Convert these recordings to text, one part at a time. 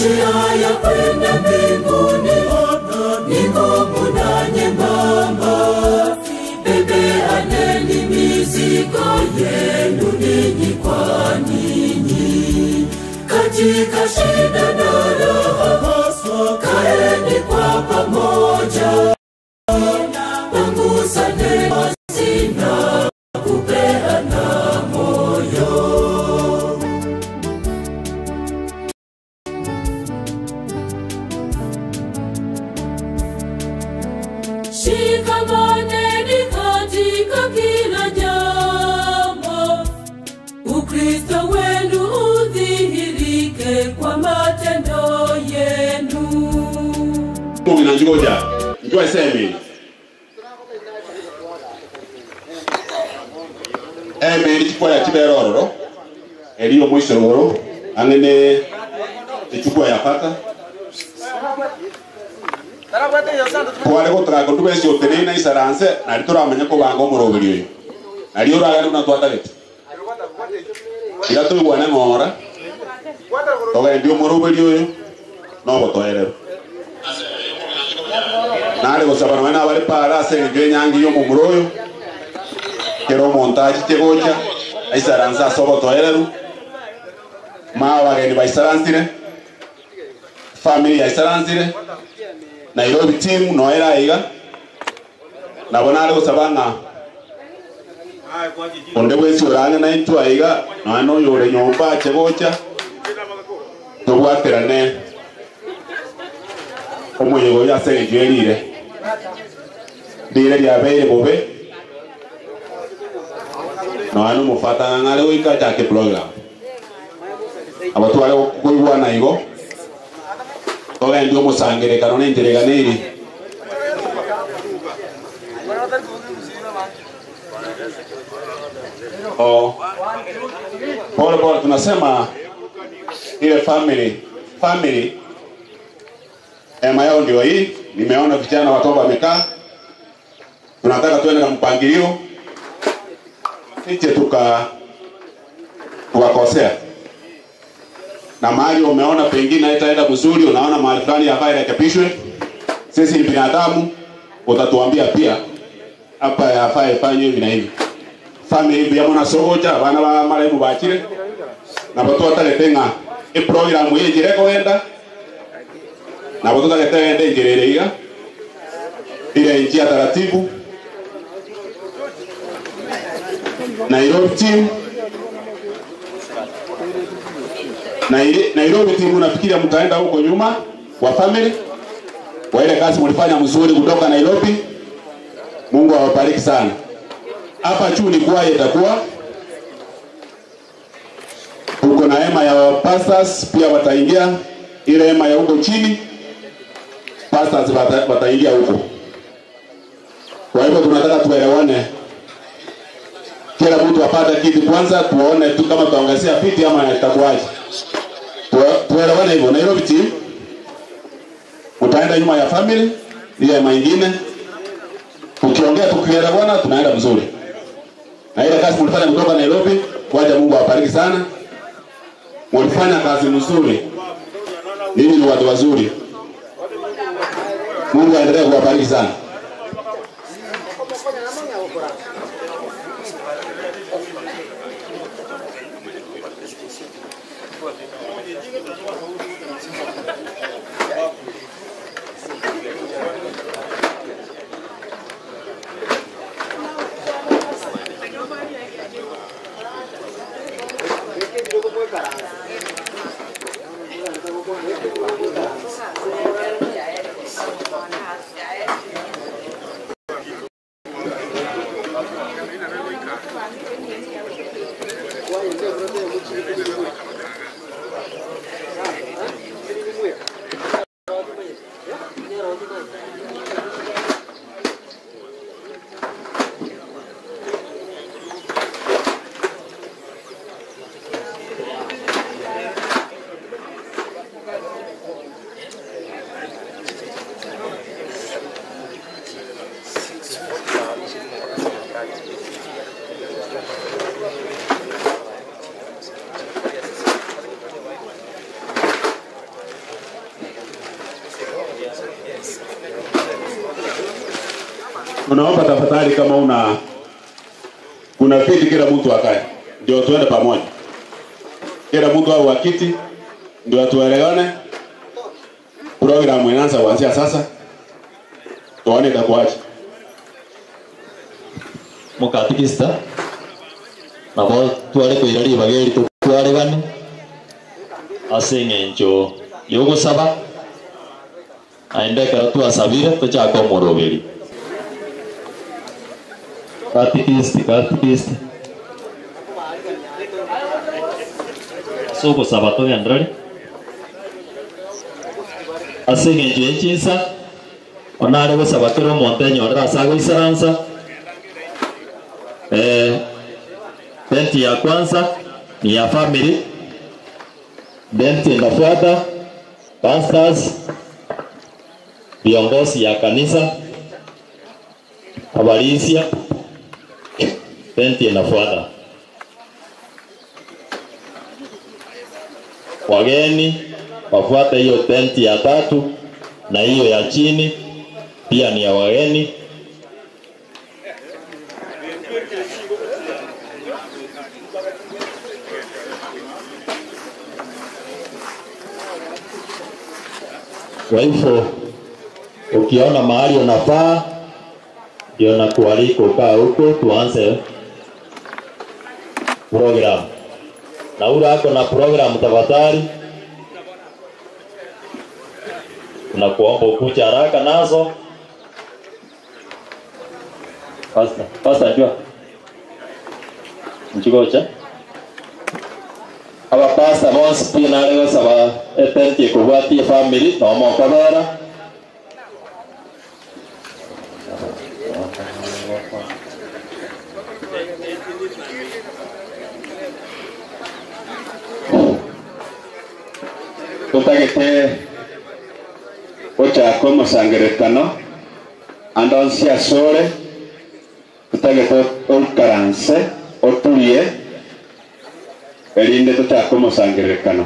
Njia ya kwenda mbinguni ni ngumu na nyembamba, bebeaneni mizigo yenu ninyi kwa ninyi. Katika shida na raha, kaeni kwa pamoja, panguzane mazi na kupeana moyo. Shikamaneni katika kila jambo, Ukristo wenu udhihirike kwa matendo yenu. Mungu njua semi. Eme chukua ya chiberororo. Elio mwisho angene chukua ya pata. Tware gutara ndube cio tenena isaranse na rituramenya kubanga omuroberi uyu. Na rio uragari na twatagete. Ira tuigwane ng'ora. Togendio omuroberi uyu no gotoerero. Nare gusaba na bari para ase enjo enyangi yo omomura uyu. Kero omonto achiche gocha aisaranse ase obotoereru. Ma abageni baisaransire. Family yaisaransire. Nairobi team no era iga. Nabo nare gusaba ng'a onde bwesi orange na intwa iga na no yore nyomba ache gocha tobwaterane omoyego yase enjo erire. Rire ryabeire bobe. No ano mufata ng'are goika chake program. Abatware koigwana igo. Togendi omosangerekano na enjereganeri. Oh. Pole pole tunasema ile family ema yao ndio hii. Nimeona vijana watoto wamekaa. Tunataka tuende na mpangilio. Sije tukakosea. Na mahali umeona pengine haitaenda mzuri, unaona mahali fulani hapa irekebishwe. Sisi ni binadamu, utatuambia pia hapa yafaa ifanywe hivi na hivi. Family hivi ya mwana sogoja, bana ba marehemu bachire. Na watu wataletenga e program hii jire kogenda. Na watu wataletenga njirere iga. Ile njia taratibu. Nairobi team. Nairobi team unafikiria mtaenda huko nyuma wa family kwa ile kazi mlifanya mzuri kutoka Nairobi. Mungu awabariki sana. Hapa juu ni kwa itakuwa tuko na hema ya pastors pia wataingia ile hema ya huko chini. Pastors wataingia huko. Kwa hivyo tunataka tuelewane. Kila mtu apate kitu kwanza, tuone tu kama tutaongezea viti ama itakuwaje. Tuelewane hivyo. Nairobi team utaenda nyuma ya family ile hema nyingine. Tukiongea tukielewana tunaenda mzuri. Na ile kazi mlifanya kutoka Nairobi, wacha Mungu awabariki sana. Mlifanya kazi nzuri. Ninyi ni watu wazuri. Mungu aendelee kuwabariki sana. Tunaomba tafadhali, kama una kuna viti, kila mtu akae, ndio tuende pamoja. Kila mtu awe kiti, ndio tuelewane. Programu inaanza kuanzia sasa, tuone itakuwaje. Mukatikista nabo tware kwira ribageri tutwaregane ase eng'encho yogosaba aende ekero twasabire tochake omoroberi. Katikist, katikist ase ogosaba togenderere ase eng'encho ya chinsa onare gosaba kera omonto enyorere ase agoisaransa. Tenti ya kwanza ni ya family, tenti inafuata pastors, viongozi ya kanisa, abalisia, tenti inafuata wageni wafuate hiyo tenti ya tatu, na hiyo ya chini pia ni ya wageni. Kwa hivyo ukiona mahali unafaa ndio nakualika ukaa huko tuanze program. Na ule ako na program tafadhali tunakuomba ukuje haraka nazo. Pastor, pastor njoo. Nchigocha. Aba pastor bonsi pia nare gosaba etenti ekobwatia family no mokobera. Tutagete gochaka omosangerekano ande onsi asore tutagete okaranse oturie erinde tochaka omosangerekano.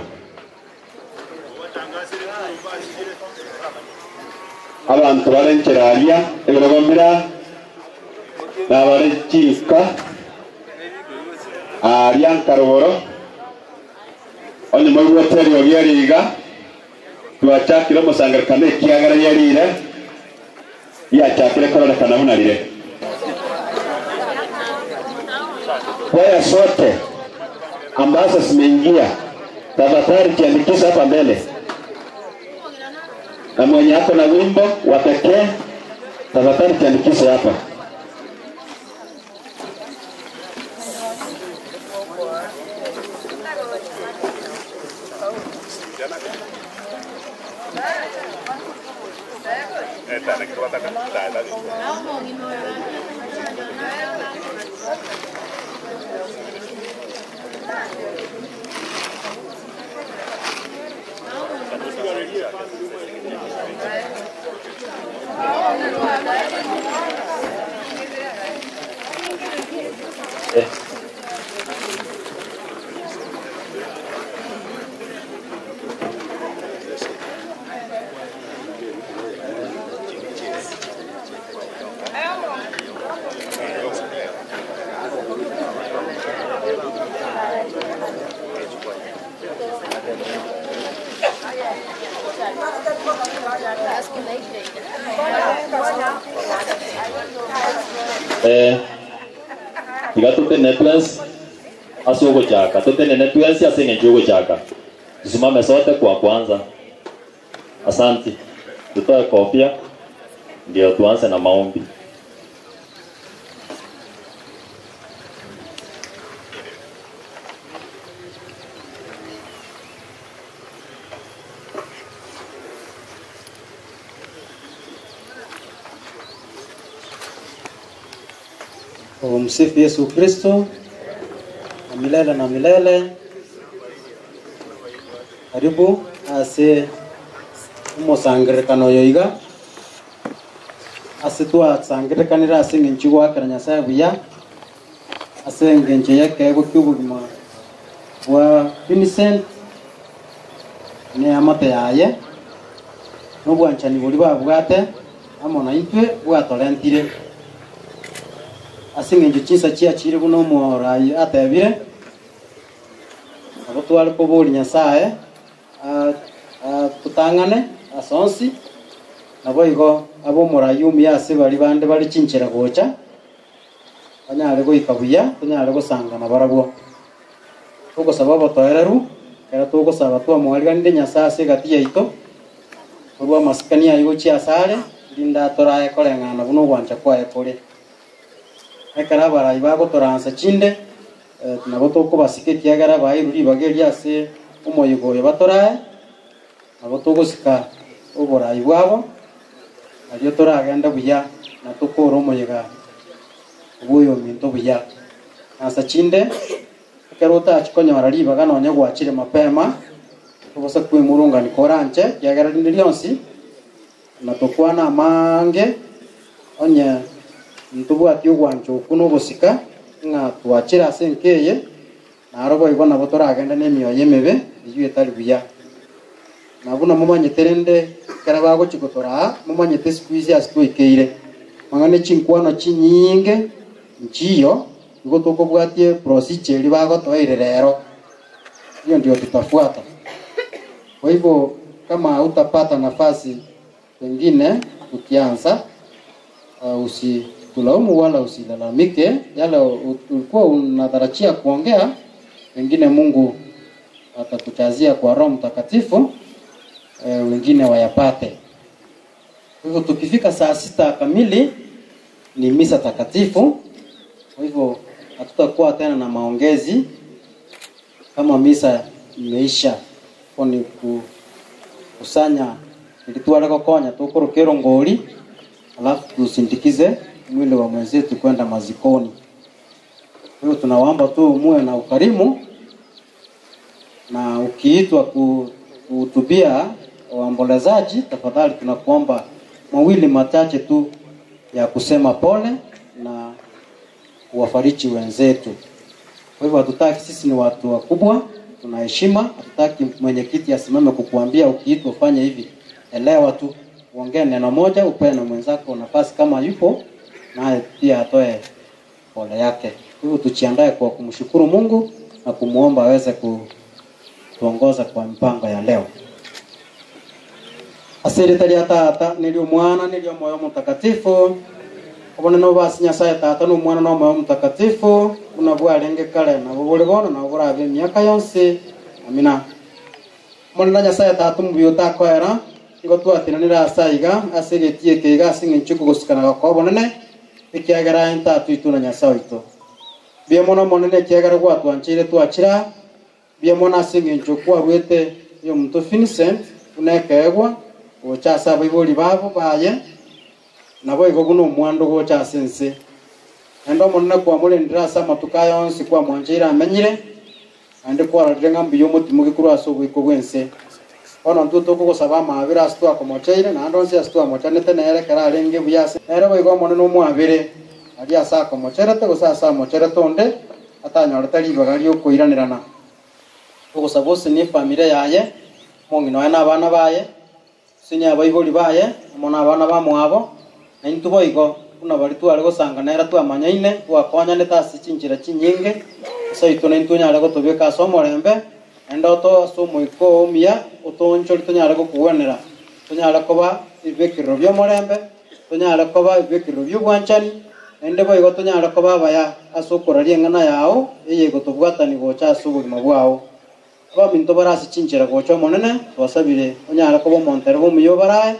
Abantu barencheraria ebirogombira nabarechinka aria nkarogoro onye moigweterio gieriga twachakire omosangerekano ekiagera yerire yachakire kororekana buna rire. Kwaya sote ambazo zimeingia tafadhali jiandikishe hapa mbele, na mwenye ako na wimbo wa pekee tafadhali jiandikishe hapa. Tiga tutene twens asugo chaka tutene twens asenge njugo chaka. Tusimame sote kwa kwanza. Asante. Tutoe kofia ndio tuanze na maombi. Msifu Yesu Kristo na milele na milele. Karibu ase umusangirekano yoiga ase twasangirekanira ase eng'encho gwakera Nyasaye buya ase eng'encho y'ekeego ki'obogima bwa Vincent n'eamate yaye n'obwanchani bori babwate amo na intwe bwatorentire. Ase eng'encho chinsa chiachire buna omorai atebire nabo tware kobori Nyasaye tutang'ane ase onsi nabo igo abo omorai omuya ase bari bande bari chinchera gocha banyare goika buya tonyare gosangana barabwo togosaba obotoereru kera togosaba twamwariganire Nyasaye ase egati yaito korwa amasikani aye gochia asare rinda toraye koreng'ana buna ogwancha kwaye kore ekero abarai bagotoransa chinde nabo tokobasika ekiagera bairwe ribaga eria ase omoyigo oyo batorae nabo togosika oborai bwabo nario toragenda buya na tokora omoyiga obuya ominto buya nasa chinde ekero otachikonyora ribaga nonya gwachire mapema tobosa kwemurungani koranche ekiagera rinde rionsi na tokwana amange onye ntubwati ogwancha okwo nobosika ng'a twachire ase enkeye naro boigo nabo toragenda na emioyo emebe eywo etari buya nabo namomanyete rende ekero bagochi gotoraa momanyete siku ici ase twaikeire mang'ana chinkwano chinyinge nchiyo igo tokobwatie procedure eri bagotoeire rero hiyo ndio tutafuata. Kwa hivyo kama utapata nafasi pengine ukianza usitulaumu wala usilalamike yale ulikuwa unatarajia kuongea, pengine Mungu atakuchazia kwa Roho Mtakatifu wengine wayapate. Kwa hivyo tukifika saa 6 kamili ni misa takatifu. Kwa hivyo hatutakuwa tena na maongezi kama misa imeisha, kwa ni kukusanya ilitwale kokonya tukorokero ngori alafu tusindikize mwili wa mwenzetu kwenda mazikoni. Kwa hiyo tunawaomba tu muwe na ukarimu, na ukiitwa kuhutubia waombolezaji, tafadhali tunakuomba mawili machache tu ya kusema pole na kuwafariji wenzetu. Kwa hivyo hatutaki, sisi ni watu wakubwa, tuna heshima, hatutaki mwenyekiti asimame kukuambia ukiitwa ufanye hivi. Elewa tu, uongee neno moja, upe na mwenzako nafasi kama yupo, naye pia atoe pole yake. Kwa hivyo tujiandae kwa kumshukuru Mungu na kumuomba aweze kutuongoza kwa mpango ya leo. Asiri ya Tata nilio Mwana nilio Moyo Mtakatifu. Obone no basi Nyasaye Tata no Mwana no Moyo Mtakatifu unabwarenge kale na bubuligona na burabe miaka yonse. Amina. Mwana Nyasaye Tata mubiuta koera ngo twatinanira asaiga asigetie keiga asing'enchuku gusikana kwa bonene ekiagera entatu itu na Nyasaye itu bia mono monene ekiagera gwatwanchire twachira bia mono asing'enchu kwarwete yo muntu Vincent unekegwa gocha ase abaibori babo baye nabo igo guno omwando gocha ase ense naende omonene kwamorendire ase amatuko aya onsi kwamwancheire amenyire naende kwarorire ng'a mbuya omotimo gekorwa ase oboiko bwa ense. Ono ntwe tokogosaba amabere ase twakomocheire naende onsi ase twamochanete nere ekero arenge buya ase nere boigo omonene omwabere aria ase akomocherete gose ase amocherete onde atanyorete ribaga riokoiranerana. Togosaba ose na efamiri yaye omong'ina oye na abana baye ase abaibori baye amo na abana bamwabo na intwe boigo buna bari tware gosanga nere twamanyaine twakonyanete ase chinchera chinyinge ase oito na intwe onyare gotobeka ase omorembe naende oto ase omoiko omuya otoonchori tonyare gokogwenera tonyare koba ebibekero bia omorembe tonyare koba ebibekero bia obwanchani naende boigo tonyare koba abaya ase okoraria eng'ana yao eye egotobwatani gocha ase obogima bwao. Abaminto bare ase chinchera gocha omonene twasabire onyare koba omontere bwa omuya obarae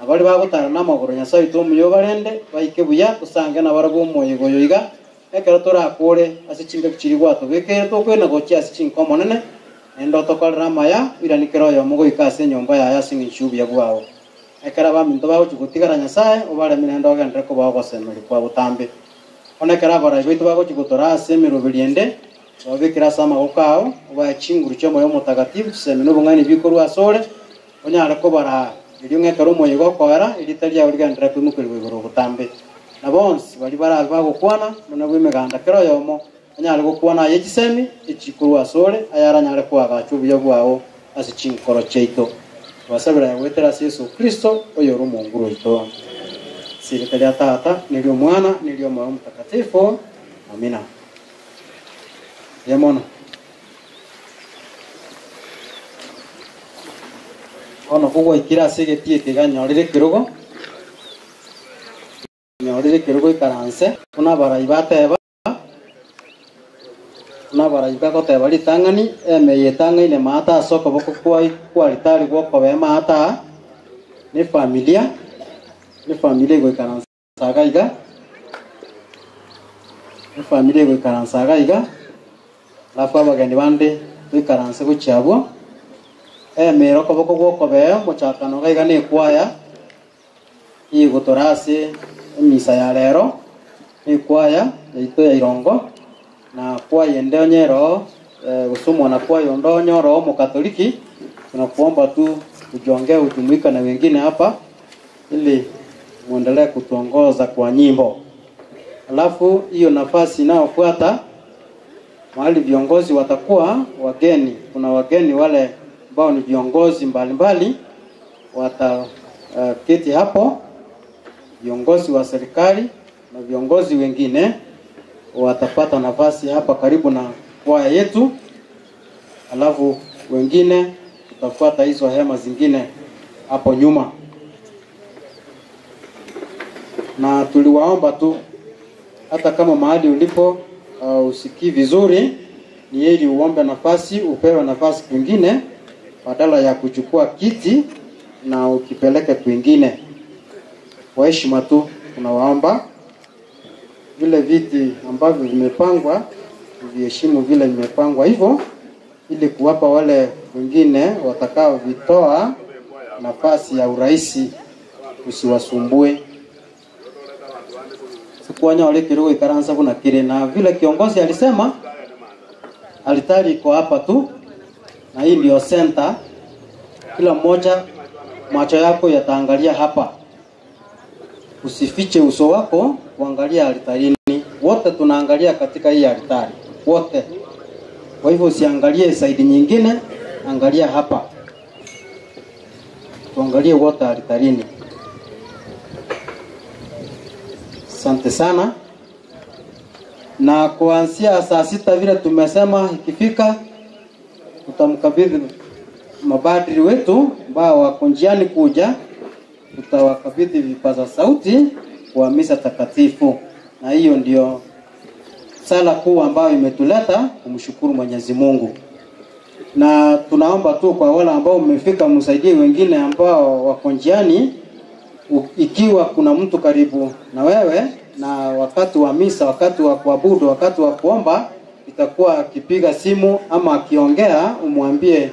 abari bagotara na amagoro Nyasaye oito omuya obarende baike buya tosange nabarabwo omoyigo oyo iga ekero torakore ase chingaki chiri gwatobekeire tokwena gochia ase chinka omonene naende otokorera amaya oiranikere oyomo goika ase enyomba yaye ase eng'encho obuya bwao. Ekero abaminto bagochi gotigara Nyasaye obaremi naende ogenderere koba ogosemeria kwa botambe. Bono ekero abarai baito bagochi gotora ase emeroberi ende babekere ase amagoko ao obae chinguru chia omoyo omotakatifu chisemi na obong'aini bikorwa ase ore onyare kobaraa erio ng'ekero omoyigo okoera erita riao rigenderere koimokerigwa igoro obotambe. Na bonsi bari barabe bagokwana buna bwa emeganda kera oyomo anyare gokwana aye chisemi echikorwa ase ore ayaranyare koagacha obuya bwao ase chinkoro chiaito. Twasabera goetera ase Yesu Kristo oyore omonguru oito. Serikali ya Tata nilio Mwana nilio Roho Mtakatifu. Amina. Yemono. Ono kugwa ikira sigetie kiganyorire kirugo. Nyorire kirugo ikaranse kuna barai bateba. Kuna barai bagoteba ritang'ani emeyetang'aine mata asoko boko kwa kwa ritari gwoko be mata ni familia goikaransa gaiga ni familia goikaransa gaiga alafu abageni bande goikaransa gochiabwo emero koboko gwoko be mochakano gaiga ni kwaya igotorase emisa ya lero ni kwaya yaito ya irongo na kwaya ndonyero gusumwa na kwaya ndonyoro mu Katoliki. Tunakuomba tu ujongee ujumuika na wengine hapa ili muendelee kutuongoza kwa nyimbo. Alafu hiyo nafasi inayofuata mahali viongozi watakuwa wageni. Kuna wageni wale ambao ni viongozi mbalimbali wataketi hapo, viongozi wa serikali na viongozi wengine watapata nafasi hapa karibu na kwaya yetu. Alafu wengine tutafuata hizo hema zingine hapo nyuma. Na tuliwaomba tu hata kama mahali ulipo usikii vizuri, ni heri uombe nafasi, upewe nafasi kwingine badala ya kuchukua kiti na ukipeleke kwingine. Kwa heshima tu tunawaomba vile viti ambavyo vimepangwa viheshimu vile vimepangwa hivyo, ili kuwapa wale wengine watakao vitoa nafasi ya urahisi, usiwasumbue. Sikuanya wale kirogo ikaransa kuna kile. Na vile kiongozi alisema altari iko hapa tu na hii ndio center. Kila mmoja macho yako yataangalia hapa, usifiche uso wako kuangalia altarini. Wote tunaangalia katika hii altari wote. Kwa hivyo usiangalie side nyingine, angalia hapa, tuangalie wote altarini. Asante sana. Na kuanzia saa 6 vile tumesema ikifika tutamkabidhi mabadri wetu ambao wako njiani kuja, tutawakabidhi vipaza sauti kwa misa takatifu. Na hiyo ndio sala kuu ambayo imetuleta kumshukuru Mwenyezi Mungu. Na tunaomba tu kwa wale ambao mmefika msaidie wengine ambao wako njiani. Ikiwa kuna mtu karibu na wewe, na wakati wa misa, wakati wa kuabudu, wakati wa kuomba, itakuwa akipiga simu ama akiongea, umwambie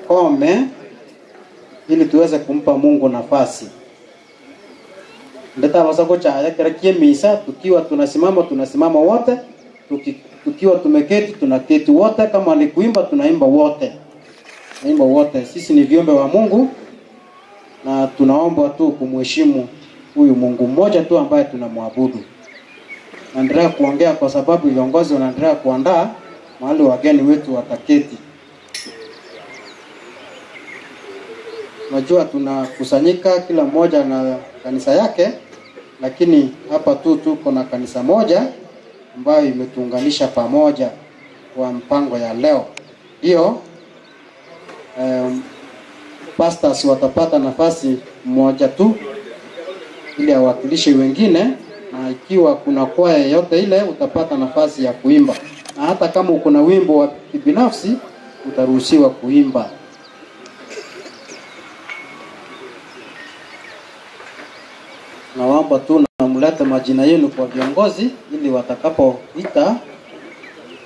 kome, ili tuweze kumpa Mungu nafasi. Ndeta wasako cha kila misa, tukiwa tunasimama tunasimama wote, tukiwa tumeketi tunaketi wote, kama ni kuimba tunaimba wote. Naimba wote. Sisi ni viumbe wa Mungu na tunaomba tu kumheshimu huyu Mungu mmoja tu ambaye tunamwabudu. Naendelea kuongea kwa sababu viongozi wanaendelea kuandaa mahali wageni wetu wataketi. Najua tunakusanyika kila mmoja na kanisa yake, lakini hapa tu tuko na kanisa moja ambayo imetuunganisha pamoja kwa mpango ya leo. Hiyo pastors watapata nafasi moja tu ili awakilishe wengine, na ikiwa kuna kwaya yote ile utapata nafasi ya kuimba, na hata kama uko na wimbo wa kibinafsi utaruhusiwa kuimba. Naomba tu na mlete majina yenu kwa viongozi ili watakapoita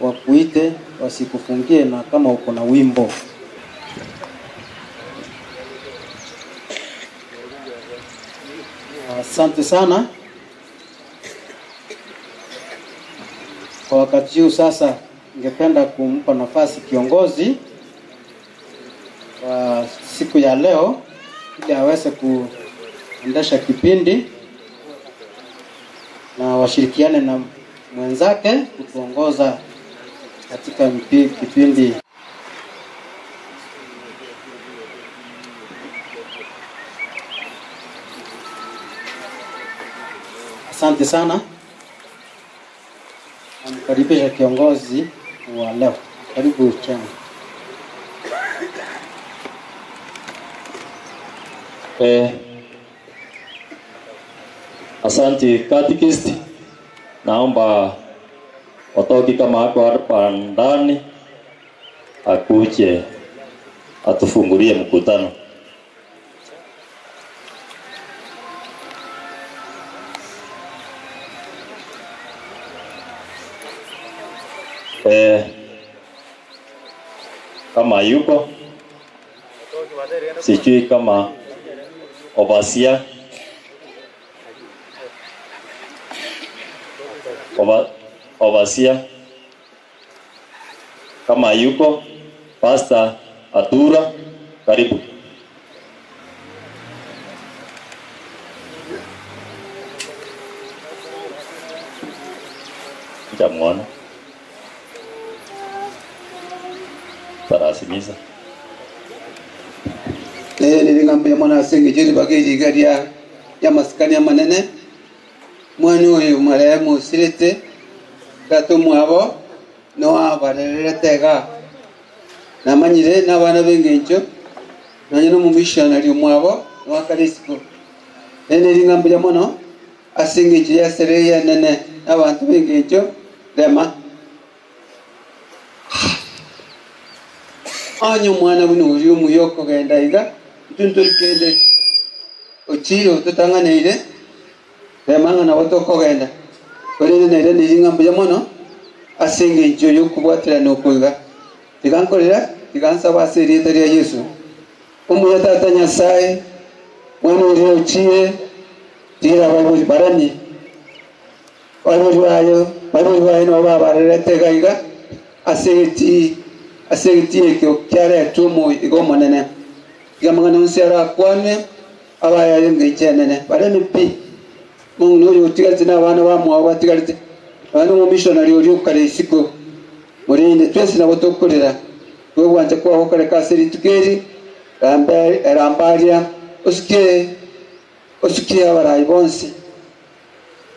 wakuite, wasikufungie na kama uko na wimbo. Asante sana. Kwa wakati huu sasa ningependa kumpa nafasi kiongozi kwa siku ya leo ili aweze kuendesha kipindi na washirikiane na mwenzake kutuongoza katika kipindi. Asante sana. Namkaribisha kiongozi wa leo. Karibu chama. Asante catechist. Naomba watoki kama hako hapa ndani akuje atufungulie mkutano. Kama yuko sijui kama Obasia Obasia kama yuko Pastor Atura, karibu. Nitamuona tarasimiza. Nilingambia mwana asingi jiri bagiji gari ya maskani ya manene mwana uyu marehemu sirete tatu mwabo no abarerete ga namanyire n'abana b'engencho nanye no mumissionary mwabo no akarisiko nilingambia mono asingi jiri ya sereya nene n'abantu b'engencho rema anyu mwana buno uri umuyoko genda iga tunturikende ochiro tutanganeire remanga na watoko genda korene nere niringambuya mono asinge injo yokubwatira nokuiga tigankorera tigansaba asirite rya Yesu umuya tata Nyasaye mwana uri ochire tira baibuli barani baibuli bayo no babarerete gaiga asegeti asegeti ekyo kyare tumu igomonene gamangana nsiara kwane abaya ngenyenene barani pi mungu nuri utigalite n'abana bamwawe batigalite abana mu missionary uri ukare isiko murinde twese nabo tokorera wewe wanje kwaho kare kasiri tukeri rambaria usikie usikie abarayi bonse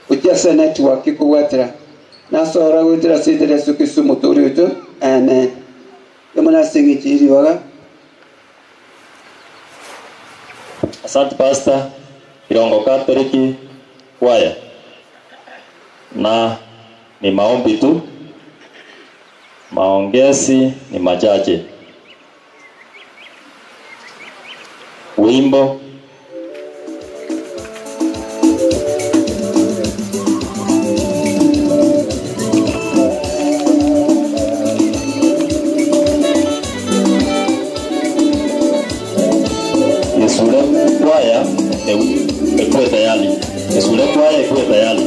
ujasa network ikubwatira nasora gutira sitere sukisumu turi amen. Yamana singi chiri waga. Asante Pastor Irongo Katoliki Kwaya. Na ni maombi tu, maongezi ni machache. Wimbo Yesule kwaya ikuwe tayari. Yesule kwaya ikuwe tayari.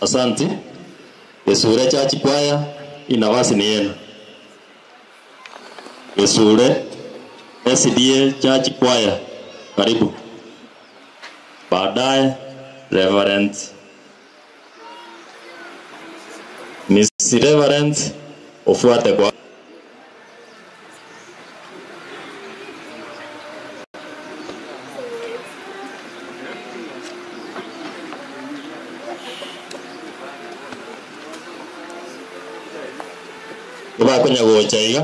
Asante. Esure Church Choir inawasi ni yenu. Esure SDA Church Choir, karibu. Baadaye Reverend Miss Reverend ufuate kwa bakonya gocha iga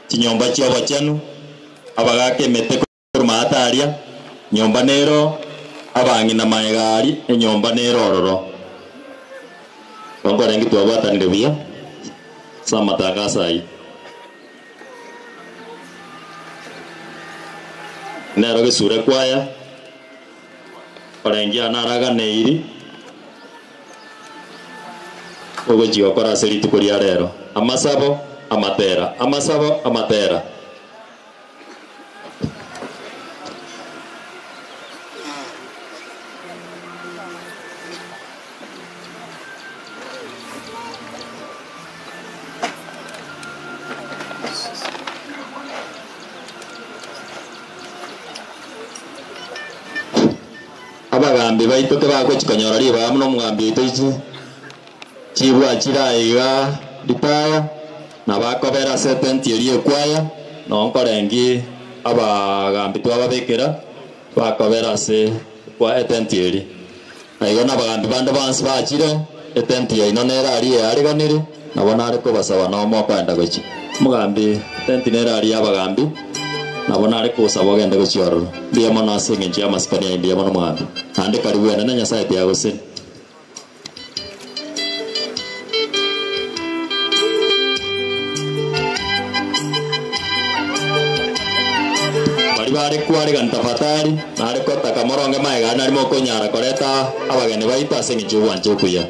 chinyomba chia bachanu abagake mete kuruma ataria nyomba nero abang'ina maegari enyomba nero ororo bongo rengi twabatanire buya samatangazo ai nero gesure kwaya orengia naraganeiri ogochia gokora ase rituko ria rero amasabo amatera amasabo amatera. Abagambi baito kebagochikonyora ribaga muno omogambi oito ichi chibwa chiraiga ritaya na bakobera ase etenti eria ekwaya nonkorengi abagambi twababekera bakobera ase kwa etenti eri na igo na abagambi bande bonsi bachire etenti yaino nere aria eariganire nabo nare kobasaba nomo okoenda gochia omogambi etenti nere aria abagambi nabo nare kosaba ogende gochia ororo mbuya mono ase eng'encho ya amasikani aye mbuya mono omogambi naende karibu enene Nyasaye tiagoseni. Bari kwarigana tafadhali nare kotaka moronge maega nari mokonyara koreta abageni baito ase eng'encho obwancha okuya.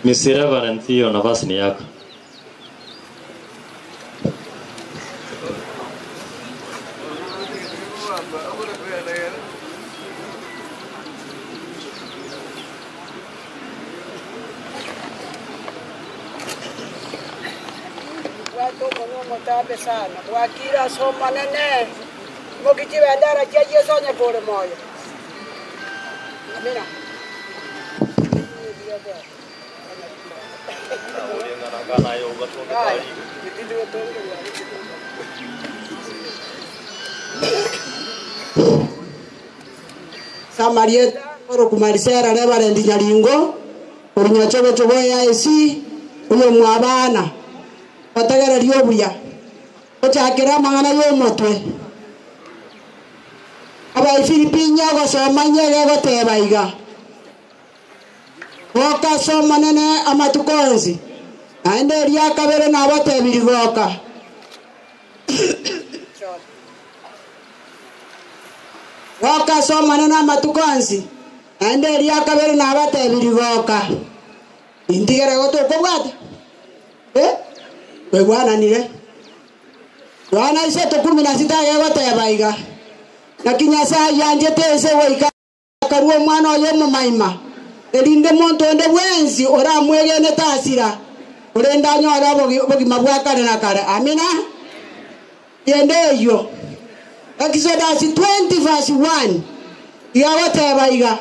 Miss Reverend, hiyo nafasi ni yako. Mtabe sana wakira soma nene mukijibendera cha Yesu nyakore moyo. Amina. Samaria oro kumarisera Reverend Nyaringo orunyachobe choboya esi uyo mwabana batagera ryobuya ochakira mangana yomotwe aba Filipinya gosoma nyege goteba iga goka soma nene amatukonzi aende rya kabere nabatebiri goka goka soma nene amatukonzi aende rya kabere nabatebiri goka indigere gotokobwata wegwana nire Yohana iseto 16 yegoteba iga na Kinyasaye yanjete ese goika karuo mwana oyo mumaima erinde muntu onde bwensi oramwegene tasira orenda nyora bogima bwa kare na kare. Amina. Yende eyo Exodus 20 verse 1 yagoteba iga,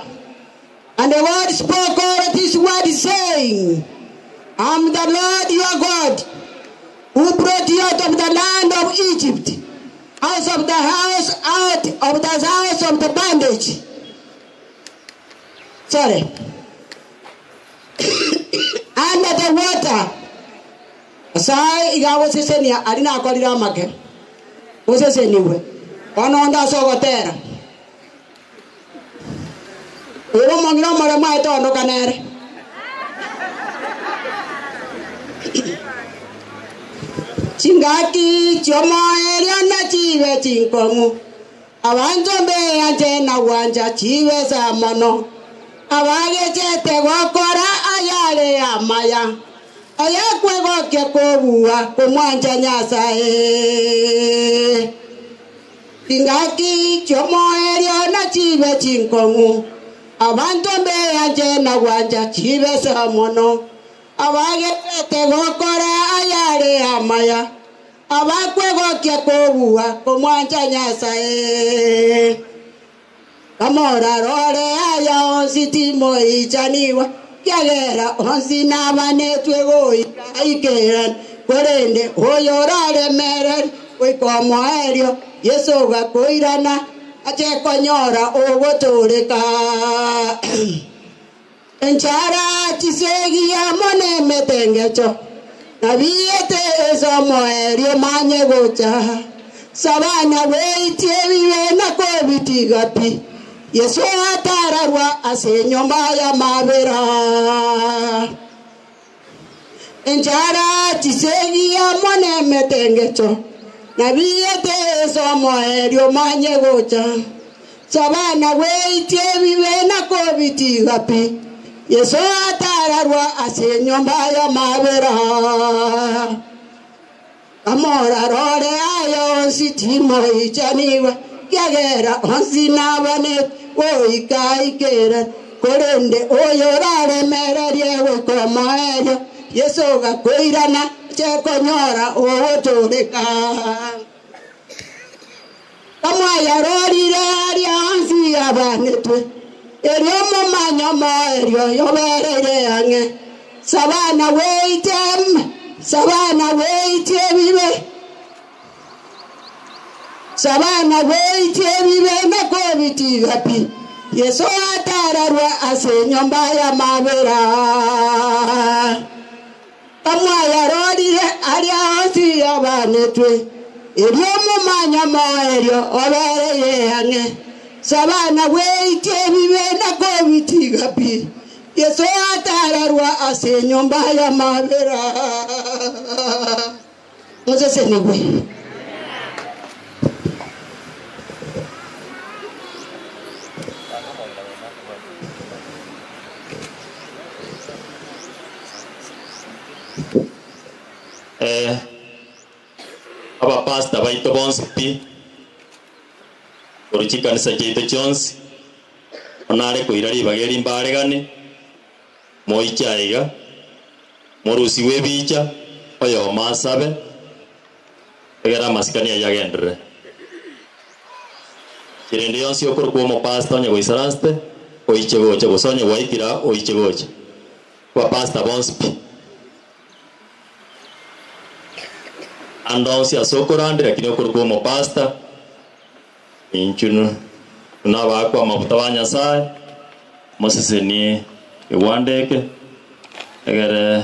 and the Lord spoke all this word, saying, I'm the Lord your God, who brought you out of the land of Egypt, out of the house of the bondage. Sorry. Under the water. Sai igawo sesenia alina akolira make. Oseseniwe. Ono sogotera. Ero mongiro mara maito no kanere. Chingaki chomoeria na chibe chinkongu abanzo mbe anje na wanja chibe samono abagechete gokora ayale amaya ayakwegokia kobuwa kumwanja Nyasaye. Chingaki chomoeria na chibe chinkongu abanzo mbe anje na wanja chibe samono abagechete gokora ayale amaya abakwegokia kobuwa kumwanja Nyasaye. Kamora rore aya onsi timo ichaniwa kyagera onsi nabanetwe goika ikeran korende oyorare mere goikomoerio Yesu gakoirana achekonyora ogotoreka. Enchara chisegia mone metengecho nabiete esomoerio manye gocha sabana weitie bibe na kobitigapi Yesu atararwa ase nyumba ya mabera. Enchara chisegia mone metengecho nabiete esomoerio manye gocha sabana weitie bibe na kobitigapi Yesu atararwa ase nyumba ya mabera. Amora rore ayo sitimo ichaniwa kyagera onsi nabane goika ikera korende oyorare mererie gokomoerio Yesu gakoirana chekonyora ogotoreka. Kamwayarorire aria onsi abanetwe erio mumanyo moerio yoberere ange sabana weitem sabana weitie bibe sabana weitie bibe na kobitigapi Yesu atararwa ase nyumba ya mabera. Kamwayarorire aria onsi abanetwe erio mumanyo moerio oberere ange sabana weitie bibe na kobitigapi Yesu atararwa ase nyumba ya mabera. Moses enigwe. Abapasta baito bonsi pi koru chikanisa chiaito chionsi onare koira ribaga eri mbaregani moiche aiga morusiwe ebicha oyomo asabe egera amasikani aye agenderere chirende yonsi okorokwa omopasta onye goisaransete oiche gocha gose onye gwaikira oiche gocha bapasta bonsi pi andonsi ase okorandera lakini okorokwa omopasta inchuno nabakwa amabuta ba Nyasaye mosesenie ewandeke egere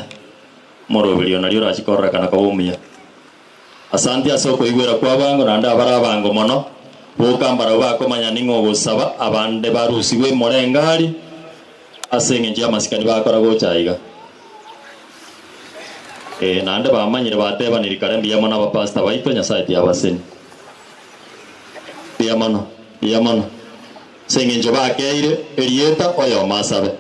moroberio nario orachikorekana koba. Asante ase okoigwera kwa abango naende abare abango mono bokambara bakomanya ning'o ogosaba abande barusigwe emorengari ase eng'encho ya amasikani bakora gocha iga. Naende bamanyire batebaniri kare mbuya mono abapasta baito Nyasaye tiabaseni. Mbuya mono, mbuya mono. Ase eng'encho bakeire erieta oyomo asabe.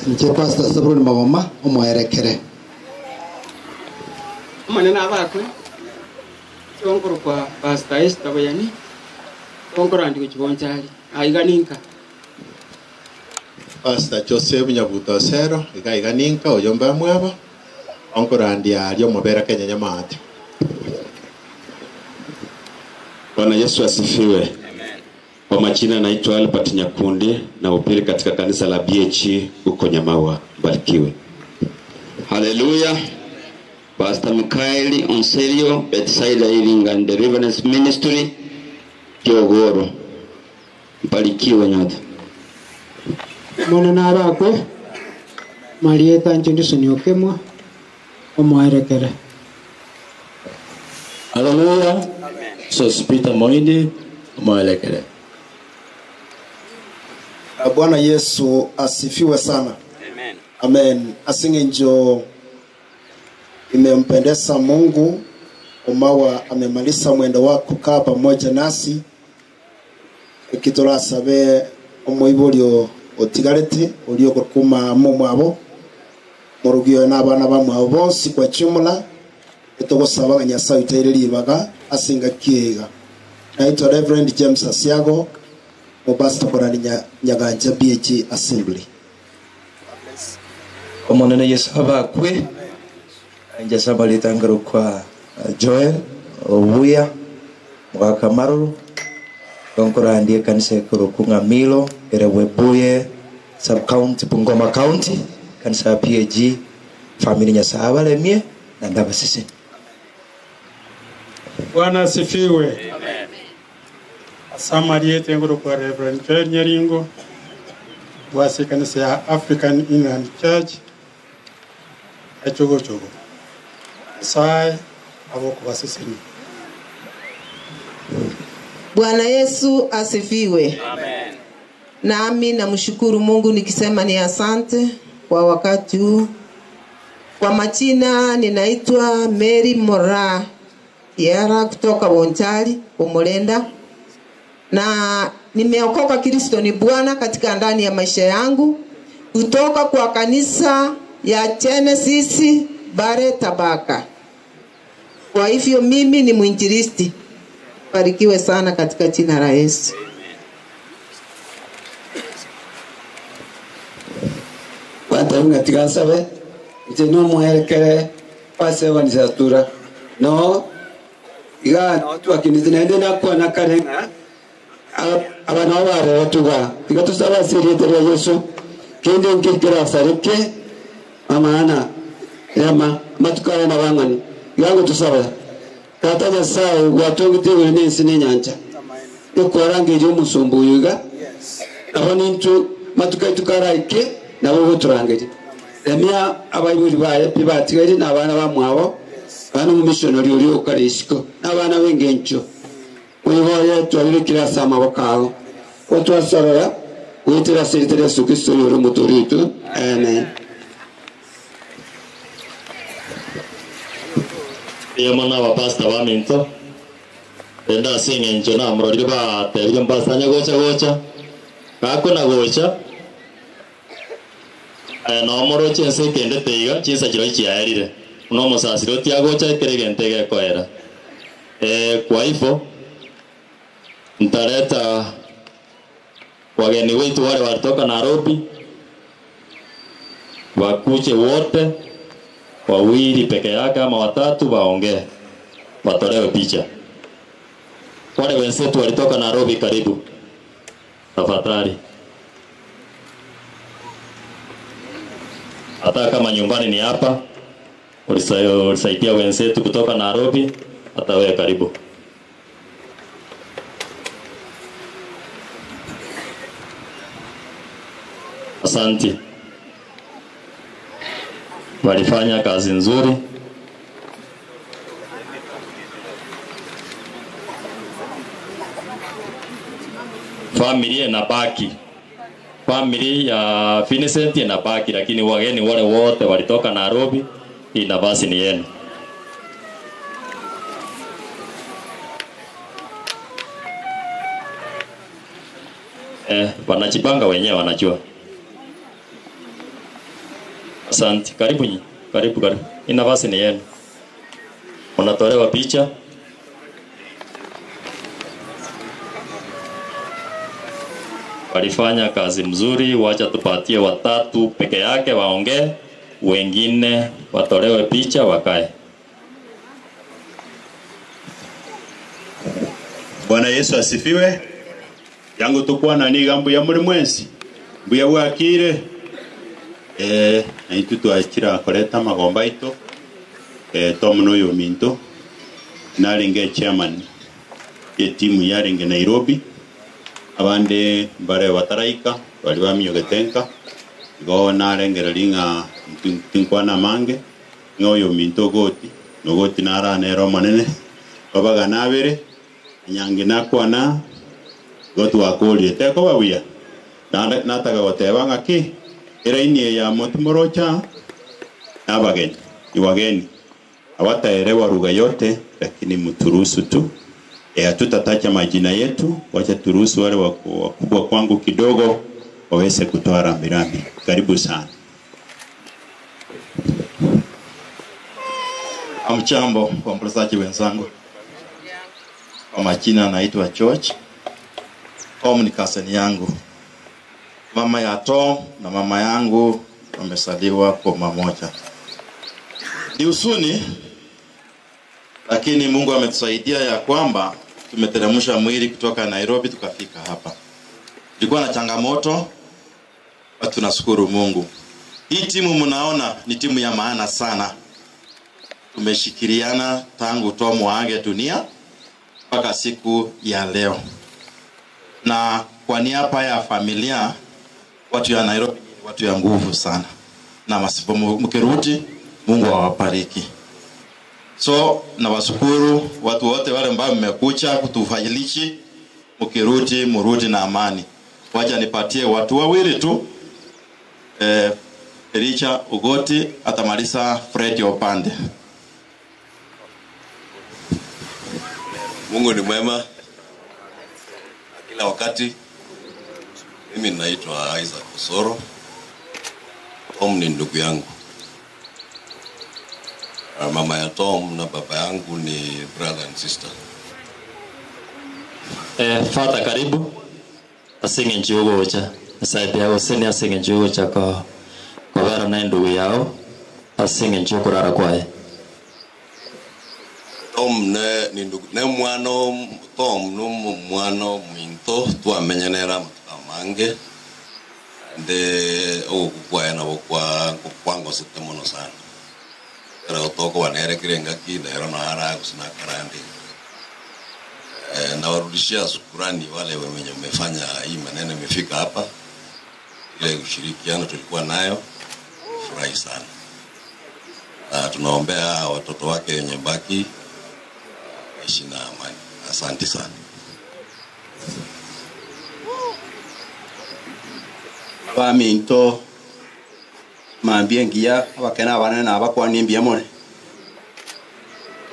Nche Pastor Sabroni Maboma omwerekere. Omonene abakwe chonkoro kwa Pastor Esther Boyani chonkoro andi kuchibonchali aiga ninka. Pastor Joseph Nyabuto Osero iga iga ninka oyomba mwabo onkoro andi ari omobera Kenya nyamate. Bwana Yesu asifiwe. Amen. Kwa majina naitwa Albert Nyakundi na upili katika kanisa la BH huko Nyamawa. Barikiwe. Hallelujah. Pastor Michael Onserio, Bethsaida Healing and Deliverance Ministry, Kiogoro. Barikiwe nyote. Mwana na abakwe Marieta Nchindisoni Okemwa omwerekere. Hallelujah. Sospita Moindi omwerekere. Bwana Yesu asifiwe sana. Amen. Amen. Asingenjo imempendeza Mungu umawa amemaliza mwendo wako kaa pamoja nasi ikitora sabe omoiborio otigarete ulio kuma mumwabo murugio n'abana bamwabo bonsi kwa chumula etogosaba Nyasaye utaire ribaga asinga kiega. Naitwa Reverend James Asiago mubasta korani Nyaganja BH Assembly. Omonene Yesu abakwe. Njasaba litangaro kwa Joel Obuya mwaka maruru konkora andie kanisa kurukunga Milo Erewebuye sub county Bungoma County kanisa PAG family Nyasaye abalemie na ndabasisi. Bwana asifiwe. Amen. Asamarie tengoro kwa Reverend Joel Nyaringo bwase kanisa ya African Inland Church echogo chogo. Sai aboko basiseni. Bwana Yesu asifiwe. Amen. Nami namshukuru Mungu nikisema ni asante kwa wakati huu. Kwa majina ninaitwa Mary Mora Yara kutoka Bonchari, Omolenda. Na nimeokoka Kristo ni Bwana katika ndani ya maisha yangu kutoka kwa kanisa ya Genesis Bare Tabaka. Kwa hivyo mimi ni mwinjilisti. Barikiwe sana katika jina la Yesu. Wata tigasabe nje no muherekere pase wanisatura no iga no twakinite nende nakwa nakarenga abana bare tuga tigatusaba siritere Yesu kende nkikira sarike amana yama matukara na bangani yango tusaba tata Nyasaye watongite wenesi nenyanja ekwarangeje omusumbuyuga abo nintu matukai tukaraike nabo boturangeje emia abayibuli baye batigaire n'abaana bamwabo bana mu missionary ori okarishiko n'abaana b'engencho wiboye twabirikira sama bakao otwasarara witira siritere Yesu Kristo yoro mutoritu. Amen. Yamana wa pastor wa minto enda singencho na mrori ba tebyo mpasanya gocha gocha kako na gocha no moro chense kende teiga chinsa chiro chiarire No musasiroti agocha kerege koera. Kwa hivyo nitaleta wageni wetu wale walitoka Nairobi wakuje wote, wawili peke yake ama watatu waongee, watolewe picha. Wale wenzetu walitoka Nairobi, karibu tafadhali. Hata kama nyumbani ni hapa, ulisaidia wenzetu kutoka Nairobi, hata wewe karibu. Asante. Walifanya kazi nzuri. Familia inabaki. Familia ya Vincent inabaki, lakini wageni wale wote walitoka Nairobi, hii nafasi ni yenu. Wanajipanga wenyewe, wanajua. Asante. Karibu nyi. Karibu, karibu. Hii nafasi ni yenu. Unatolewa picha. Walifanya kazi mzuri, wacha tupatie watatu peke yake waongee, wengine watolewe picha wakae. Bwana Yesu asifiwe. Yangu tukwana ni gambu ya muri mwensi. Mbuya bwakire. Na itu twakira koleta magomba ito. Tom noyo minto. Naringe chairman ye timu yaringe Nairobi. Abande bare wataraika bali bamyogetenka go narengera linga tinkwana mange ngoyo minto goti nogoti naranero manene babaga nabere nyange nakwana gotu wakolie teko babuya nataka goteba ngaki eraini ya motumorocha nabageni iwageni hawataelewa lugha yote, lakini mturuhusu tu. Hatutatacha majina yetu, wacha turuhusu wale wakubwa kwangu kidogo waweze kutoa rambirambi. Karibu sana. Amchambo waombolezaji wenzangu. Kwa majina naitwa George. Tom ni cousin yangu. Mama ya Tom na mama yangu wamesaliwa kwa pamoja. Ni huzuni, lakini Mungu ametusaidia ya kwamba tumeteremsha mwili kutoka Nairobi tukafika hapa. Tulikuwa na changamoto, tunashukuru Mungu. Hii timu mnaona ni timu ya maana sana. Tumeshikiliana tangu Tom aage dunia mpaka siku ya leo. Na kwa niaba ya familia, watu ya Nairobi ni watu ya nguvu sana. Na masipo mkirudi, Mungu awabariki. So nawashukuru watu wote wale ambao mmekuja kutufajilishi. Mkirudi murudi na amani. Wacha nipatie watu wawili tu. Richa Ugoti atamaliza Fred Opande. Mungu ni mwema kila wakati. Mimi naitwa Isaac Osoro. Tom ni ndugu yangu. Mama ya Tom na baba yangu ni brother and sister. Fata karibu. Asinge njugo cha. Saidi yao sini asinge njugo cha kwa vera na ndugu yao. Asinge njugo kurara kwae. Tom ne ni ndugu ne mwano Tom no mwano minto twamenyenera mange. Nde okukwae na bokwa kwango sitemono sana. Pero toko wanere kirenga ki lero na hara kusina karandi. Na warudishia shukrani wale wenye umefanya hii maneno imefika hapa. Ile ushirikiano tulikuwa nayo, furahi sana. Tunaombea watoto wake wenye baki waishi na amani. Asante sana. Baminto mambie ngiya abakena abana na abakwani mbia mone.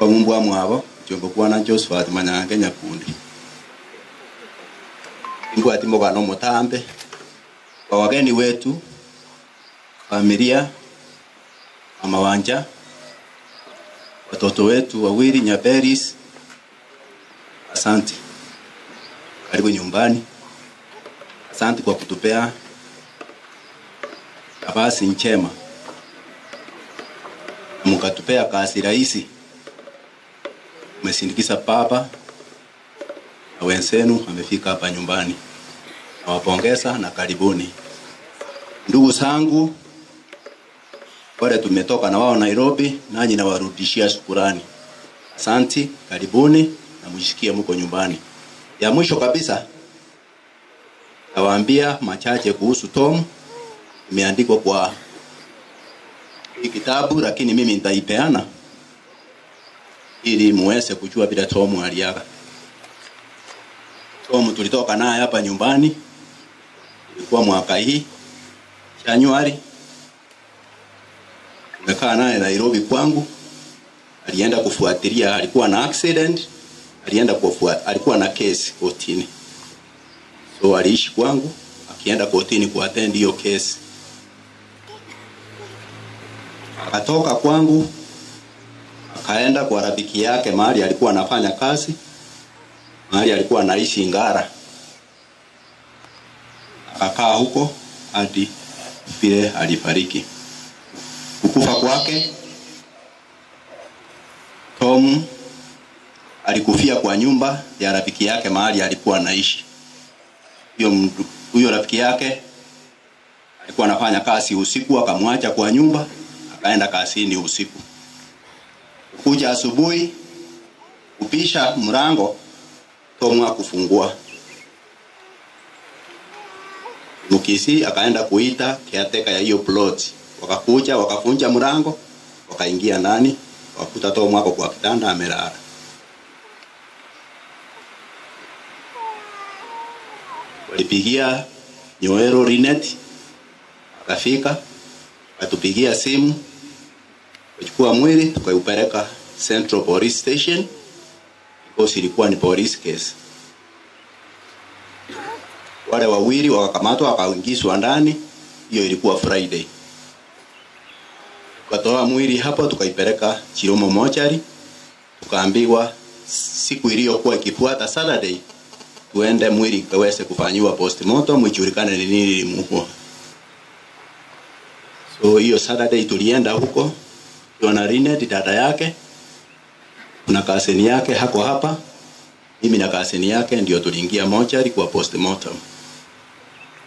Bamumbwa mwabo jombo kwana Josephat Manyange Nyakundi. Ingwati mogano mutambe. Kwa wageni wetu, familia, mama Wanja, Watoto wetu wawili Nyaberis, asante, karibu nyumbani. Asante kwa kutupea nafasi njema, mkatupea kazi rahisi. Umesindikiza baba na wenzenu amefika hapa nyumbani. Nawapongeza na karibuni. Ndugu zangu wale tumetoka na wao Nairobi, nanyi nawarudishia shukurani. Asanti, karibuni na mjisikie mko nyumbani. Ya mwisho kabisa nawaambia machache kuhusu Tom. Imeandikwa kwa hii kitabu, lakini mimi nitaipeana ili muweze kujua bila Tom aliaga. Tom tulitoka naye hapa nyumbani, ilikuwa mwaka hii Januari. Tumekaa naye Nairobi kwangu. Alienda kufuatilia, alikuwa na accident, alienda kufuatilia, alikuwa na case kotini. So aliishi kwangu, akienda kotini kuattend hiyo case. Akatoka kwangu akaenda kwa rafiki yake mahali alikuwa anafanya kazi, mahali alikuwa anaishi Ngara. Akakaa huko hadi vile alifariki. Kukufa kwake, Tom alikufia kwa nyumba ya rafiki yake mahali alikuwa anaishi. Huyo rafiki yake alikuwa anafanya kazi usiku, akamwacha kwa nyumba, akaenda kazini usiku. Kuja asubuhi, kupisha mlango, Tom hakufungua. Mukisi akaenda kuita caretaker ya hiyo plot. Wakakuja, wakafunja mlango, wakaingia ndani, wakakuta Tom hapo kwa kitanda amelala. Walipigia Nyoero Rinet, akafika, akatupigia simu, tukachukua mwili tukaupeleka Central Police Station, because ilikuwa ni police case. Wale wawili wakakamatwa wakaingizwa ndani. Hiyo ilikuwa Friday. Tukatoa mwili hapo tukaipeleka Chiromo mochari. Tukaambiwa siku iliyokuwa ikifuata Saturday tuende mwili kaweze kufanyiwa postmortem ijulikane ni nini ilimuua. So hiyo Saturday tulienda huko na Rinet dada yake na kaseni yake hako hapa, mimi na kaseni yake ndio tuliingia mochari kwa postmortem.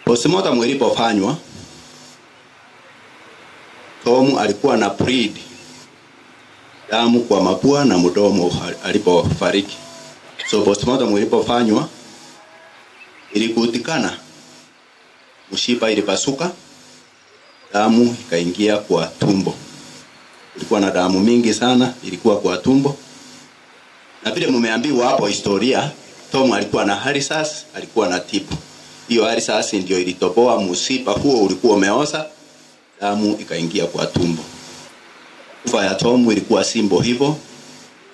Postmortem ilipofanywa, Tom alikuwa na bleed damu kwa mapua na mdomo alipofariki. So postmortem ilipofanywa ilikutikana mshipa ilipasuka, damu ikaingia kwa tumbo. Ilikuwa na damu mingi sana, ilikuwa kwa tumbo. Na vile mumeambiwa hapo historia, Tom alikuwa na harisas, alikuwa na tibu. Hiyo harisas ndio ilitoboa mshipa huo ulikuwa umeoza, damu ikaingia kwa tumbo. Kufa ya Tom ilikuwa simbo hivyo.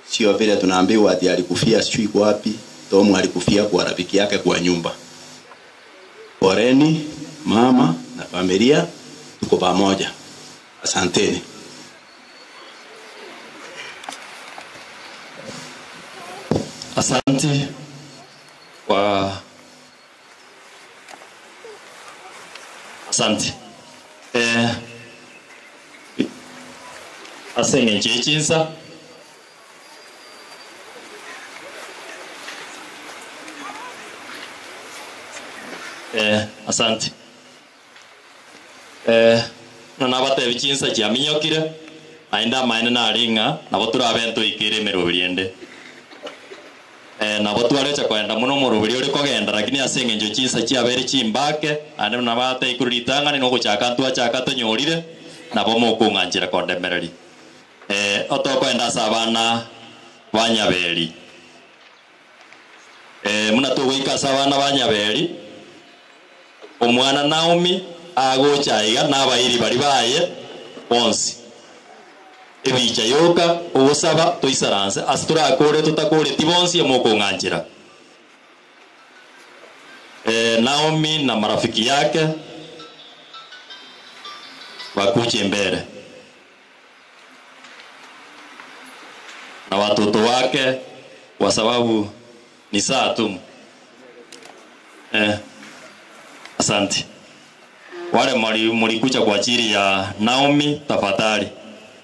Sio vile tunaambiwa ati alikufia sijui wapi. Tom alikufia kwa rafiki yake kwa nyumba. Poleni mama na familia, tuko pamoja. Asanteni. Asante kwa asante. Asenge chichinsa. Asante. Na nabate bichinsa chiaminyokire aenda maene naringa nabo turabe ntoikire emeroberi ende. Nabo twarecha kwenda muno moroberi ori kogenda lakini ase eng'encho chinsa chiabere chimbake ande nabate ikuru ritang'ani nogochaka ntwachaka tonyorire nabo mokong'anchera kondemereri. Otokwenda ase abana ba Nyaberi. Muna togoika ase abana ba Nyaberi omwana Naomi agocha iga nabairi bari baye bonsi ebicha yoka ogosaba toisaranse ase turakore tutakore ti bonsi emokong'anchera. Naomi na marafiki yake wakuje mbele. na watoto wake, kwa sababu ni saa tu. Asante. Wale mlikuja kwa ajili ya Naomi, tafadhali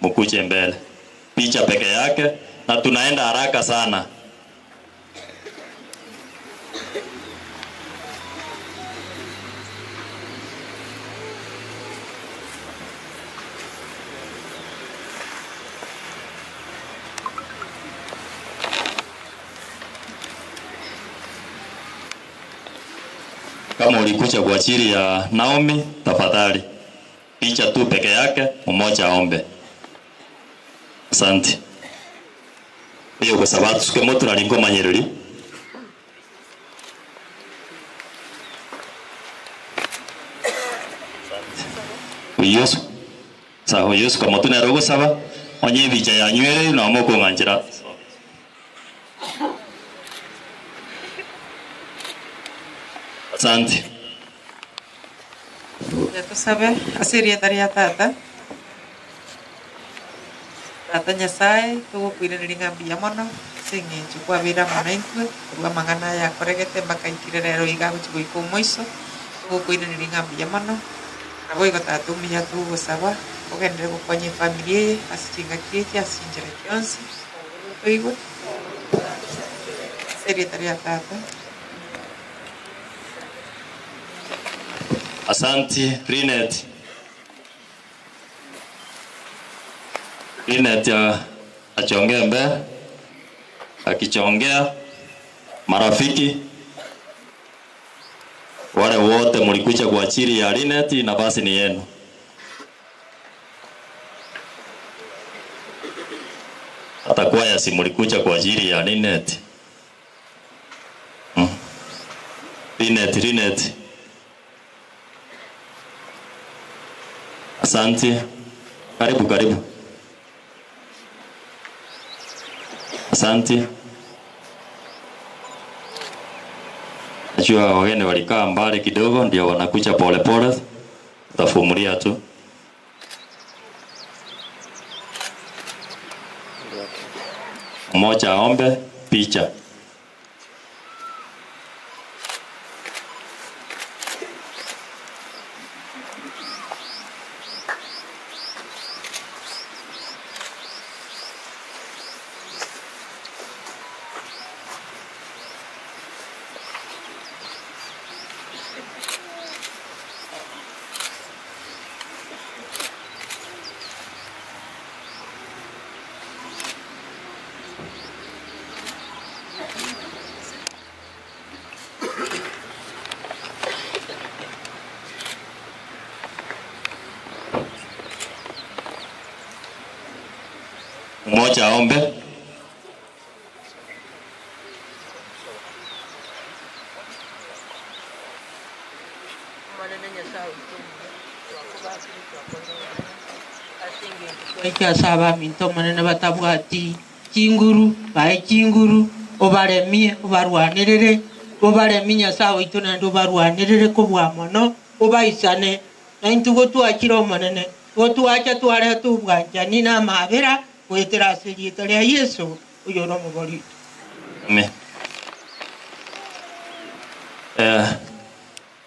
mkuje mbele. Picha peke yake, na tunaenda haraka sana. Kama ulikuja kwa ajili ya Naomi, tafadhali picha tu peke yake, mmoja aombe. Asante. Hiyo kwa sababu tusikie moto alingo manyereri. Yesu. Sawa, Yesu kama tuna rogo sawa, onye bicha ya nywele na moko nganjira. Asante. Ya tú sabes, asiria taria tata. Tata nyasaye tugukwirĩrĩria ng'ambi ya mono sing'encho kwabĩra mono intwe korwa mang'ana aya akoregete mpaka ikirerero iga gochi goika omoiso tugukwirĩrĩria ng'ambi ya mono nabo igo tata omuya tugosaba ogendere gokonya efamily eye ase chingaki echi ase chinchera chionsi toigwe asiria taria tata. Asante Rinet. Rinet achongea mbele. Akichongea marafiki wale wote mlikuja kwa ajili ya Rinet, nafasi ni yenu. Hata kwaya si mlikuja kwa ajili ya Rinet. Rinet, Rinet. Asante. Karibu, karibu. Asante. Najua wageni walikaa mbali kidogo ndio wanakuja pole pole. Tutafumulia tu. Mmoja aombe picha. Mmoja aombe. Saba minto manene batabwati chinguru bae chinguru obaremie obarwanirire obaremie Nyasaye waitu naende obarwanirire kobua mono obaisane na intwe gotwachire omonene gotwacha twareta obwanchani na amabera gwetera ase rieta ria Yesu oyo ore omobori. Amen.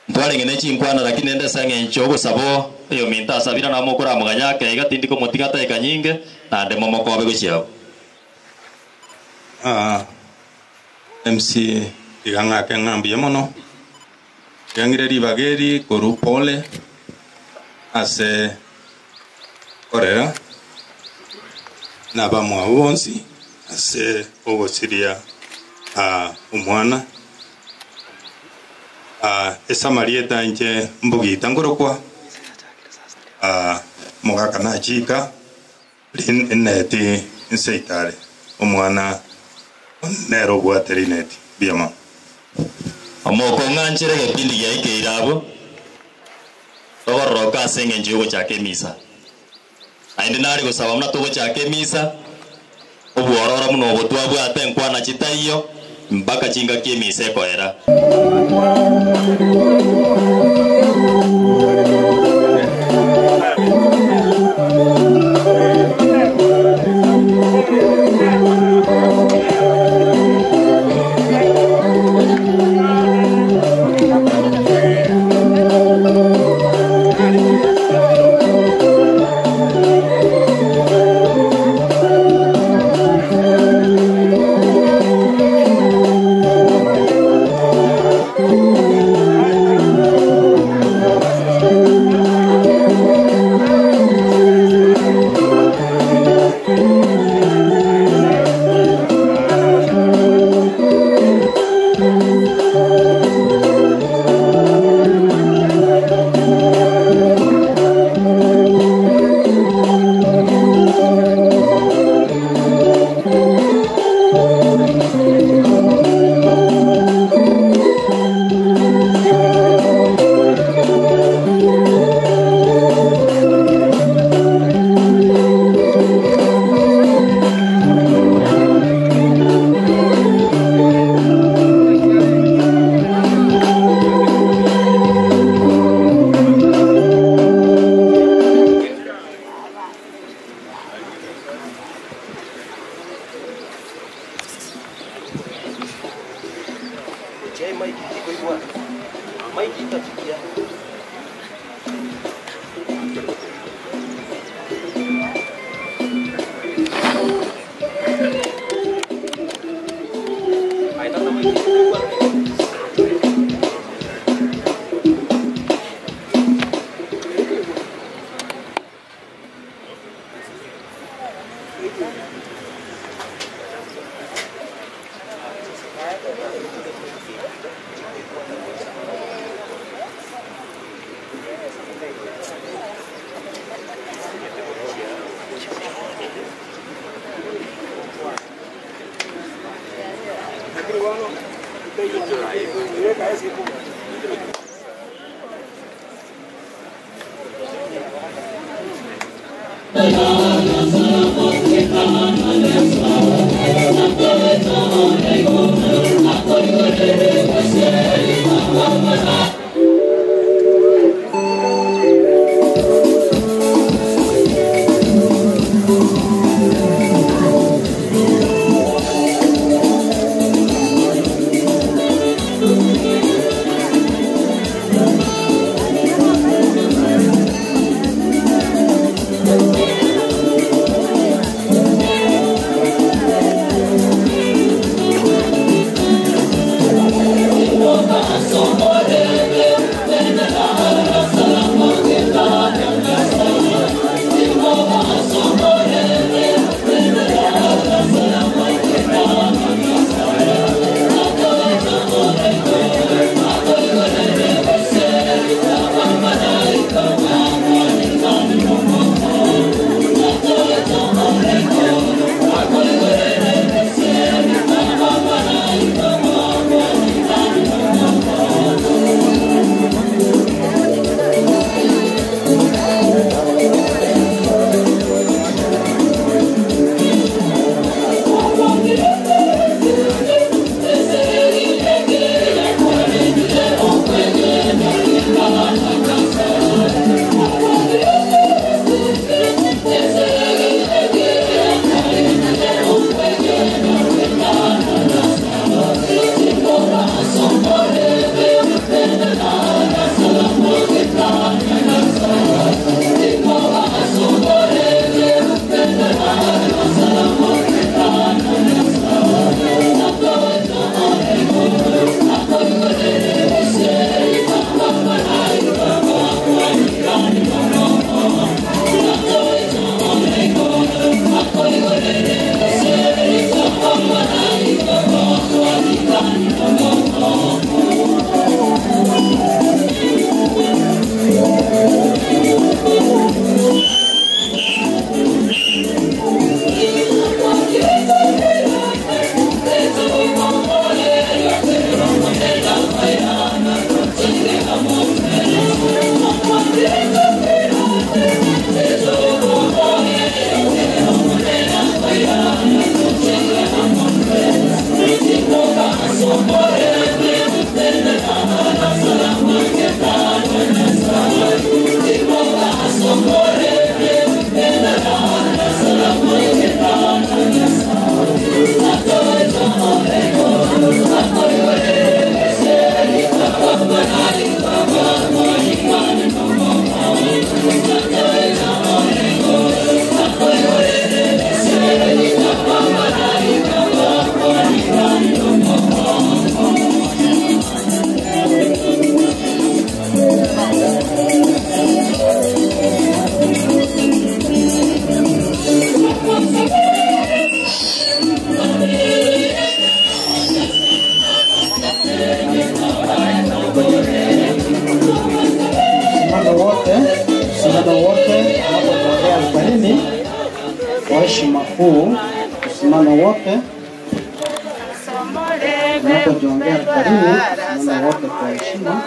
Ntwareng'ene chinkwana lakini ende ase eng'encho ogosaba oyo minto asabira nabo mokoramoganya ake iga tindi komotiga eka nyinge naende momokobe gochiabo. MC iga ng'ake ng'ambuya mono yang'ire ribageri koru pole ase korera nabamwabo bonsi ase ogosiria omwana esamarieta nche mbugita ngorokwa mogaka nachika rineti nseitare omwana nero gwate rineti biama omoko ng'anchire gepindi giaikeire abwo togororoka ase eng'encho yogochaka emisa naende nare gosaba muna togochaka emisa obwororo muno obo twabwate enkwana chitaiyo mpaka chingaki emisa ekoera. Tusimame wote tunapojiongea alfarini, tusimame wote kwa heshima.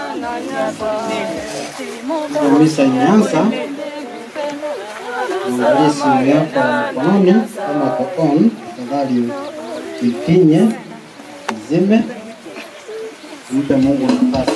Ndio misa imeanza. Angalia simu yako ya mkononi, kama uko on, tafadhali ifinye, izime, mpe Mungu nafasi.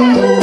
Thank you.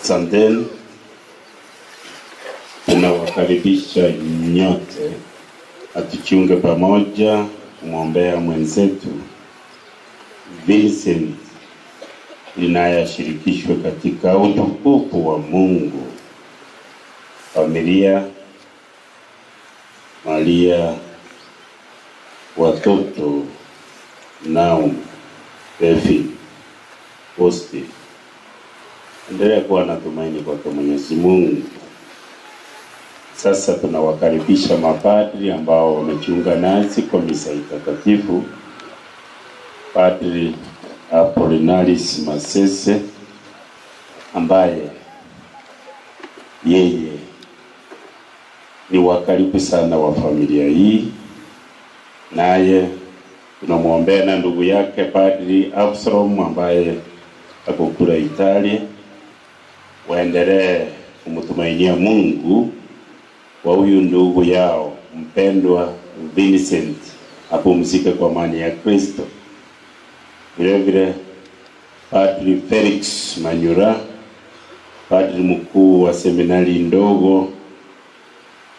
Asanteni, tunawakaribisha nyote atuchunge pamoja kumwombea mwenzetu Vincent ili ashirikishwe katika utukufu wa Mungu. Familia, Maria, watoto, Naum, Efi, Posti, endelea kuwa na tumaini kwake Mwenyezi Mungu. Sasa tunawakaribisha mapadri ambao wamejiunga nasi kwa misa takatifu. Padri Apollinaris Masese ambaye yeye ni wa karibu sana wa familia hii, naye tunamwombea na ndugu yake Padri Absalom ambaye ako kule Italia. Waendelee kumtumainia Mungu kwa huyu ndugu yao mpendwa Vincent, apumzike kwa amani ya Kristo. Vile vile Padri Felix Manyura, padri mkuu wa seminari ndogo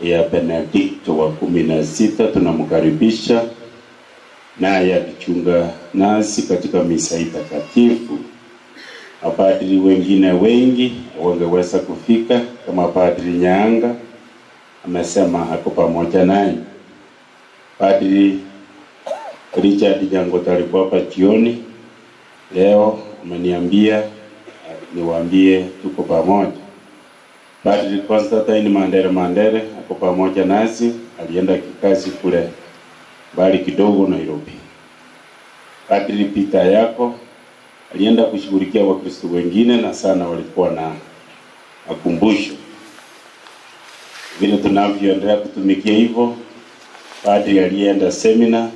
ya Benedikto wa 16, tunamkaribisha naye akichunga nasi katika misa takatifu. Mapadri wengine wengi wangeweza kufika, kama Padri Nyanga amesema ako pamoja naye. Padri Richard Nyangota alikuwa hapa jioni leo, ameniambia niwaambie tuko pamoja. Padri Constantine Mandere ako pamoja nasi, alienda kikazi kule mbali kidogo Nairobi. Padri Peter Yako alienda kushughulikia Wakristo wengine na sana walikuwa na makumbusho. Vile tunavyoendelea kutumikia hivyo, padri alienda semina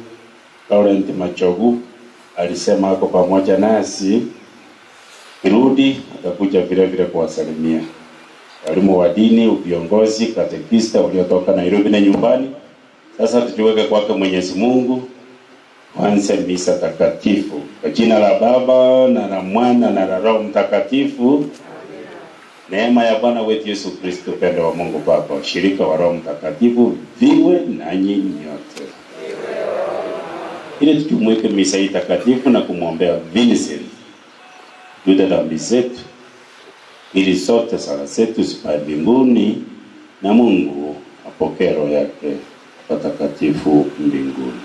Laurent Machogu alisema ako pamoja nasi, kirudi atakuja vile vile kuwasalimia. Walimu wa dini, viongozi, katekista waliotoka Nairobi na nyumbani. Sasa tujiweke kwake Mwenyezi Mungu. Kwanza misa takatifu. Kwa jina la Baba na la Mwana na la Roho Mtakatifu. Neema ya Bwana wetu Yesu Kristo, upendo wa Mungu Baba, ushirika wa Roho Mtakatifu viwe nanyi nyote. Ili tujumuike misa hii takatifu na kumwombea Vincent juu ya dhambi zetu, ili sote sala zetu zipae mbinguni na Mungu apokee roho yake patakatifu mbinguni.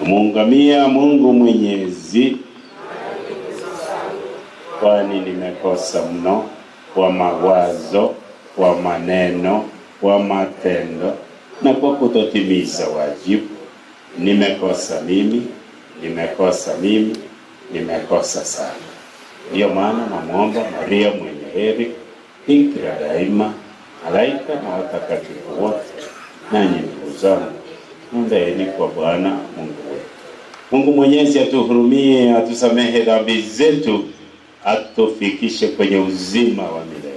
Muungamia Mungu Mwenyezi, kwani nimekosa mno kwa mawazo, kwa maneno, kwa matendo na kwa kutotimiza wajibu. Nimekosa mimi, nimekosa mimi, nimekosa sana. Ndiyo maana namuomba Maria mwenye heri, bikira daima, malaika na watakatifu wote, nanyi ndugu zangu, niombeeni kwa Bwana Mungu wetu. Mungu Mwenyezi atuhurumie, atusamehe dhambi zetu, atufikishe kwenye uzima wa milele.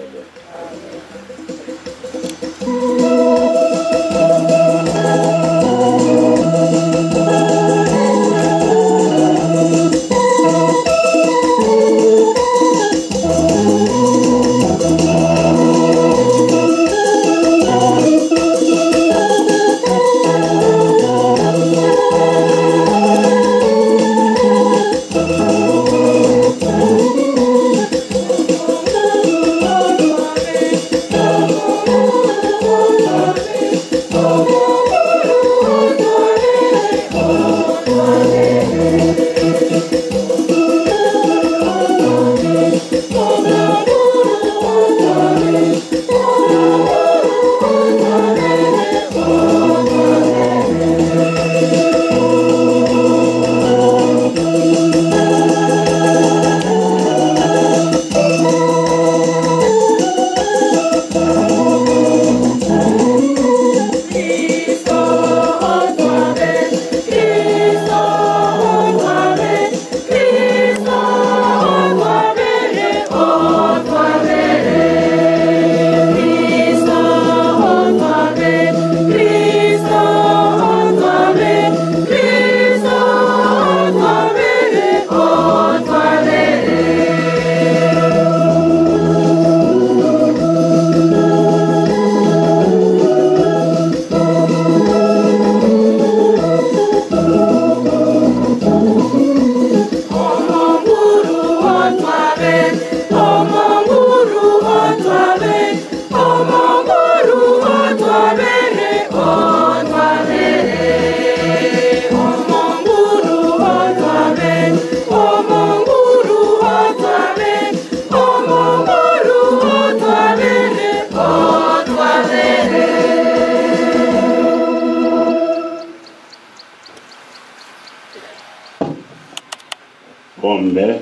Tuombe.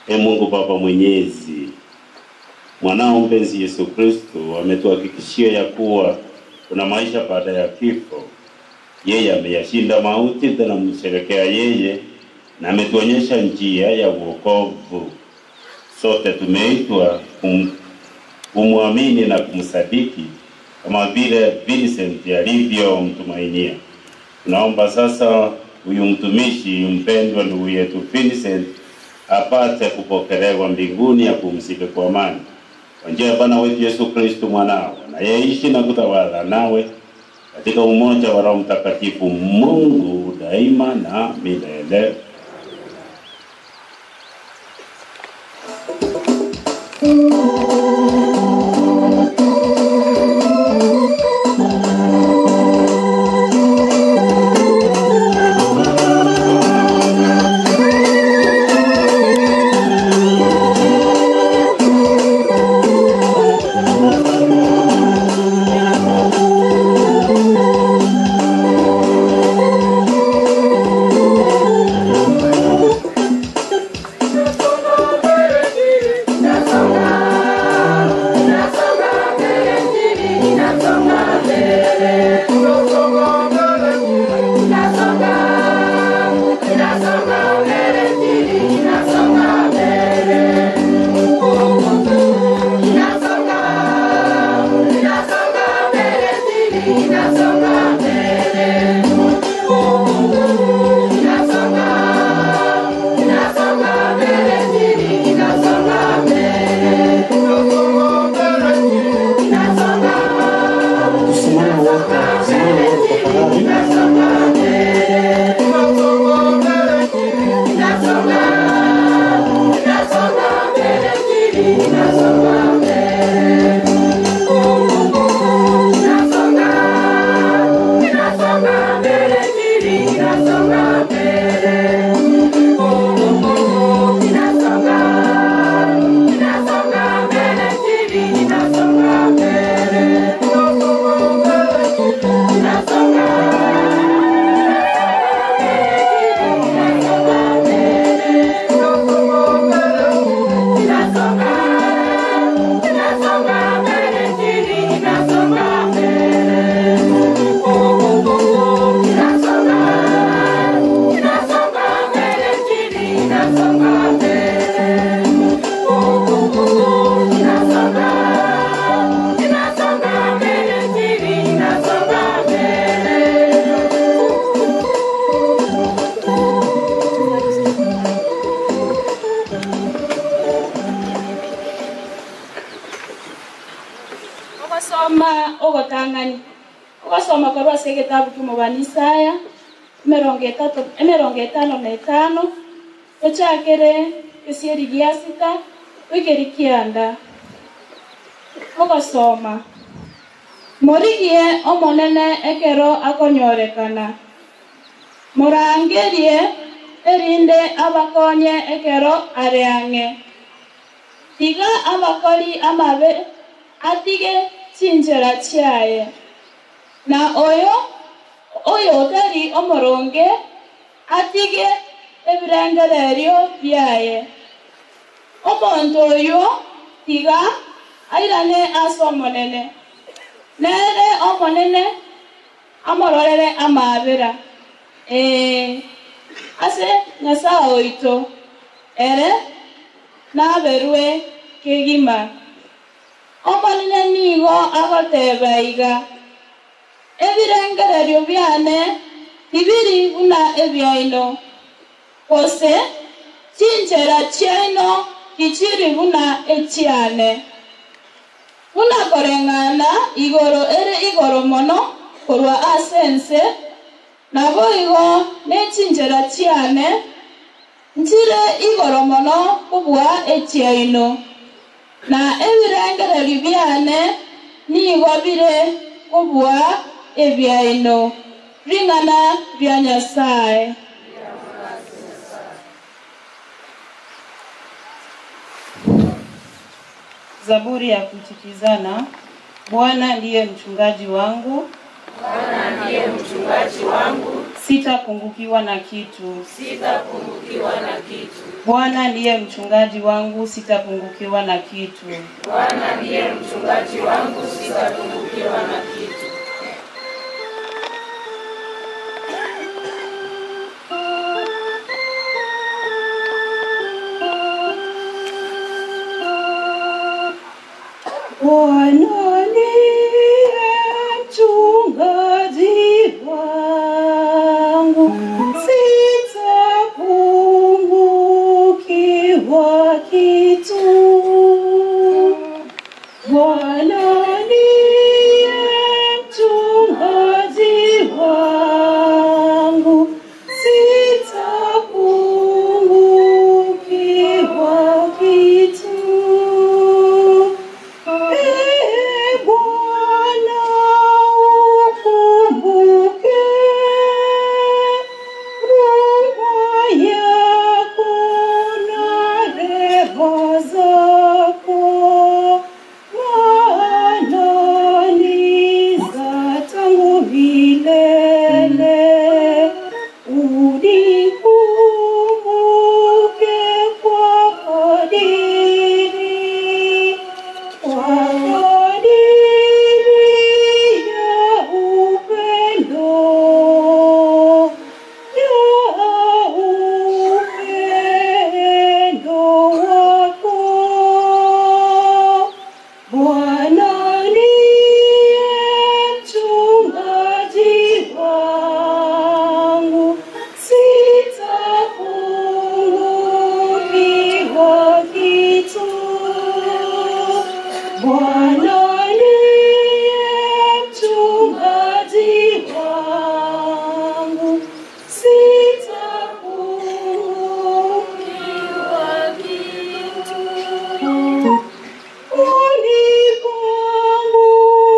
E Mungu Baba Mwenyezi, mwanao mpenzi Yesu Kristo ametuhakikishia ya kuwa kuna maisha baada ya kifo. Yeye ameyashinda mauti, tunamsherekea yeye na ametuonyesha njia ya wokovu. Sote tumeitwa kumwamini na kumsadiki kama vile Vincent alivyomtumainia. Tunaomba sasa huyu mtumishi mpendwa ndugu yetu Vincent apate kupokelewa mbinguni, apumzike kwa amani. Kwa njia ya Bwana wetu Yesu Kristo mwanao, anayeishi na kutawala nawe katika umoja wa Roho Mtakatifu, Mungu daima na milele. Ogasoma korwa ase egetabu ki'omobani Isaya 55 ochakere esieri gia 6 oikeri kianda. Ogasoma morigie omonene ekero akonyorekana, morangerie erinde abakonye ekero areang'e, tiga abakori amabe atige chinchera chiaye, na oyo otari omoronge atige ebirengererio biaye. Omonto oyo tiga airane ase omonene, nere omonene amororere amabera. Ase Nyasaye oito ere naberwe kegima. Omonene nigo agoteba iga, ebirengererio biane tibiri buna ebiaino, gose chinchera chiaino tichiri buna echiane. Buna koreng'ana igoro ere igoro mono korwa ase ense, nabo igo nechinchera chiane nchire igoro mono kobua echiaino, na ebirengererio biane nigo bire kobua ebiaino. Ring'ana ria Nyasaye. Zaburi ya kuitikizana. Bwana ndiye mchungaji wangu. Bwana ndiye mchungaji wangu. Sitapungukiwa na kitu. Sitapungukiwa na kitu. Bwana ndiye mchungaji wangu, sitapungukiwa na kitu. Bwana ndiye mchungaji wangu, sitapungukiwa na kitu. Bwana ndiye mchungaji wangu, sitapungukiwa kitu. Bwana ndiye mchungaji wangu, sitapungukiwa kitu. Ee Bwana, ukumbuke huruma yako na rehema zako, maana ni za tangu milele. Unikumbuke kwa kadiri, kwa kadiri ya upendo, ya upendo wako. Bwana ndiye mchungaji wangu, sitapungukiwa kitu. Bwana ndiye mchungaji wangu, sitapungukiwa kitu.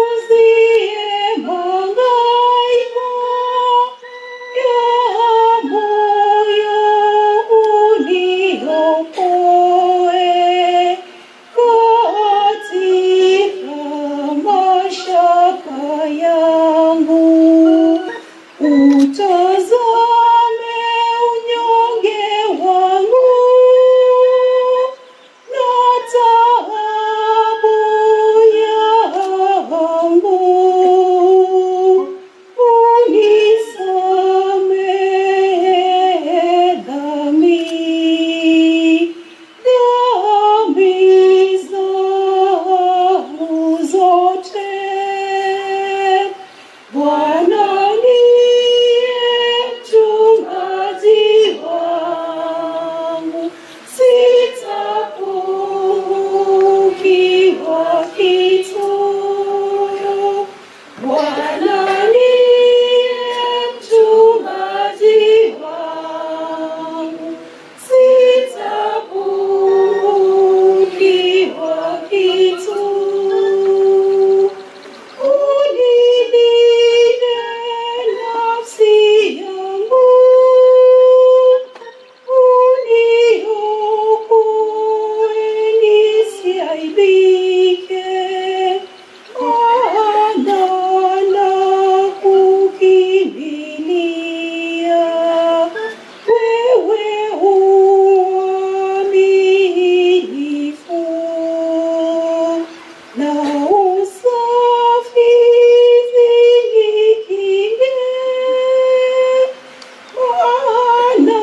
Unipunguzie mahangaiko ya moyo, uniokoe katika mashaka yangu. Utazame unyonge wangu na taabu yangu, unisamehe dhambi, dhambi zangu zote. Bwana ndiye mchungaji wangu, sitapungukiwa kitu. Bwana ndiye mchungaji wangu, sitapungukiwa kitu. Unilinde nafsi yangu, uniokoe nisiaibike, maana nakukimbilia wewe, uaminifu na usafi zinikinge, maana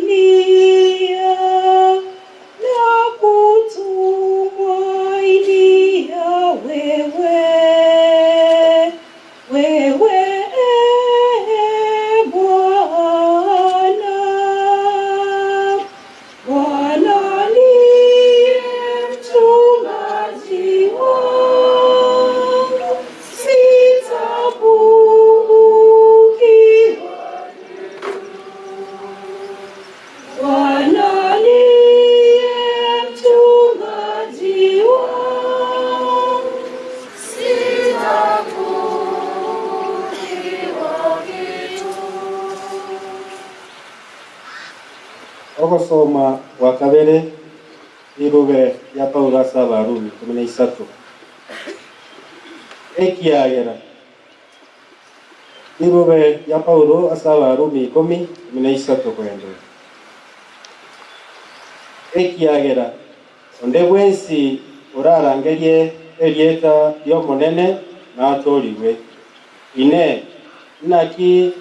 nakutumainia, nakutumainia wewe, wewe Bwana. Bwana ndiye mchungaji wangu, sitapungukiwa. Bwana ndiye mchungaji wangu, sitapungukiwa kitu. Ogosoma wa kabere irube ya Paulo ase Abarumi 13 ekiagera Irube ya Paulo ase Abarumi 13 kwendera. Ekiagera onde bwensi orarangerie erieta riomonene natoriwe. Ine naki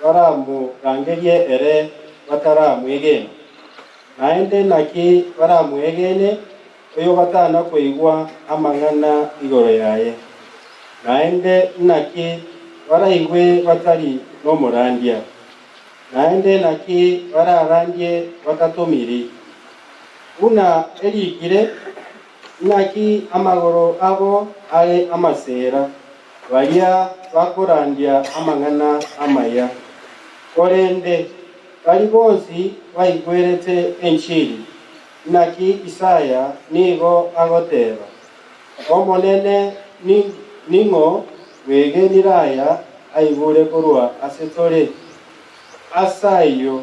baramurangerie ere bataramwegena. Naende naki baramwegene oyo batana koigwa amang'ana igoro yaye. Naende naki baraigwe batari n'omorandia. Naende naki bararandie batatomiri. Buna erikire naki amagoro abo are amasera baria bakorandia amang'ana amaya. Korende bari bonsi baigwerete enchiri. Naki Isaya nigo agoteba omonene ning'o wegeniraya aigure korwa ase tore. Ase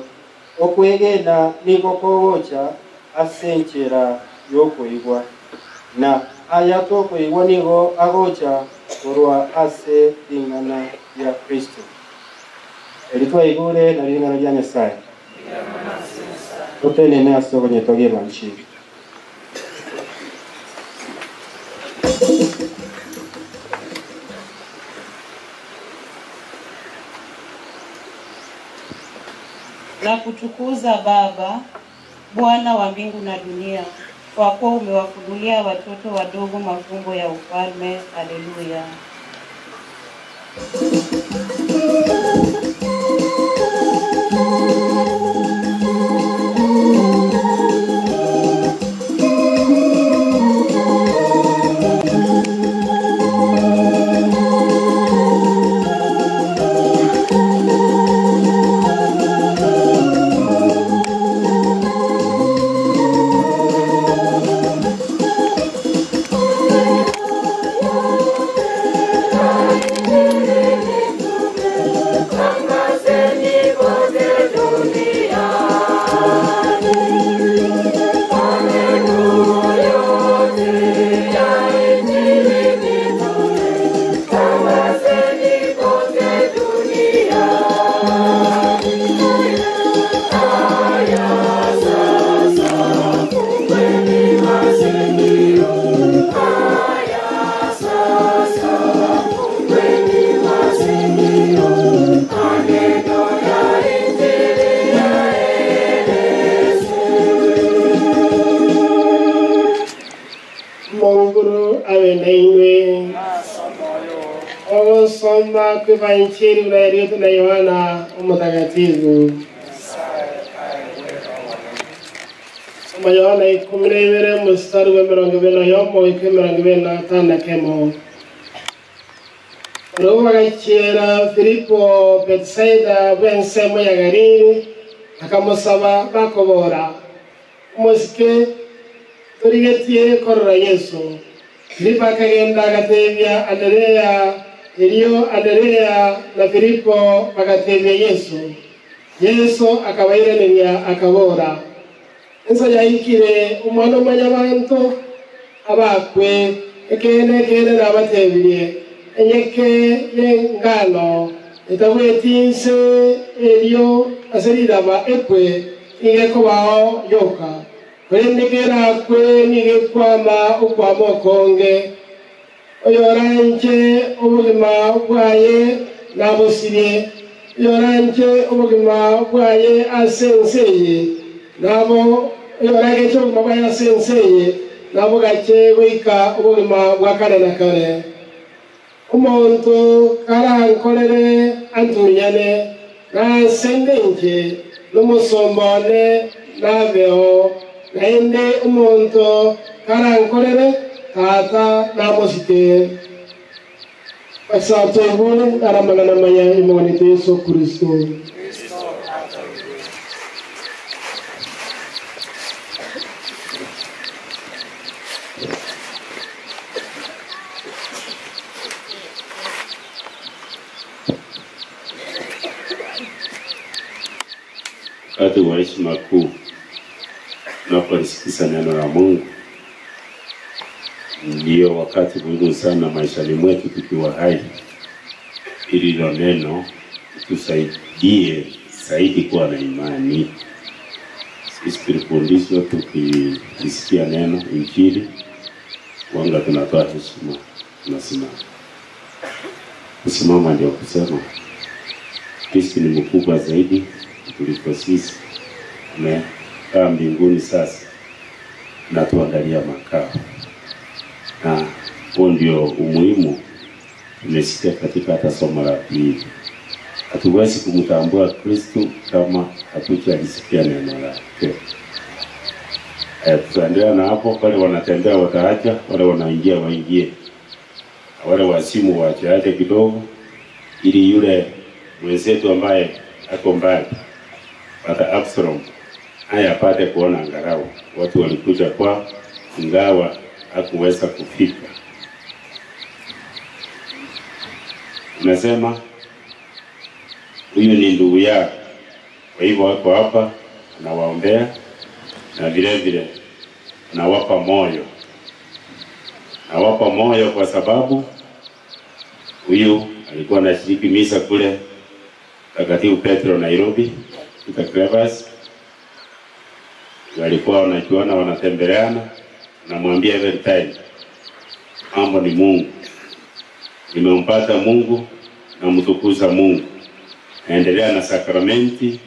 okwegena nigo kogocha ase enchera yokoigwa, na aya tokoigwa nigo agocha korwa ase ring'ana ria Kristo. Eri twaigure na ring'ana ria Nyasaye. Totenene ase ogonyetogerwa nchiri. Na kutukuza Baba, Bwana wa mbingu na dunia, kwa kuwa umewafunulia watoto wadogo mafumbo ya ufalme. Haleluya. Injili unayoletwa na Yohana Mtakatifu. Soma Yohana 12 mstari wa 21 25. Roho Filipo Betsaida bw'ensemo ya Galili akamusaba bakobora umusike turigetie korora Yesu. Filipo akagenda agatebya Anderea. Elio Anderea na Filipo bagatebya Yesu. Yesu akabairaneria akabora ensa yaikire omwana omanyabanto abakwe ekene ekene nabatebirie enyeke y'engano etabwetinse elio aseriraba ekwe igekobao yoka korende kwe nigekwama okwama okonge. Oyoranje obugima bwaye nabusirie, oyoranje obugima bwaye asenseye nabo oyorage obugima bwaye asenseye nabo gache goika obugima bwa kare na kare. Omonto karankorere antunyane nasendenje n'umusombone nabeo naende omonto karankorere Tata namusike. Pastor Ibune aramagana maya imoni Yesu Kristo. Wakati wa heshima kuu tunapolisikiza neno la Mungu, ndio wakati muhimu sana maishani mwetu tukiwa hai. Ili hilo neno tusaidie zaidi kuwa na imani. Sisi tulifundishwa tukisikia neno Injili, wanga tunatoa heshima, tunasimama. Kusimama ndio kusema Kristo ni mkubwa zaidi kuliko sisi. Amekaa mbinguni sasa na tuangalia makao, na huo ndio umuhimu tumesikia katika hata somo la pili. Hatuwezi kumtambua Kristo kama hatujalisikia neno lake. Tutaendelea na hapo. Wale wanatembea wataacha, wale wanaingia waingie, wale wasimu waache kidogo, ili yule mwenzetu ambaye ako mbali Pata Absalom haya apate kuona angalau watu walikuja kwa, ingawa hakuweza kufika. Unasema huyu ni ndugu yao, kwa hivyo wako hapa, anawaombea na vile vile anawapa moyo. Nawapa moyo kwa sababu huyu alikuwa anashiriki misa kule Takatifu Petro Nairobi, Peter Clevers. Walikuwa wanajuana, wanatembeleana, namwambia every time, mambo ni Mungu. Nimempata Mungu na mtukuza Mungu. Naendelea na sakramenti,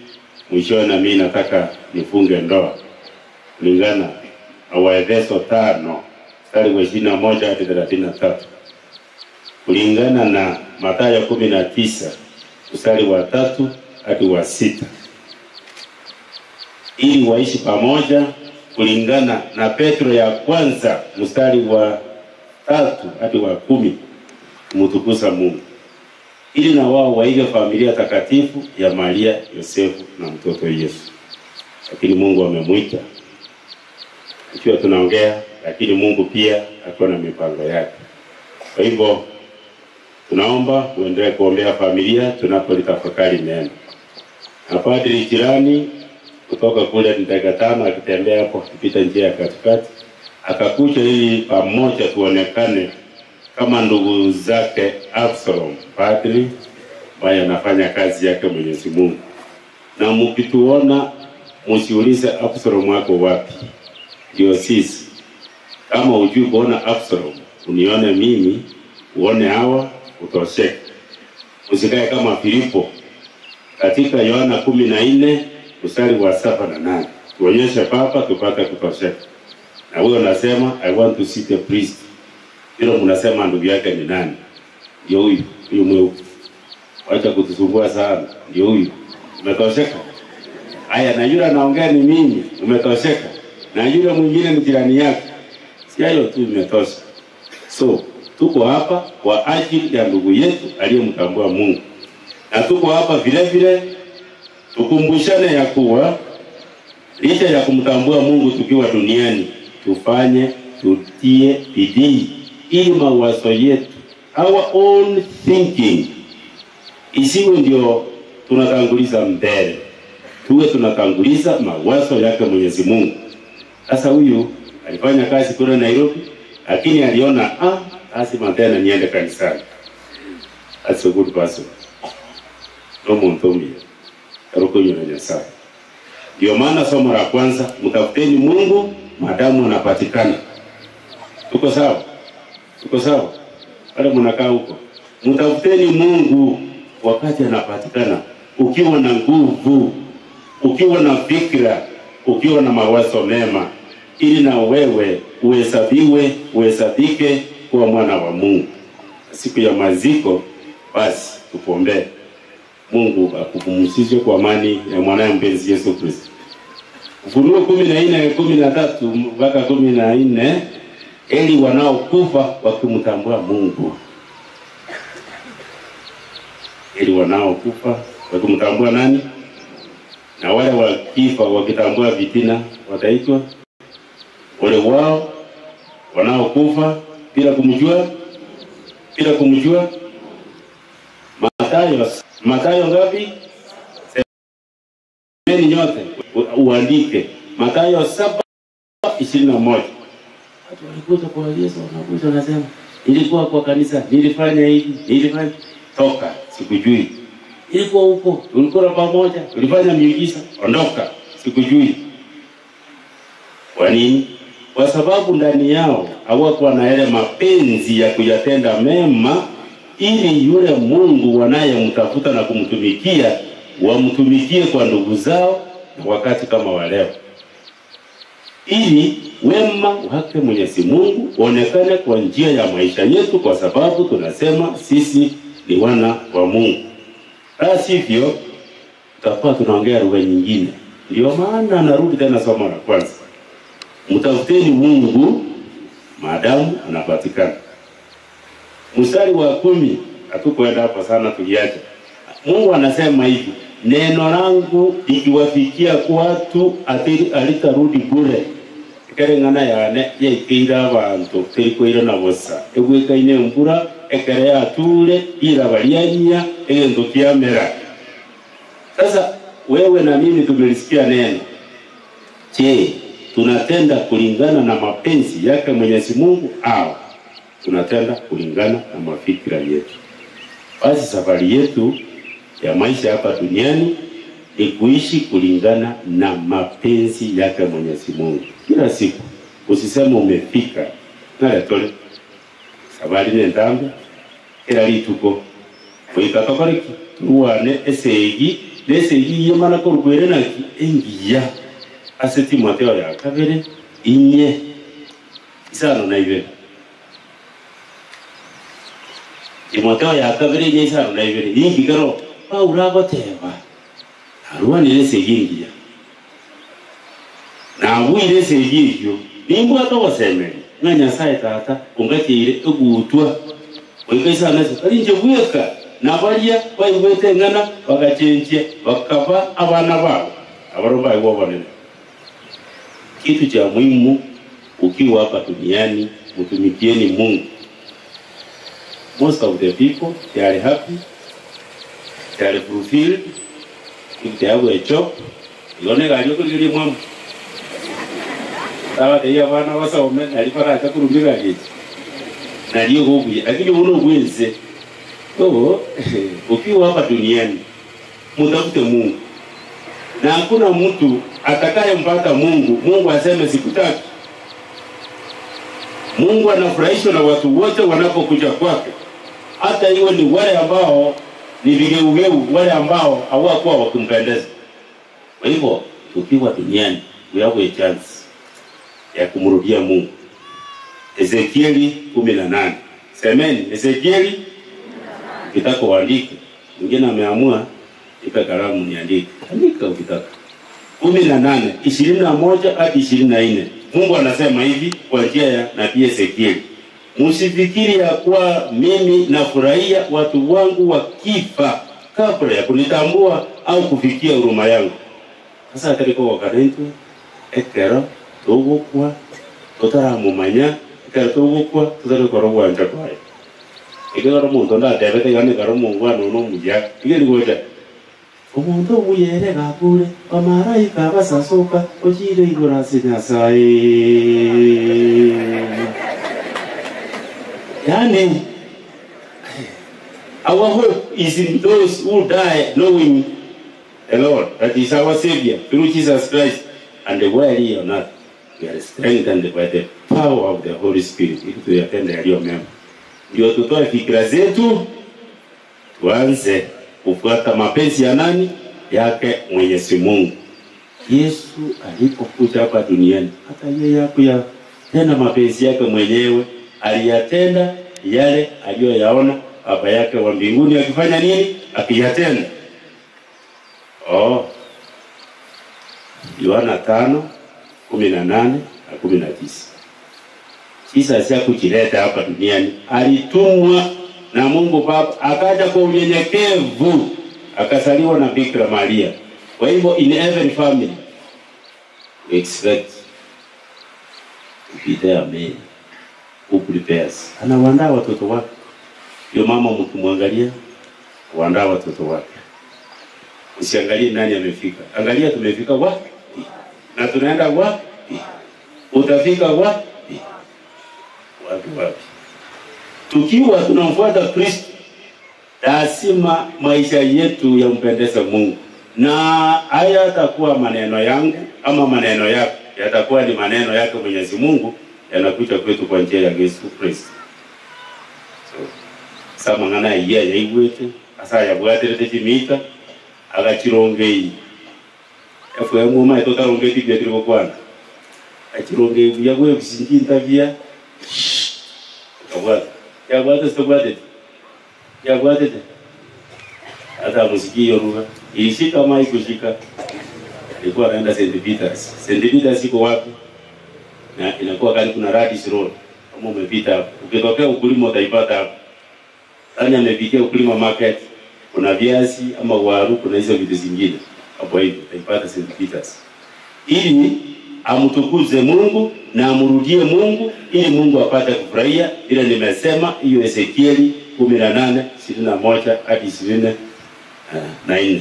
mwishowe na mimi nataka nifunge ndoa. Kulingana na Waefeso 5:21 hadi 33. Kulingana na Mathayo 19 mstari wa 3 hadi wa 6. Ili waishi pamoja kulingana na Petro ya kwanza mstari wa 3 hadi wa 10, kumtukuza Mungu. Ili na wao waige familia takatifu ya Maria, Yosefu na mtoto Yesu. Lakini Mungu amemuita. Ikiwa tunaongea, lakini Mungu pia ako na mipango yake. Kwa hivyo tunaomba uendelee kuombea familia tunapolitafakari neno. Na padri jirani kutoka kule dakika 5 akitembea hapo akipita njia ya katikati akakuja ili pamoja tuonekane kama ndugu zake Absalom, padri ambaye anafanya kazi yake Mwenyezi Mungu. Na mkituona msiulize Absalom wako wapi. Ndio sisi. Kama hujui kuona Absalom, unione mimi, uone hawa, utosheke. Usikae kama Filipo katika Yohana 14 mstari wa 7 na 8. Tuonyeshe Papa tupate kutosheka. Na huyo anasema I want to see the priest. Hilo mnasema ndugu yake ni nani? Ndio huyu, huyu mweupe. Wacha kutusumbua sana. Ndio huyu. Umetosheka? Haya, na yule anaongea ni mimi, umetosheka. Na yule mwingine ni jirani yake. Si hayo tu imetosha. So, tuko hapa kwa ajili ya ndugu yetu aliyemtambua Mungu. Na tuko hapa vile vile tukumbushane ya kuwa licha ya kumtambua Mungu tukiwa duniani, tufanye, tutie bidii ili mawazo yetu, our own thinking, isiwe ndio tunatanguliza mbele. Tuwe tunatanguliza mawazo yake Mwenyezi Mungu. Sasa huyu alifanya kazi kule Nairobi, lakini aliona lazima tena niende kanisani. That's a good person. No muntumia. Rukunyo na Nyasaye. Ndio maana somo la kwanza, mtafuteni Mungu madamu anapatikana. Tuko sawa? Tuko sawa? Wale mnakaa huko. Mtafuteni Mungu wakati anapatikana. Ukiwa na nguvu, ukiwa na fikra, ukiwa na mawazo mema, ili na wewe uhesabiwe, uhesabike kuwa mwana wa Mungu. Siku ya maziko basi tuombe Mungu akupumzishe kwa amani ya mwanae mpenzi Yesu Kristo. Ufunuo 14:13 mpaka 14, eli wanaokufa wakimtambua Mungu. Eli wanaokufa wakimtambua nani? Na wale wakifa wakitambua vitina wataitwa wale wao wanaokufa bila kumjua, bila kumjua. Mathayo ngapi? Semeni nyote uandike. Mathayo 7:21. Watu walikuja kwa Yesu, wanakuja wanasema nilikuwa kwa kanisa, nilifanya hivi, nilifanya. Toka, sikujui. Ilikuwa huko, tulikuwa pamoja, tulifanya miujiza, ondoka, sikujui. Kwa nini? Kwa sababu ndani yao hawakuwa na yale mapenzi ya kuyatenda mema, ili yule Mungu wanayemtafuta na kumtumikia wamtumikie kwa ndugu zao wakati kama wa leo, ili wema wake Mwenyezi Mungu uonekane kwa njia ya maisha yetu, kwa sababu tunasema sisi ni wana wa Mungu. La sivyo tutakuwa tunaongea lugha nyingine. Ndio maana narudi tena somo la kwanza, mtafuteni Mungu maadamu anapatikana. Mstari wa 10, hatukwenda hapo sana, tuliacha. Mungu anasema hivi, neno langu likiwafikia watu alitarudi bure. Ekere ng'ana yane yaikeire abanto terikoire na bosa. Egwekaine mbura ekere yature irabariania egento kiamera. Sasa wewe na mimi tumelisikia neno. Je, tunatenda kulingana na mapenzi yake Mwenyezi Mungu au tunatenda kulingana na mafikira yetu? Basi safari yetu ya maisha hapa duniani ni kuishi kulingana na mapenzi yake Mwenyezi Mungu. Kila siku usiseme umefika nale tole safari ni ndambe kila lituko kuikatokoriki tuwane esegi nesegi yemana korugwere na engiya ase Timotheo ya 2 4 5 2. Timotheo ya 2 4 5 2 ingikero Paulo agoteba arwanire segingia na wire segigio nimbwa togosemeri nga Nyasaye tata ungatire egutwa oikaisa nase alinje bweka na baria baigwete ngana bagachenjia bakaba abana babo abaromba igobonene. Kitu cha muhimu ukiwa hapa duniani, mtumikieni Mungu. Most of the people, they are happy, they are fulfilled. If they have a job, yone gari kuri mwamu. Tawa teya bana basome nali para atakurumira giki. Naliyo gobuye, lakini uno bwenze. Kwa ukiwa hapa duniani, mtafute Mungu. Na hakuna mtu atakayempata Mungu, Mungu aseme sikutaki. Mungu anafurahishwa na watu wote wanapokuja kwake. Hata iwe ni wale ambao ni vigeugeu, wale ambao hawakuwa wakimpendeza. Kwa hivyo tukiwa duniani, we have a chance ya kumrudia Mungu. Ezekieli 18. Semeni Ezekieli, ukitaka uandike. Mwingine ameamua ipe kalamu niandike. Andika ukitaka. 18, 21 hadi 24. Mungu anasema hivi kwa njia ya nabii Ezekieli: msifikiri ya kuwa mimi nafurahia watu wangu wakifa kabla ya kunitambua au kufikia huruma yangu. Sasa atariko wakarentu ekero tugukwa tutaramumanya ekero tugukwa tutarikora gwanja kwaye. Ekero omonto ndatebete gane karo Mungu ano nomuya igeri gocha omonto obuyere gakure bamaraika basasoka ochire igoro ase Nyasaye. Yani, our hope is in those who die knowing the Lord, that is our Savior, through Jesus Christ, and the way or not, we are strengthened by the power of the Holy Spirit. Ili tuyatende yaliyo mema. Ndio tutoe fikra zetu, tuanze kufuata mapenzi ya nani? Yake Mwenyezi Mungu. Yesu alipokuja hapa duniani, hata yeye hakuyatenda mapenzi yake mwenyewe, aliyatenda yale aliyoyaona Baba yake wa mbinguni akifanya nini? Akiyatenda. Oh. Yohana 5:18 na 19. Jesus hakujileta hapa duniani, alitumwa na Mungu Baba, akaja kwa unyenyekevu, akazaliwa na Bikira Maria. Kwa hivyo in every family we expect to be there man who prepares. Anawaandaa watoto wake. Yo mama mkimwangalia, waandaa watoto wake. Usiangalie nani amefika. Angalia tumefika wapi na tunaenda wapi. Utafika wapi? Wapi wapi? Tukiwa tunamfuata Kristo, Lazima maisha yetu yampendeze Mungu. Na haya yatakuwa maneno yangu ama maneno yako, yatakuwa ni maneno yake Mwenyezi Mungu yanakuja kwetu kwa njia ya Yesu Kristo. So samangana iya yaigwete asa yabwatirete chimita agachirongei FM ma etotarongeti bya tiri gokwana achirongei buya gwe bisinginta bya kabwata yabwata stobwate yabwatete hata musiki yoruga ilishika mai kushika. Alikuwa anaenda St. Peters. St. Peters iko wapi? Na inakuwa karibu na Radis Road. Kama umepita hapo, ukitokea ukulima utaipata hapo. Tani amepitia ukulima market, kuna viazi ama waru, kuna hizo vitu zingine. Hapo hivi utaipata St. Peters. Ili amtukuze Mungu na amrudie Mungu ili Mungu apate kufurahia. Ile nimesema hiyo Ezekieli 18:21 hadi 24.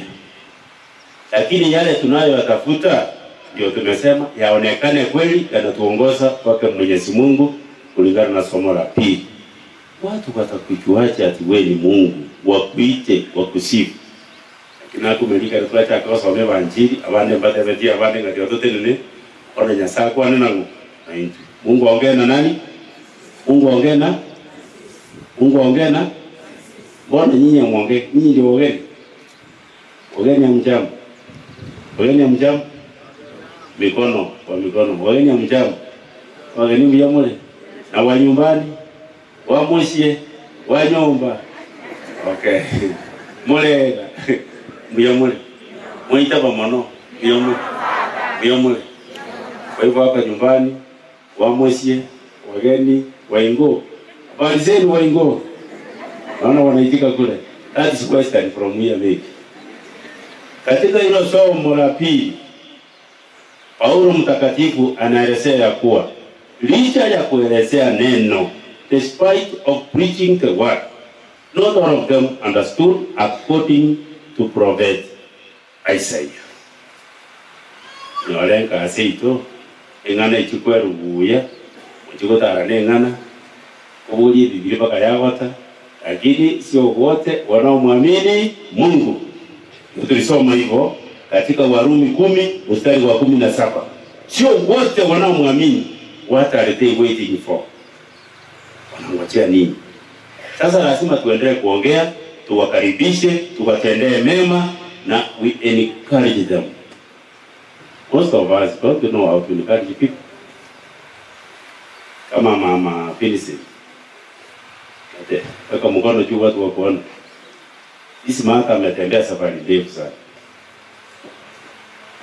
Lakini yale tunayoyatafuta ndio tumesema yaonekane kweli yanatuongoza kwake Mwenyezi Mungu kulingana na somo la pili. Watu watakujuaje ati wewe ni Mungu, wakuite, wakusifu? Lakini akumelika tulacha akasome banjiri abande mbate betia abande ngati watote nene ona Nyasaye kwane nangu na intu. Mungu aongee na nani? Mungu aongee na? Mungu aongee na? Mbona nyinyi muongee? Nyinyi ndio wageni. Wageni hamjambo. Wageni hamjambo. Mikono kwa mikono. Wageni hamjambo. Wageni mjamole. Na wa nyumbani, wa mushie, wa nyumba. Okay. Mole. Mjamole. Muita pamono. Mjamole. Mjamole. Kwa hivyo hapa nyumbani, wa mushie, wageni, waingo. Habari zenu waingo. Naona wanaitika kule. That is question from here maybe. Katika hilo somo la pili, Paulo mtakatifu anaelezea ya kuwa licha ya kuelezea neno, despite of preaching the word, not all of them understood according to prophet Isaiah. Nyolenka aseito engana ichukwe rubuya uchikotara nengana kubuli Biblia paka yawata, lakini sio wote wanaomwamini Mungu. Tulisoma hivyo katika Warumi 10 mstari wa 17. Sio wote wanaomwamini. What are they waiting for? Wanangojea nini? Sasa lazima tuendelee kuongea, tuwakaribishe, tuwatendee mema na we encourage them. Most of us don't know how to encourage people. Kama mama Vincent. Weka mkono juu watu wakuona. Isi mama ametembea safari ndefu sana.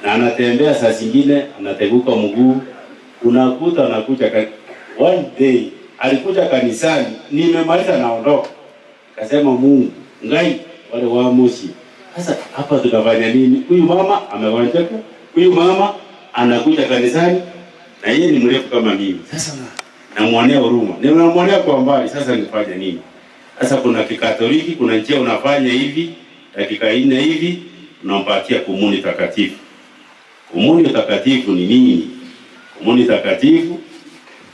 Na anatembea saa zingine anateguka mguu, unakuta anakuja one day alikuja kanisani, nimemaliza naondoka. Akasema Mungu, ngai wale waamuzi. Sasa hapa tutafanya nini? Huyu mama amegonjeka, huyu mama anakuja kanisani na yeye ni mrefu kama mimi. Sasa namuonea huruma. Nimemuonea kwa mbali, sasa nifanye nini? Sasa kuna Kikatoliki, kuna njia unafanya hivi, dakika 4 hivi, unampatia komuni takatifu. Komuni takatifu ni nini? Komuni takatifu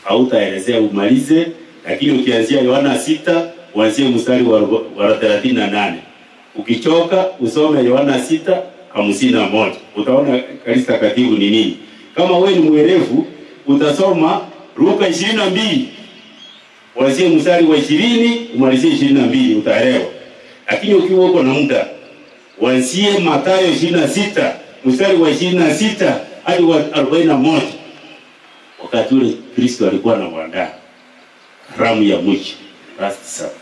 hautaelezea umalize, lakini ukianzia Yohana 6 uanzie mstari wa 38. Ukichoka usome Yohana 6:51. Utaona kanisa takatifu ni nini. Kama wewe ni mwerevu utasoma Luka 22 uanzie mstari wa 20 umalizie 22, utaelewa. Lakini ukiwa uko na muda uanzie Mathayo 26 mstari wa 26 hadi wa 41. Wakati ule Kristo alikuwa anawaandaa karamu ya mwisho, last supper.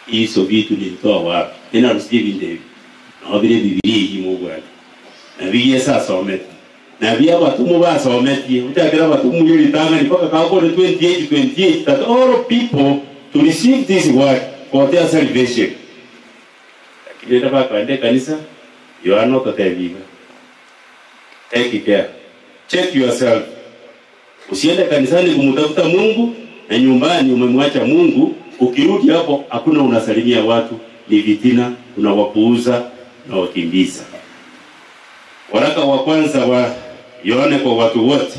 Hizo vitu nilitoa wapi? Tena rusikie vindevi. Na vile Biblia hii Mungu yake. Na vile Yesu asomete. Na vile watu basomete. Utakira watu mwili tanga ni paka kako 28 that all people to receive this word for their salvation. Lakini ndaba kaende kanisa Yohana tutaviga. Take care. Check yourself. Usiende kanisani kumtafuta Mungu na nyumbani umemwacha Mungu. Ukirudi hapo hakuna unasalimia watu, ni vitina, unawapuuza na wakimbiza. Waraka wa kwanza wa Yohane kwa watu wote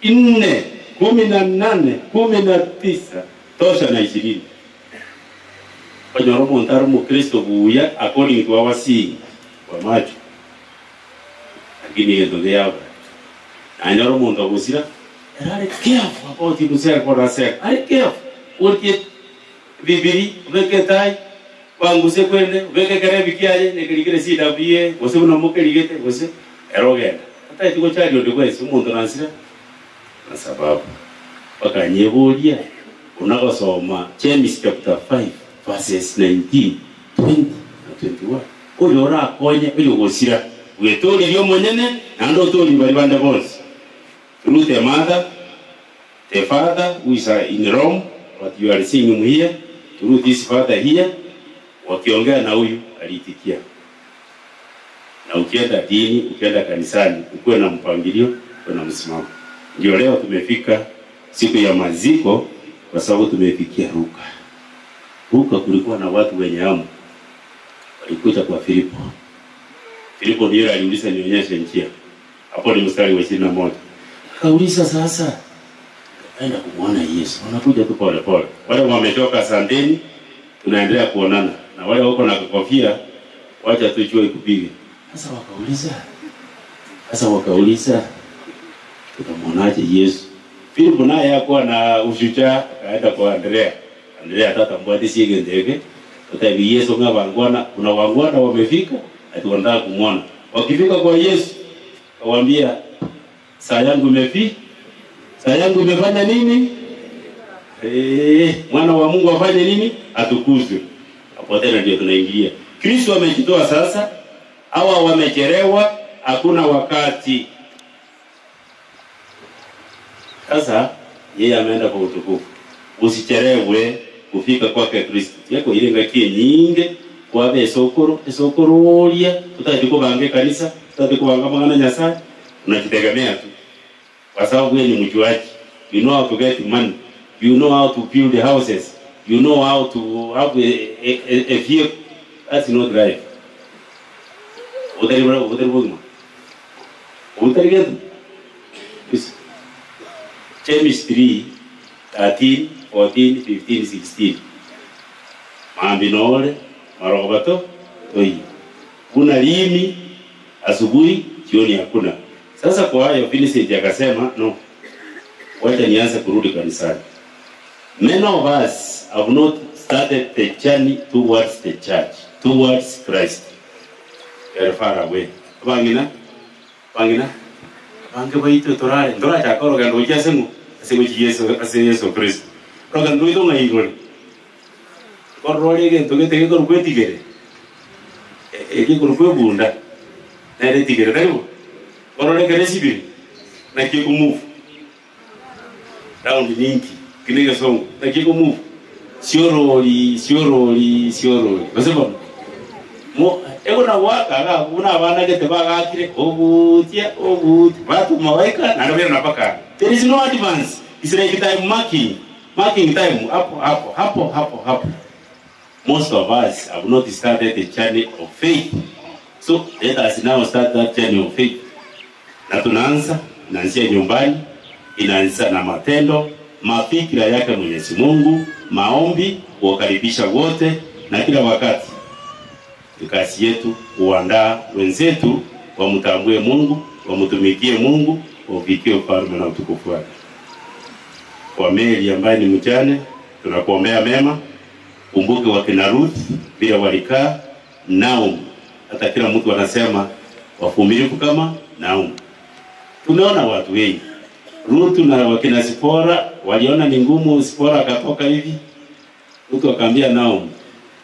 4:18, 19 tosha na 20. Onyoro omonto mukristo buya according to our seeing kwa macho. Lakini gento geaba. Anyoro omonto agosira era careful about himself or herself. Ari careful. Urtie bibiri ubeke tai wanguse kwende ubeke kere bikiaye nekerikire CWA gose buno mukerigete gose erogenda. Ata itigo chari onde kwesi omonto nansira na sababu bakanyeburia unagosoma James chapter 5 verses 19, 20 na 21. Oyo orakonye oyo gosira wetolirio monyene nando otori bari bande bonsi. Through the mother, the father who is in Rome, but you are seeing him here, through this father here, wakiongea na huyu aliitikia. Na ukienda dini, ukienda kanisani, ukuwe na mpangilio, ukuwe na msimamo. Ndio leo tumefika siku ya maziko kwa sababu tumefikia Luka. Luka kulikuwa na watu wenye hamu. Walikuja kwa Filipo. Filipo ndiye aliuliza nionyeshe njia. Hapo ni mstari wa 21. Akauliza sasa, kaenda kumuona Yesu. Wanakuja tu pole pole. Wale wametoka sandeni, tunaendelea kuonana. Na wale wako na kofia, wacha tujue ikupige. Sasa wakauliza tutamuonaje Yesu? Filipo naye hakuwa na ushujaa, akaenda kwa Andrea. Andrea tata mbwati sige ndege. Tutabi Yesu nga wangwana, kuna wangwana wamefika, ati wanataka kumuona. Wakifika kwa Yesu, akawaambia saa yangu imefika. Saa yangu imefanya nini? Mwana wa Mungu afanye nini? Atukuzwe. Hapo tena ndio tunaingilia. Kristo amejitoa sasa, hawa wamechelewa, hakuna wakati. Sasa yeye ameenda kwa utukufu. Usichelewe kufika kwake Kristo. Yako ile ngakie nyingi kwa esokoro, esokorolia, tutaki kubange kanisa, tutaki kubanga mwana Nyasaye, unajitegemea tu. Kwa sababu wewe ni mjuaji. You know how to get money. You know how to build the houses. You know how to have a vehicle. That's not life. James 3, 13, 14, 15, 16. Maambinole, marobato, toi. Kuna limi, asubuhi, jioni hakuna. Sasa kwa hayo Vincent akasema, no, wacha nianze kurudi kanisani. Many of us have not started the journey towards the church, towards Christ. Very far away. Bangina, bangina, bange baito torare, ndora chakoro gando ichasengu, asengu Yesu, ase Yesu Kristo. Roga nduito ngaigore. Korore ge toge tege kor kwetigere. Eki kor kwebunda. Nere tigere taibo. Korore kere sibiri. Na kiko move. Round ninki. Kinege songo. Na kiko move. Siorori, siorori, siorori. Basema mo ego na waka ga kuna bana ke tebaga akire obutia obuti watu mawaika na ndio napaka. There is no advance. It's like time marking. Marking time hapo hapo hapo hapo hapo. Most of us have not started the journey of faith. So let us now start that journey of faith. Na tunaanza, inaanzia nyumbani, inaanza na matendo, mafikira yake Mwenyezi Mungu, maombi, kuwakaribisha wote na kila wakati. Ni kazi yetu kuandaa wenzetu wamtambue Mungu, wamtumikie Mungu, wafikie ufalme na utukufu wake. Kwa Mary ambaye ni mjane, tunakuombea mema. Kumbuke wakina Ruth bila walikaa Naomi. Hata kila mtu anasema wavumilivu kama Naomi. Tunaona watu wengi. Ruth na wakina Sipora waliona ni ngumu, Sipora akatoka hivi. Ruth akamwambia Naomi,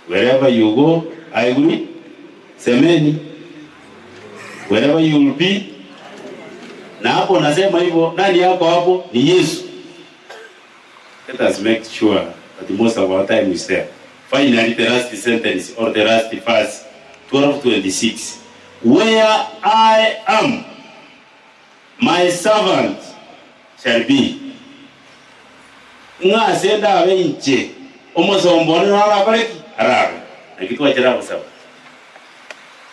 wherever you go, I will. Semeni, wherever you will be. Na hapo nasema hivyo, nani yako hapo? Ni Yesu. Let us make sure that most of our time is there. Finally, the last sentence or the last verse, 12:26. Where I am, my servant shall be. Nga senda wenche, omosombone na bareki arabe. Nakitwa chira kusaba.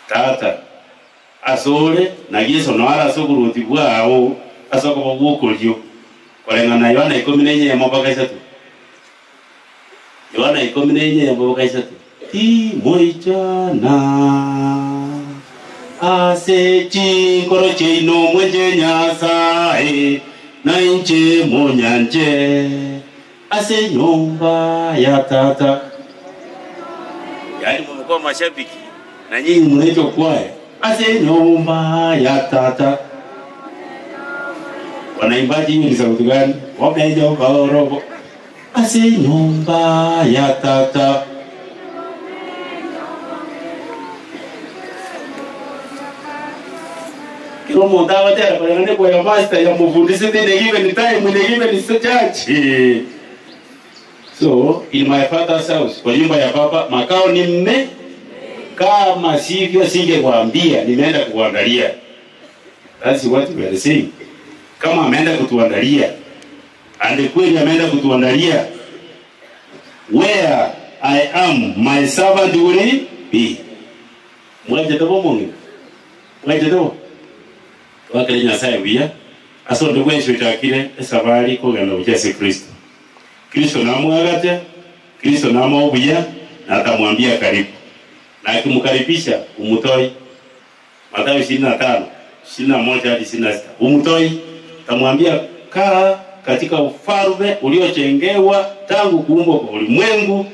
Tata asole na Yesu no ara sokuruti bwao asoko bwokolyo. Kulingana na Yohana 14 mpaka 3. Yohana 14 mpaka 3. Timoichana ase chinkoro cheino mwenje Nyasaye na inche munyanje ase nyumba ya tata. Yaani mmekuwa mashabiki na nyinyi mnaitwa kwaya ase nyumba ya tata. Wanaimbaji ni sauti gani? Wameja robo ase nyumba ya tata. Kilo mdawa tena kwa nini kwa master ya mfundisi tena given time ni given church. So in my father's house, kwa nyumba ya baba makao ni mme. Kama sivyo singekuambia nimeenda kuangalia. That's what we are saying. Kama ameenda kutuandalia, and kweli ameenda kutuandalia, where I am my servant will be. Mwaje tabo mungu. Mwaje tabo. Wakale Nyasaye buya asonde kwensho takire esabari kogenda Yesu Kristo. Kristo namwagate, Kristo namwobuya na atamwambia karibu. Na akimkaribisha umutoi. Mathayo 25, 21 hadi 26. Umutoi, tamwambia kaa katika ufalme uliochengewa tangu kuumbwa kwa ulimwengu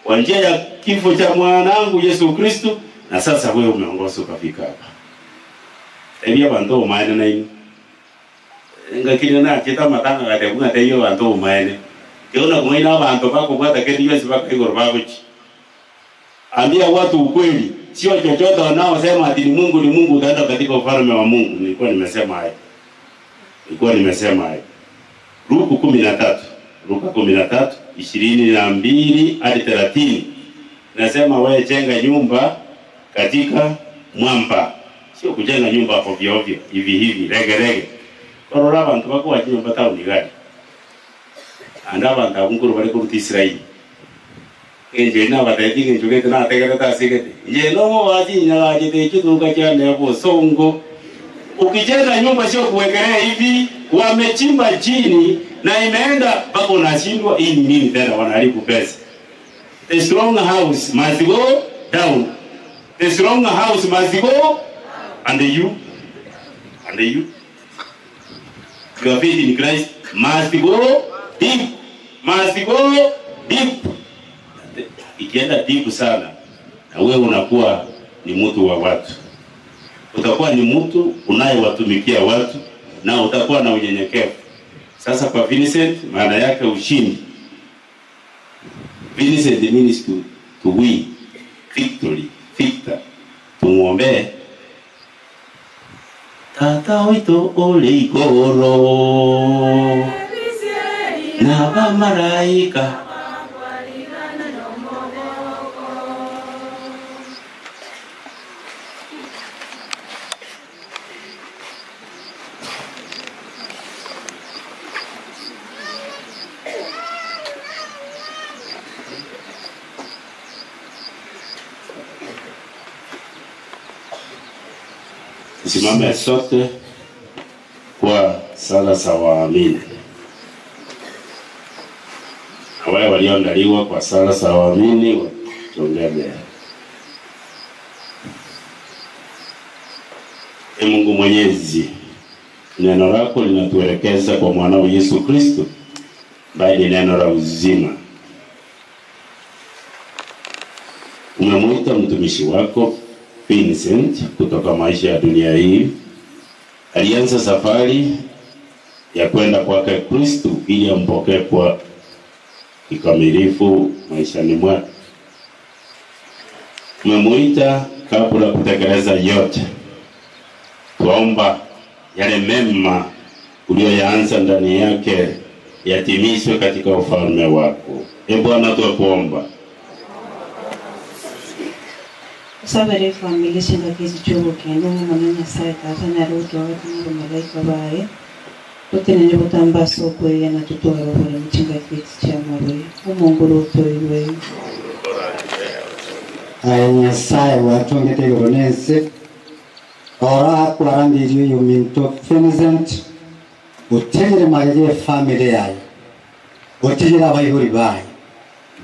kwa njia ya kifo cha mwanangu Yesu Kristo, na sasa wewe umeongoza ukafika hapa. Ebia bantu maene na inu. Ngakiri na cheta matanga gatekunga teyo bantu maene. Kiona kumaina bantu bako bwata kedi Yesu bako igoro bakuchi. Ambia watu ukweli, sio chochote wanaosema ati ni Mungu ni Mungu utaenda katika ufalme wa Mungu. Nilikuwa nimesema hayo. Nilikuwa nimesema hayo. Luka 13, Luka 13 22 hadi 30. Nasema wewe jenga nyumba katika mwamba. Sio kujenga nyumba ovyo ovyo hivi hivi rege rege. Korora abantu bako wajinyumba tauni gani? Anda abantu abunguru bari kuruta Israeli. Enje na bateti nje na tegereta sigete. Nje no waji nyalaje te kituka cha nebo songo. Ukijenga nyumba sio kuwekelea hivi, wamechimba chini na imeenda mpaka unashindwa hii ni nini tena, wanaharibu pesa. The strong house must go down. The strong house must go. And you, your faith in Christ must go deep, must go deep. Ikienda deep sana, na wewe unakuwa ni mtu wa watu. Utakuwa ni mtu unayewatumikia watu na utakuwa na unyenyekevu. Sasa kwa Vincent, maana yake ushindi. Vincent means to win, victory, victor. Tumuombe. Tata wito ole igoro na bamaraika Tusimame sote kwa sala za waamini. Na wale walioandaliwa kwa sala za waamini waongee mbele. Ee Mungu Mwenyezi, neno lako linatuelekeza kwa mwanao Yesu Kristo, ambaye ni neno la uzima. Umemuita mtumishi wako Vincent kutoka maisha ya dunia hii. Alianza safari ya kwenda kwake Kristo ili ampokee kwa kikamilifu maishani mwake. Umemuita kabla kutekeleza yote. Tuomba yale mema uliyoyaanza ndani yake yatimizwe katika ufalme wako. E Bwana, tukuomba. Sabere family shinga kizi chuo kendo mwana Nyasaye tata na ruto wakati malaika bae tutenene butamba soko ya na tutoe bore mchinga kizi cha mawe umongoro toiwe aya Nyasaye watongete goronese ora kwarandiriyo yuminto Vincent utegere magege family yayo utegere abayihuri bayo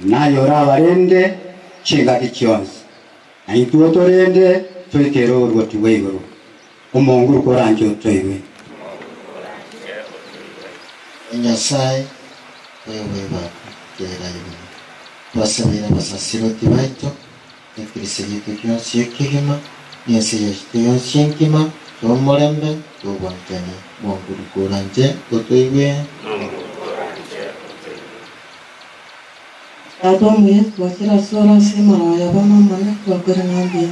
nayo rabarende chingaki chionsi na itwo torende twikere oruoti bwa igoro omonguru koranche otoiwe. Nyasaye wewe bakera ibintu twasabira abasasiroti baito ekirisi gitu kyonsi ekigima n'ensi yaitu yonsi enkima tw'omurembe tw'obwanchani mwonguru koranje otoiwe. Tata omuye twakira sora ase maraya bono omone twakwire ng'ambi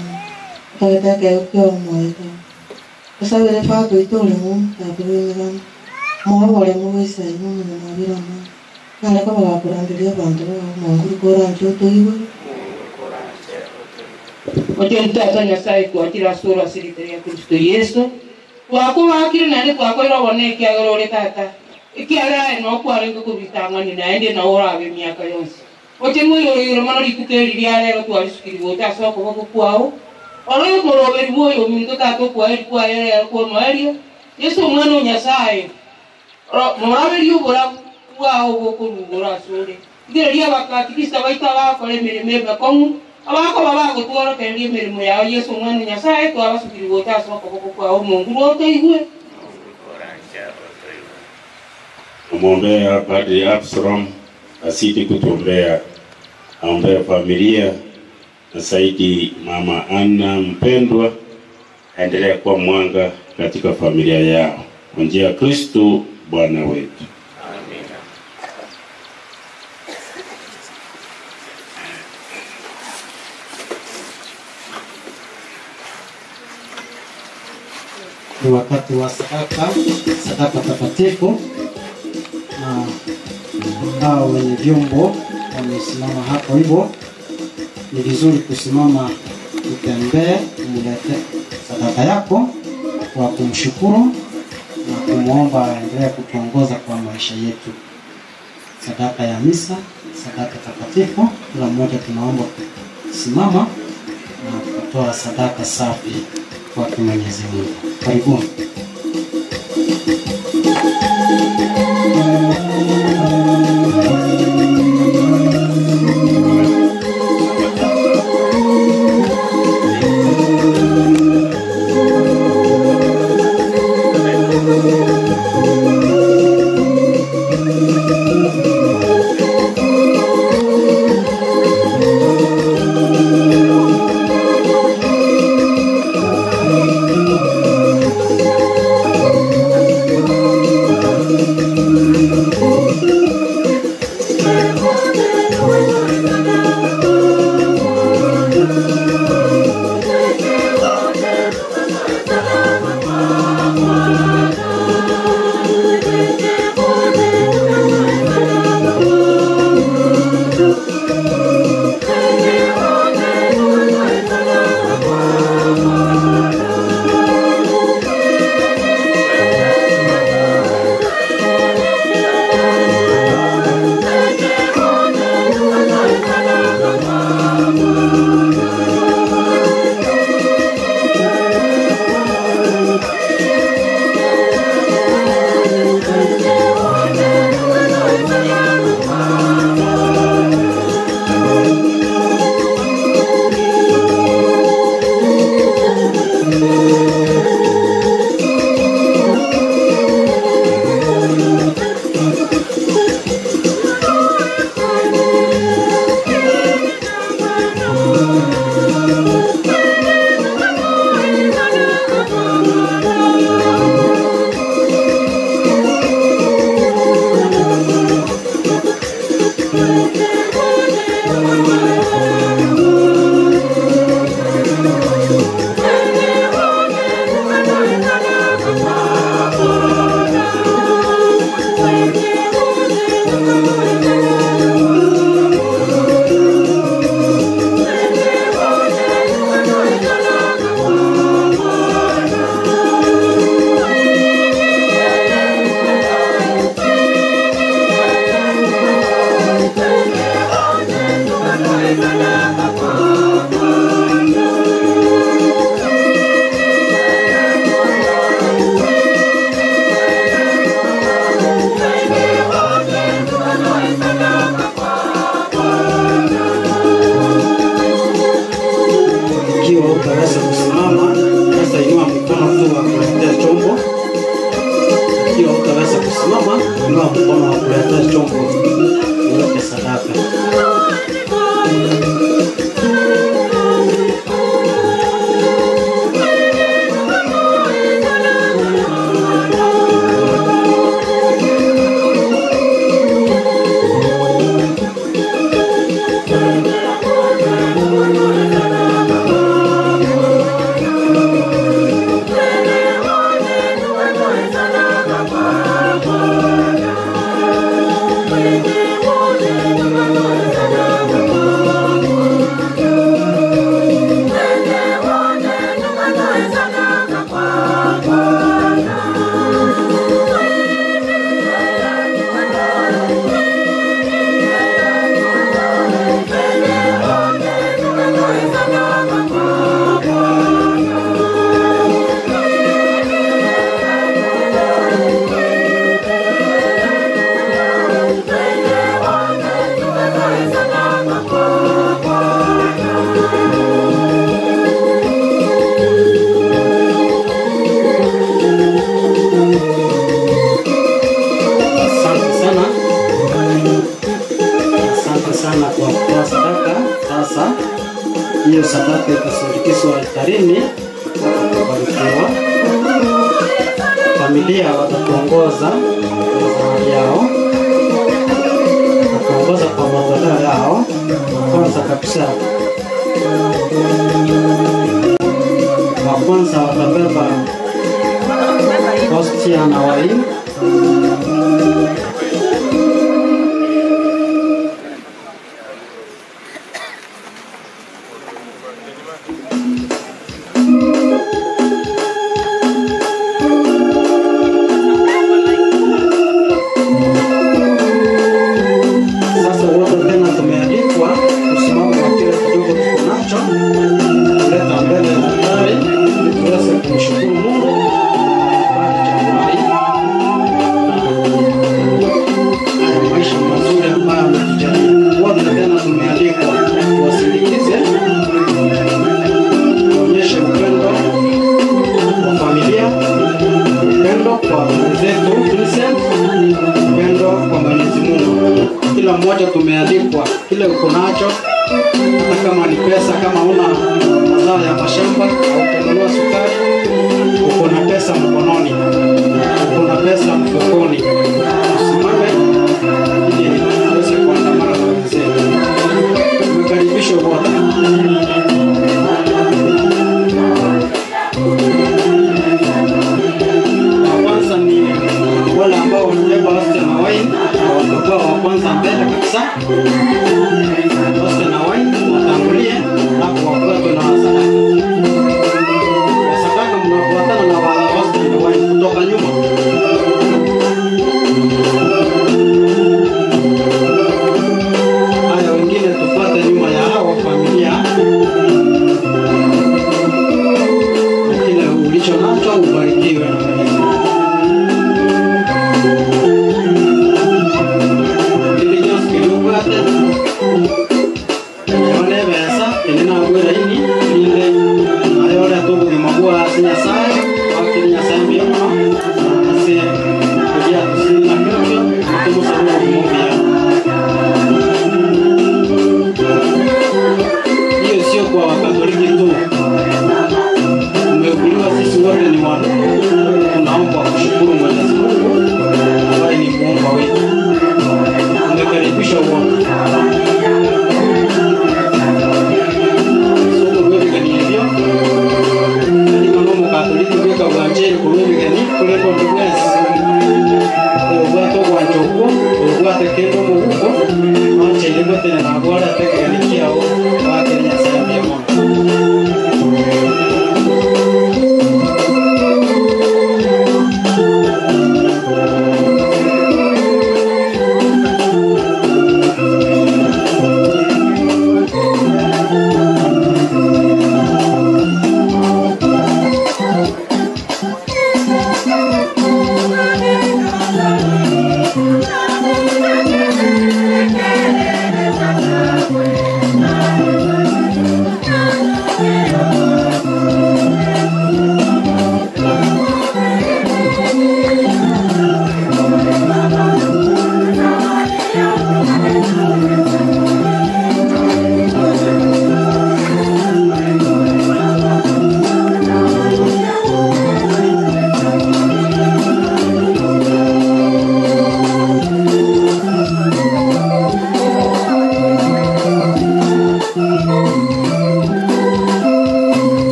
tagete ekeo kia omoyo tata osabire Father oito oremu tata bwa emegano moyo oremu bwa isaino omonye mwabire omwana nareko bagakuranderia abanto bao omonguru koranche otoiwe. Ocho tata Nyasaye kwatira sura ase ya Kristo Yesu twakubakire naende twakoire obone ekiagera ore tata ekiagera nokwarenge kobitang'ani naende nao orabe emiaka yonsi oche mwoyoroyoro mono rituko eri ria rero twarisukiri gocha ase okoboko kwao ore moroberi bwoyo ominto tata okwaeri kwaye rero kwomoerio Yesu omwana o Nyasaye moraberi oborabu bwao bokorugora ase ore igereria abakatikista baito abakora emirimo ebekong'u abako babagotworokereria emirimo yao Yesu omwana o Nyasaye twabasukiri gocha ase okoboko kwao omonguru otoigwe. Namwombea Padre Absalom azidi kutuombea, aombea familia na zaidi Mama Anna mpendwa, aendelee kuwa mwanga katika familia yao kwa njia ya Kristo Bwana wetu. Amina. Ni wakati wa sadaka, sadaka takatifu, na hao wenye vyombo wamesimama hapo hivyo. Ni vizuri kusimama utembee, umlete sadaka yako kwa kumshukuru na kumuomba aendelee kutuongoza kwa maisha yetu. Sadaka ya misa, sadaka takatifu, kila mmoja tunaomba kusimama na kutoa sadaka safi kwa Mwenyezi Mungu. Karibuni. Thank you. Ikiwa utaweza kusimama, sasa inua mkono tu wa kuletea chombo. Ikiwa utaweza kusimama, inua mkono wa kuletea chombo uweke sadaka. Hiyo sadaka itasindikizwa altarini, watabarikiwa. Familia watatuongoza kwa zawadi yao, watatuongoza kwa matoleo yao. Kwanza kabisa, wa kwanza watabeba hostia na waini.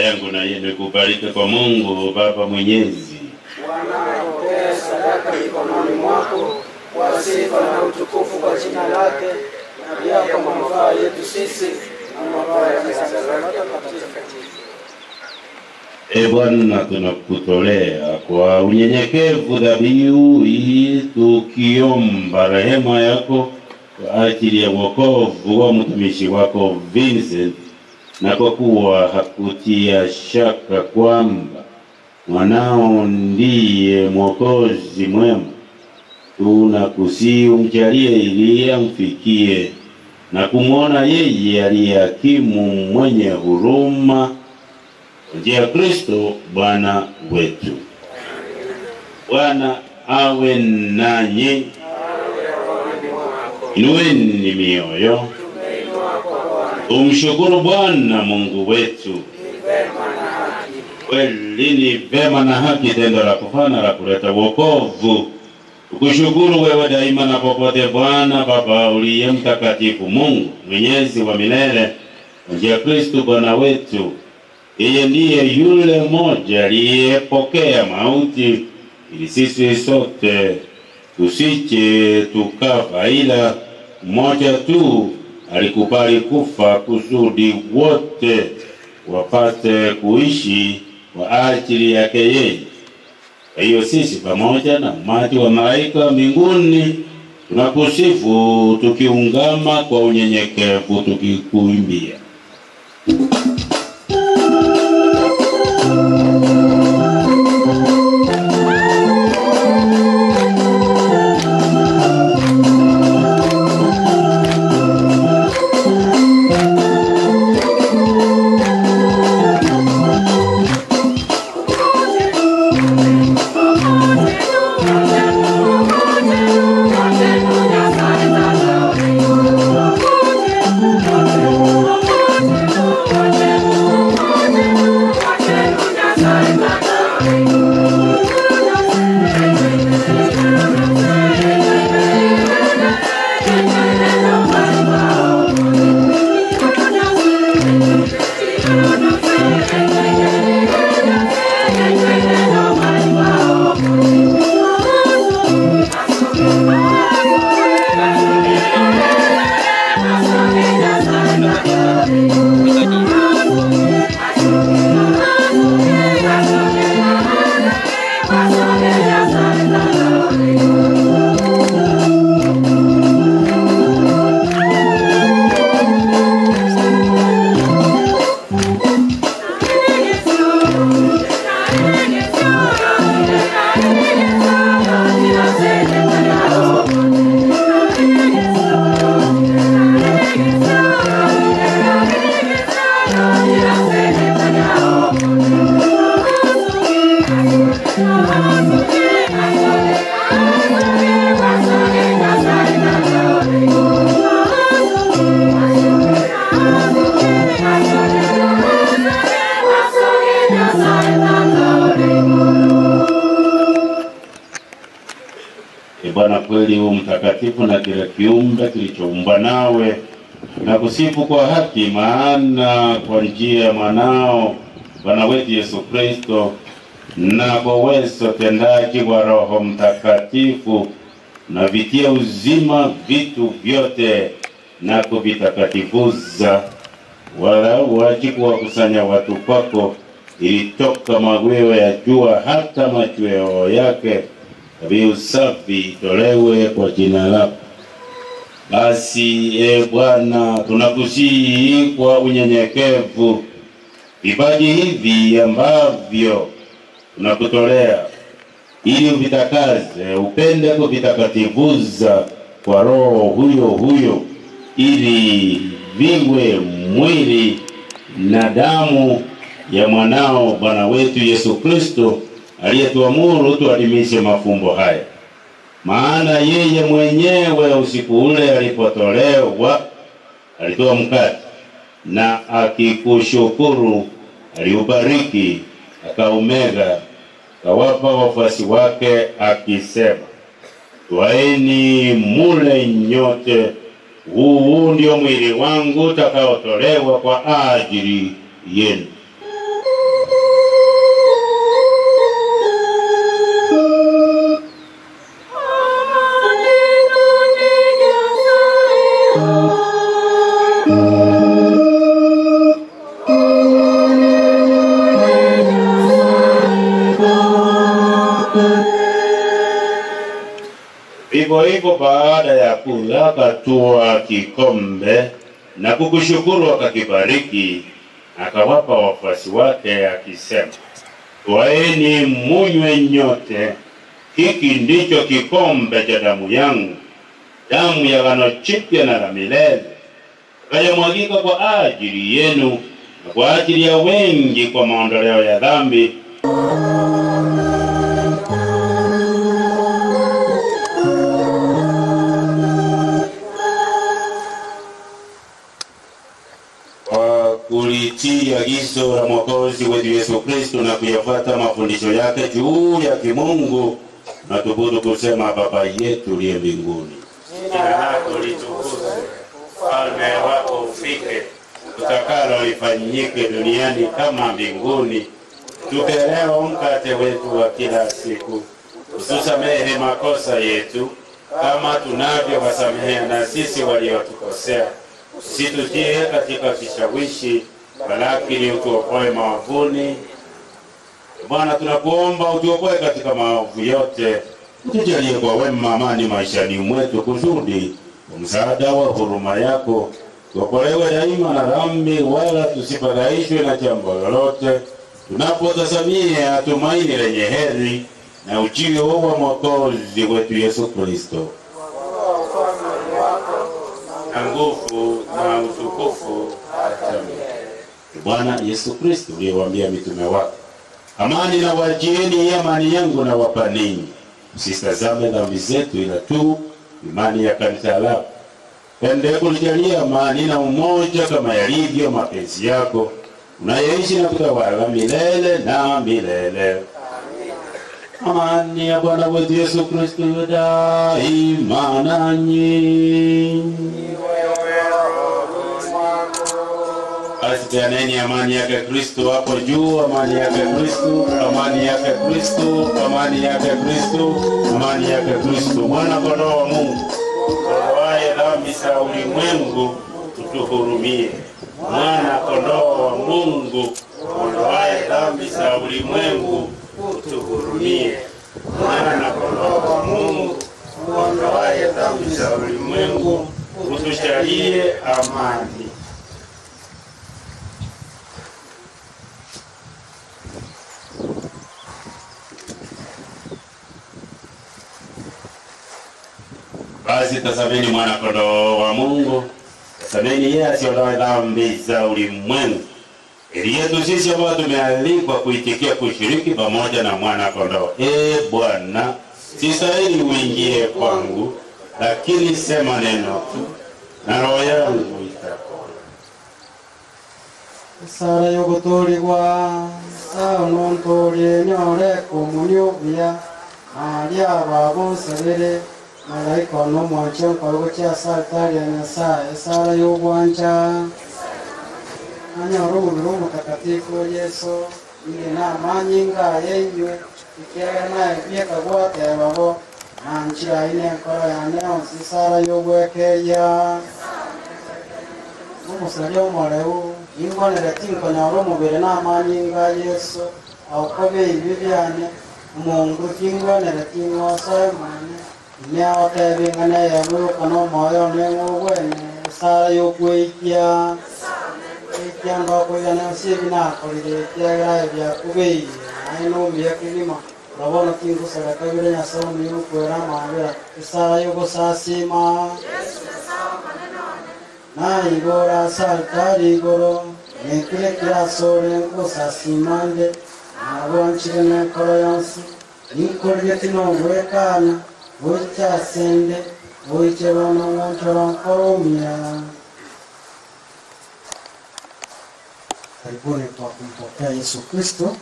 yangu na yenu ikubalike kwa Mungu Baba Mwenyezi. Bwana apokee sadaka mikononi mwako kwa sifa na utukufu kwa jina lake, na pia kwa manufaa yetu sisi na manufaa ya kanisa lake takatifu. E Bwana, tunakutolea kwa unyenyekevu dhabihu hii, tukiomba rehema yako kwa ajili ya wokovu wa mtumishi wako Vincent, na kwa kuwa hakutia shaka kwamba mwanao ndiye Mwokozi mwema, tunakusihi umjalie ili amfikie na kumwona yeye aliye hakimu mwenye huruma, kwa njia ya Kristo Bwana wetu. Bwana awe nanyi. Inueni mioyo, umshukuru Bwana Mungu wetu. Kweli ni vema na haki, tendo la kufana la kuleta wokovu, tukushukuru wewe daima na popote, Bwana Baba uliye mtakatifu, Mungu mwenyezi wa milele, kwa njia ya Kristo Bwana wetu. Yeye ndiye yule mmoja aliyepokea mauti ili sisi sote tusije tukafa, ila mmoja tu alikubali kufa kusudi wote wapate kuishi kwa ajili yake yeye. Kwa hiyo sisi pamoja na umati wa malaika mbinguni tunakusifu tukiungama kwa unyenyekevu tukikuimbia. Bwana kweli u mtakatifu na kila kiumbe kilichoumbwa nawe na kusifu kwa haki, maana kwa njia ya mwanao Bwana wetu Yesu Kristo na kwa uwezo tendaji wa Roho Mtakatifu na vitia uzima vitu vyote na kuvitakatifuza, wala huachi kuwakusanya watu kwako, ilitoka mawio ya jua hata machweo yake, dhabihu safi itolewe kwa jina lako. Basi e Bwana, tunakusihi kwa unyenyekevu vipaji hivi ambavyo tunakutolea, ili uvitakaze, upende kuvitakatifuza kwa Roho huyo huyo, ili viwe mwili na damu ya mwanao Bwana wetu Yesu Kristo, aliyetuamuru tuadhimishe mafumbo haya. Maana yeye mwenyewe usiku ule alipotolewa alitoa mkate, na akikushukuru aliubariki, akaumega, akawapa wafuasi wake akisema, twaeni mule nyote, huu ndio mwili wangu utakaotolewa kwa ajili yenu. Vivyo hivyo baada ya kula akatwaa kikombe na kukushukuru, akakibariki, akawapa wafuasi wake akisema, twaeni munywe nyote, hiki ndicho kikombe cha damu yangu, damu ya agano jipya na la milele, itakayomwagika kwa ajili yenu na kwa ajili ya wengi kwa maondoleo ya dhambi. Kwa kulitii agizo la Mwokozi wetu Yesu Kristo na kuyafuata mafundisho yake juu ya kimungu, na tubudu kusema: Baba yetu uliye mbinguni, jina lako litukuzwe, ufalme wako ufike, utakalo lifanyike duniani kama mbinguni. Tupe leo mkate wetu wa kila siku, utusamehe makosa yetu kama tunavyowasamehe na sisi waliotukosea, usitutie katika kishawishi, walakini utuokoe maovuni. Bwana, tunakuomba utuokoe katika maovu yote, utujalie kwa wema amani maishani mwetu, kusudi kwa msaada wa huruma yako tuokolewe daima na dhambi, wala tusifadhaishwe na jambo lolote, tunapotazamia tumaini lenye heri na ujio wa Mwokozi wetu Yesu Kristo, na nguvu na utukufu hata milele. Bwana Yesu Kristo uliyewaambia mitume wako, amani na wajieni, amani yangu na wapa ninyi, usitazame dhambi zetu, ila tu imani ya kanisa lako. Pende kulijalia amani na umoja kama yalivyo mapenzi yako, unayeishi na kutawala milele na milele. Amani ya Bwana wetu Yesu Kristo iwe daima nanyi. Basi peaneni amani yake Kristo hapo juu, amani yake Kristo, amani yake Kristo, amani yake Kristo, amani yake Kristo. Mwana kondoo wa Mungu ondoaye dhambi za ulimwengu, utuhurumie. Mwana kondoo wa Mungu ondoaye dhambi za ulimwengu, utuhurumie. Mwana kondoo wa Mungu ondoaye dhambi za ulimwengu, utujalie amani. Basi tazameni mwana kondoo wa Mungu, tazameni yeye asiondoe dhambi za ulimwengu. Heri yetu sisi ambao tumealikwa kuitikia kushiriki pamoja na mwana kondoo. E Bwana, sistahili uingie kwangu, lakini sema neno tu na roho yangu itapona. Sara yogotorigwa saonontorie nyore komunio buya aria babosebere malaika no mwancha nkogo cha saltari ya Nyasaye sara yogwancha anyoro umubiri w'umutakatifu Yesu ine namanyinga yenywe ikiaga naye byekagwatebabo nanjira ine enkoro yane yonsi sara yogwekeya n'umusari omoreu ingonere tinkonyora omubiri namanyinga Yesu akobe ibi byane omungu tingonere ting'osoe mwane neotebing'ane yebuka n'omwoyo neng'ogwene sara yokweikia ikiandokoigana osibi nakorire ikiagera ebyakubeire naye nombuya kegima urabona tingusaba kabire Nyasaye omuyirukwera amabira esara yogosasima naigora saltari igoro nekire kirasore ngusasima nde nabonchire nenkoro yonsi ninkorire tinongwekana goichasende goichebano ngonchora nkoromia. Karibuni kwa kumpokea Yesu Kristo.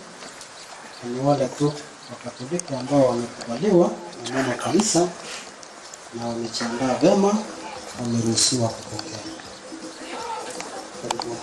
Ni wale tu Wakatoliki ambao wamekubaliwa na mama kanisa na wamejiandaa vema, wameruhusiwa kupokea. Karibuni.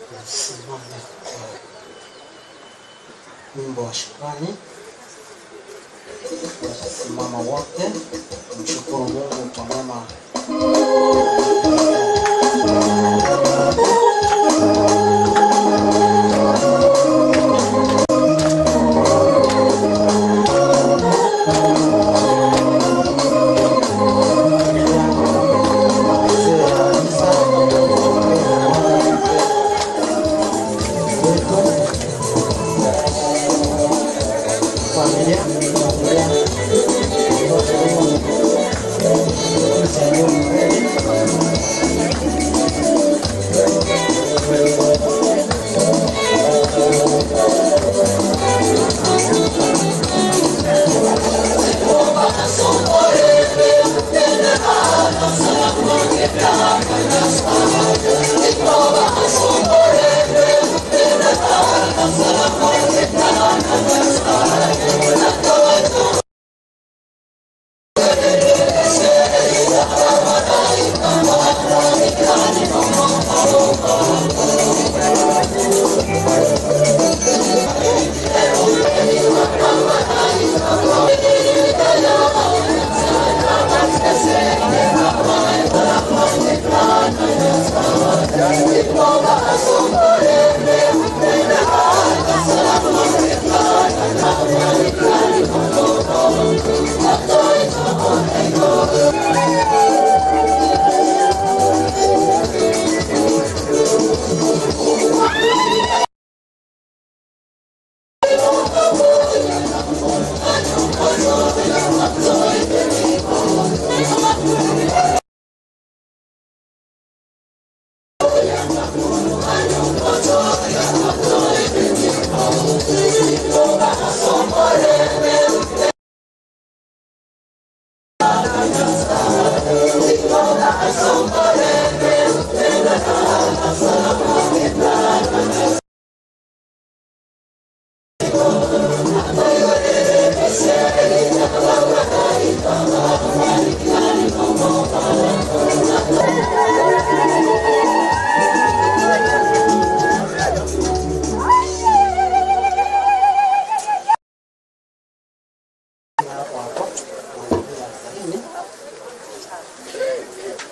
Tusimame kwa wimbo wa shukrani. Simama wote, mshukuru Mungu kwa mema.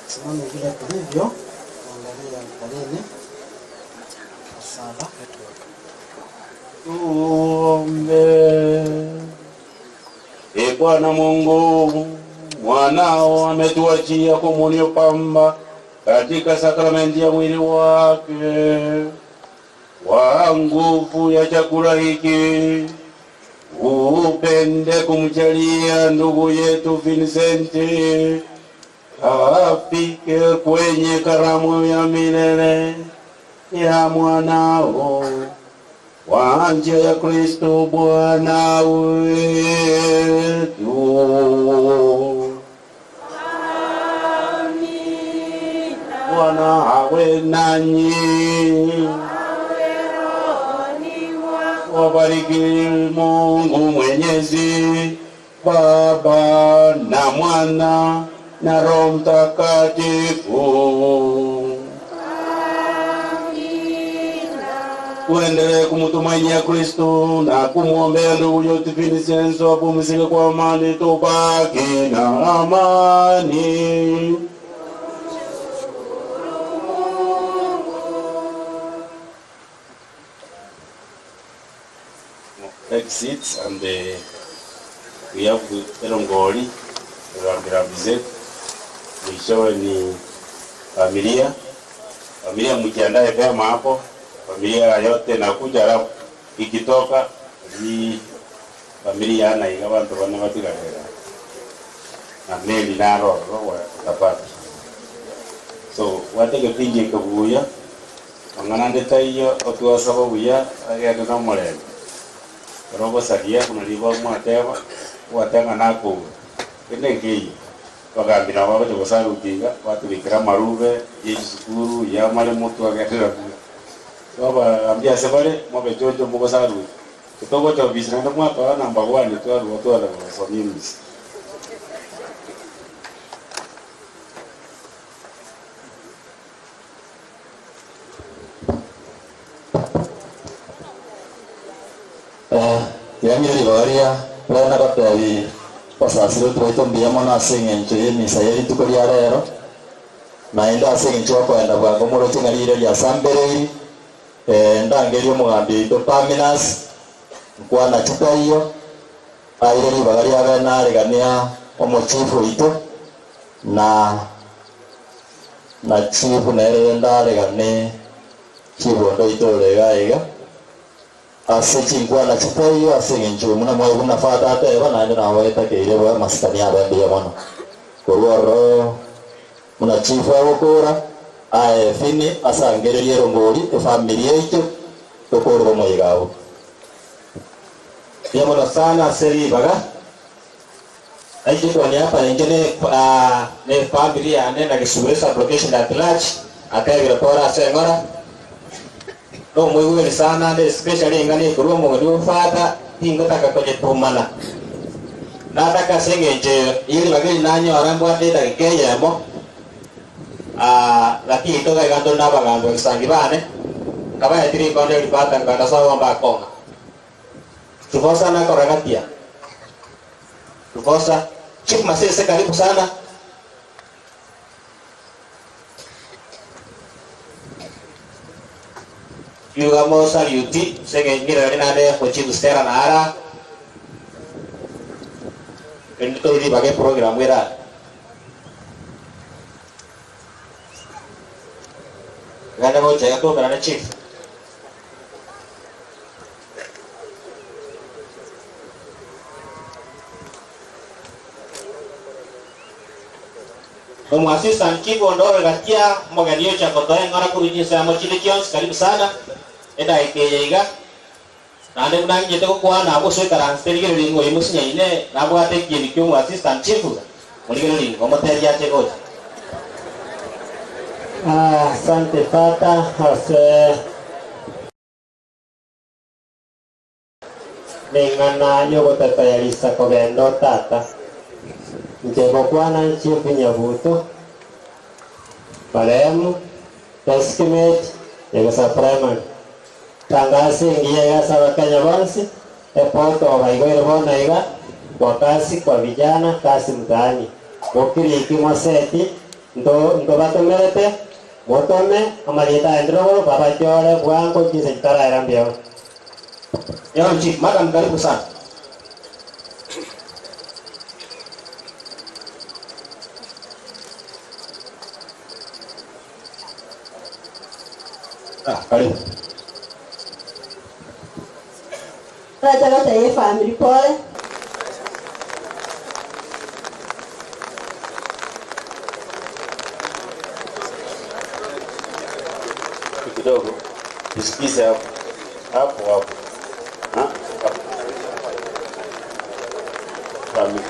Simame vile tulivyo, tuangalie altarini kwa sala. Tuombe. E Bwana Mungu, mwanao ametuachia komunio kwamba katika sakramenti ya mwili wake wa nguvu ya chakula hiki upende kumjalia ndugu yetu Vincenti afike kwenye karamu ya milele ya mwanao kwa njia ya Kristo Bwana wetu. Bwana awe nanyi. Wabariki Mungu Mwenyezi, Baba na Mwana na Roho Mtakatifu. Tuendelee kumtumainia Kristo na kumwombea ndugu yetu Vincent apumzike kwa amani, tubaki na amani. Take seats and we have Elongoli rambirambi zetu. Mwishowe ni familia. Familia mjiandae vyema hapo. Familia yote nakuja, alafu ikitoka ni familia na ingawa ndio wanabatika hela. Na meli na roho watapata. So wateke pinje kabuya. Wanganande taiyo otuwa sababu ya agenda na mole. Robo sagia kuna liba mwatewa watenga nako. Ende ngiyi. Bagambira wabo tugosarutinga batubikira marube y'isukuru yamale mutu agatera. Baba ambia sebale mwabe jojo mugosaru. Kitoko cha bisina ndo mwaka namba 1 twaru watu wala basomimisi. Yangire ribaria bana gotebi basasiro twaito mbuya mono ase eng'encho y'emisa ya rituko ria rero naende ase eng'encho okoenda bwango moroche ng'a rire riasambereiri ndangeria omogambi oito Paminas nkwana chitaiyo aire ribaga ria bene aregania omochifu oito na chifu nere ndaregane chibondo oito orega iga ase chinkwana chitaiyo ase eng'encho muna mwaibu na fata ateba naende nabaetakeire bwa masikani abe mbuya mono korwa ororo muna chifu agokora ae fini asangererie erongori efamiri yaito tokorwa omoiga abo. Mbuya mono sana ase ribaga aije kwa niaba nyingine ne family yane na Gisubire sub-location at large akagira pora ase ngora no mwigweri sana ne especially ngani kurwa mugani fata tingotaka kwenye tumana nataka sengenje ili bagiri nanyo arambwa ndeta kikeyemo lakini toka igando nabagambo gisangi bane kabaya tiri konde lipata nganda sawa mbakonga tufosa na koragatia tufosa. Chief Masese karibu sana. Yugamo saluti senge ngira nade ko chief stera na ara kendo ri bage program era ganda mo chega to berane chief Como assistant chief ondore gatia moganio cha kotoe ngora kurunyisa mo chile kions karibu sana eda ikeyeiga nande munangi jete kwa na abo soy karanste ligere lingo imusinya ine nabo ate kieni kyo assistant chief muligere lingo moteria chego. Asante fata ase neng'ana yogotatayarisa kogenda tata Njebokwana chief Nyabuto Marehemu Estimate Yegesa Primary Tangasi ngiya yasa Wakenya bonsi epoto waigoire bona iga kwa kasi kwa vijana kasi mtaani mokiri ikimoseti ndo batomerete motome amalieta endrogo baba chore bwango chise chitara erambio. Yo chief madam karibu sana. Karibu. Nataka taye family pole. Kidogo. Tusikize hapo. Hapo hapo. Ha? Family.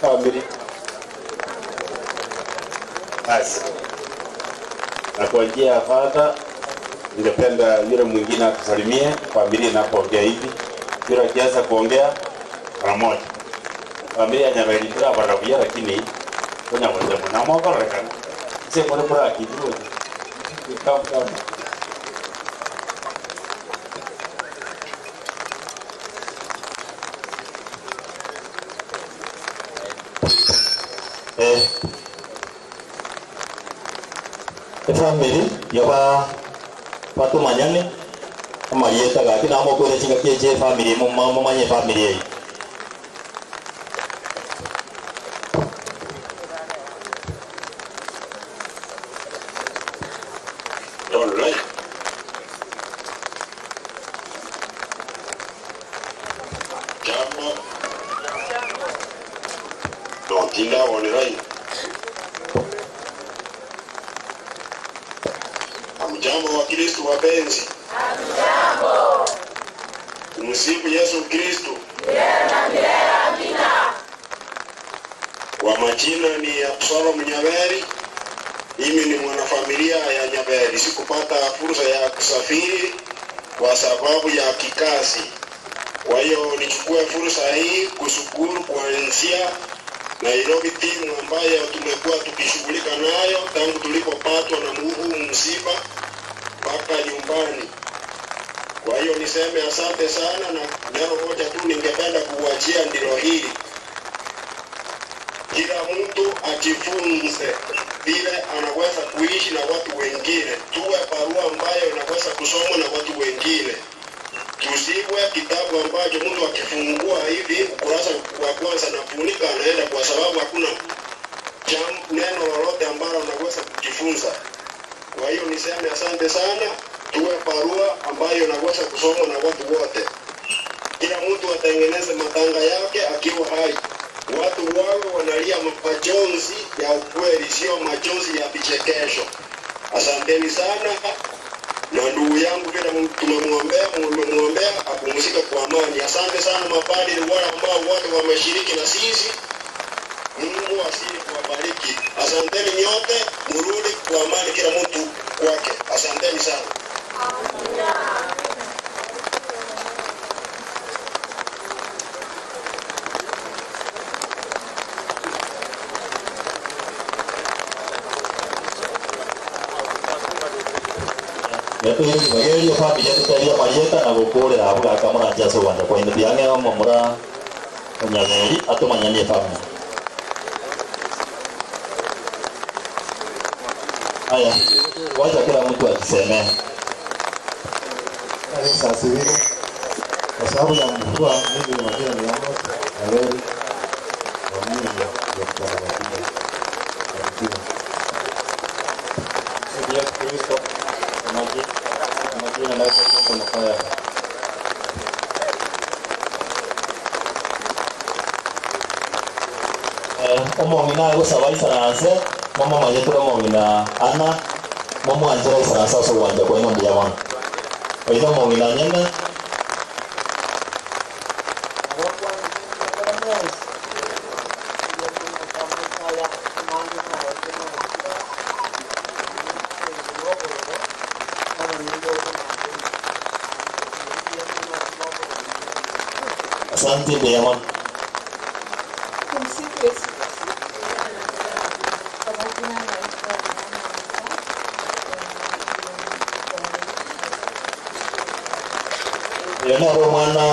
Family. Basi. Na kwa njia ya fadha ningependa yule mwingine atusalimie familia inapoongea hivi. Yule akianza kuongea mara moja. Familia ya Nyabeli ndio barabuya lakini konya moja mwana mwaka rekana. Sasa mbona bora kidogo. Kama kama Family yoba patumanyane amarieta gaki namo kore chinga kieje family mumanye family ei. Jambo. Dontinda onerai. Hamjambo wa Kristo wapenzi. Hamjambo. Tumsifu Yesu Kristo. Milele milele amina. Kwa majina ni Absalom Nyaberi. Mimi ni mwanafamilia ya Nyaberi. Sikupata fursa ya kusafiri kwa sababu ya kikazi. Kwa hiyo nichukue fursa hii kushukuru kuanzia Nairobi team ambayo tumekuwa tukishughulika nayo tangu tulipopatwa na huu msiba mpaka nyumbani. Kwa hiyo niseme asante sana, na neno moja tu ningependa kuwachia ndilo hili: kila mtu ajifunze vile anaweza kuishi na watu wengine. Tuwe barua ambayo inaweza kusomwa na watu wengine. Tusiwe kitabu ambacho mtu akifungua hivi ukurasa wa kwanza nafunika anaenda, kwa sababu hakuna neno lolote ambalo anaweza kujifunza. Kwa hiyo niseme asante sana. Tuwe barua ambayo inaweza kusomwa na watu wote. Kila mtu atengeneze matanga yake akiwa hai. Watu wawe wanalia majonzi ya ukweli, sio majonzi ya vichekesho. Asanteni sana, na ndugu yangu vile tumemwombea, mmemwombea apumzike kwa amani. Asante sana mapadri wale ambao wote wameshiriki na sisi. Mungu asili kuwabariki. Asanteni nyote, murudi kwa amani, kila mtu kwake. Asanteni sana. Yatugeria familia tuteria marieta na gukurira bugaka muranja cuganda kwa indu yange omo mura Nyaberi atumanyanie family. Haya, wacha kila mtu ajisemee. Sasa kwa sababu ya mvua, mimi majina ni Amos Nyaberi na mimi ndio mtazamaji. Yesu Kristo majina naitwa Kristo Makaya. Omong'ina agosaba isaranse momo manyetire omong'ina ana momo anjera isaranse ase ogwancha kwa ino mbuya mono oitha omong'ina nyene. Asante mbuya mono. Tumsifu Yesu Kristo. Kwa majina naitwa Oyo nere omwana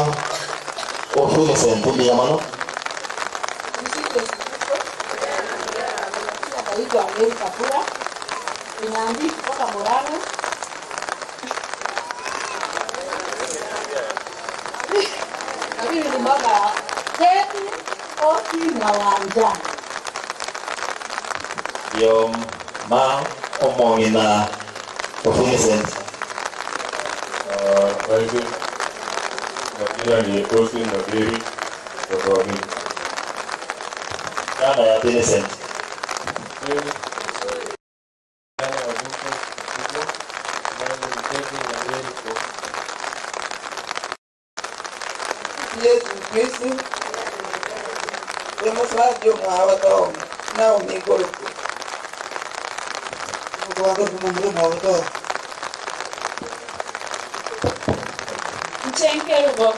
o Millicent mbuya mono. Tumsifu Yesu Kristo. Naitwa Mary Kapura. Ninaambi kutoka Murang'a. Na mimi ni mama Teti, Oki na Wanja. Yo ma omong'ina o Millicent. Majina ni Osi Nyaberi kutoka Wamini. Nana ya Millicent. Yesu Kristo. Demonstratio mwawato na umigolko. Mchenkerugo.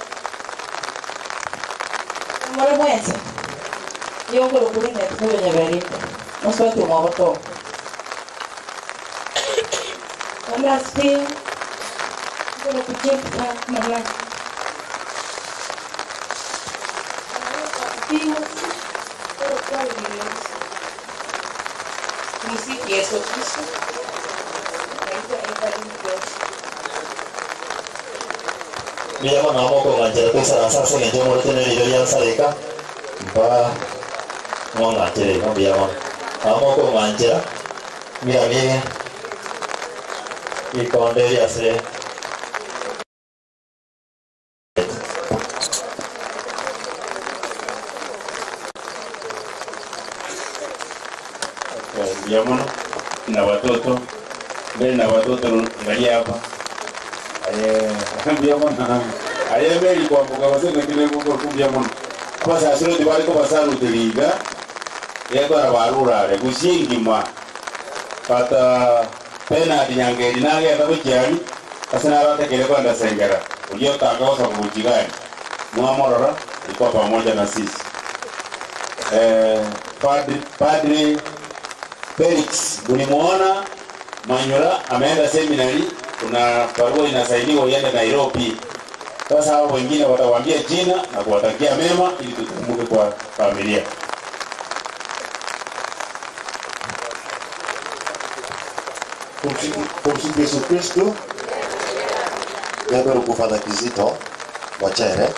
Mwana mwenzi. Yongolo kulina tuyo Nyaberi. Moswati mwawato. Mama sio. Ngolo kujepa mama. Tumsifu Yesu Kristo. Naitwa Evelyn Josh. Mbuya mono amokong'anchera toisaransa ase eng'encho omorete na eriyo ria nsareka mpa mwang'anchere igo mbuya mono amokong'anchera mbiamie ikonde eria ase Mbuya mono na watoto mbele na watoto angalia hapa. Mbuya mono aye meli kwambuka basene kile kuko mbuya mono abasasiroti bariko basarutiriga yekora barurare gucingima pata Bernard Nyangeri nagenda guchiari ase naratekere kwenda Sengera uliotanga gosa kubuchigani mwamorora ilikuwa pamoja na sisi. Padri Felix ulimuona Manyura ameenda seminari, kuna barua inasainiwa iende Nairobi. Sasa hao wengine watawaambia jina na kuwatakia mema ili tukumbuke kwa familia. Tumsifu Yesu Kristo. Ndio kufadha Kizito Mochere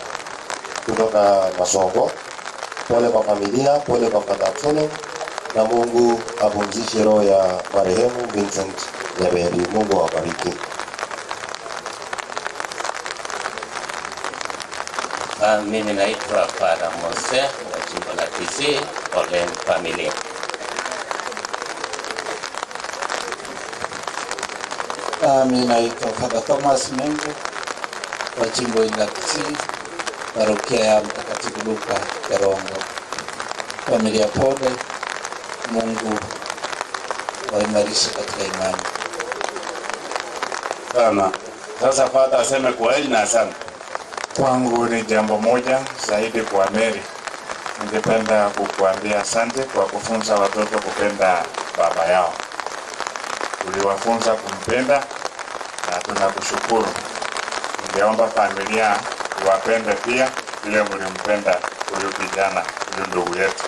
kutoka Masongo. Pole kwa familia, pole kwa Father Absalom, na Mungu apumzishe roho ya marehemu Vincent Nyaberi. Mungu awabariki. Mimi naitwa Father Mose wa jimbo la Kisii, Olen family. Mimi naitwa Father Thomas Mengo wa jimbo la Kisii, parokia ya Mtakatifu Luka Kerongo. Familia pole, Mungu waimarishe katika imani. Sana. Sasa Father aseme kwaheri na asante. Kwangu ni jambo moja zaidi kwa Mary. Ningependa kukuambia asante kwa kufunza watoto kupenda baba yao. Uliwafunza kumpenda na tunakushukuru. Ningeomba familia wapende pia vile mlimpenda huyu kijana, huyu ndugu yetu.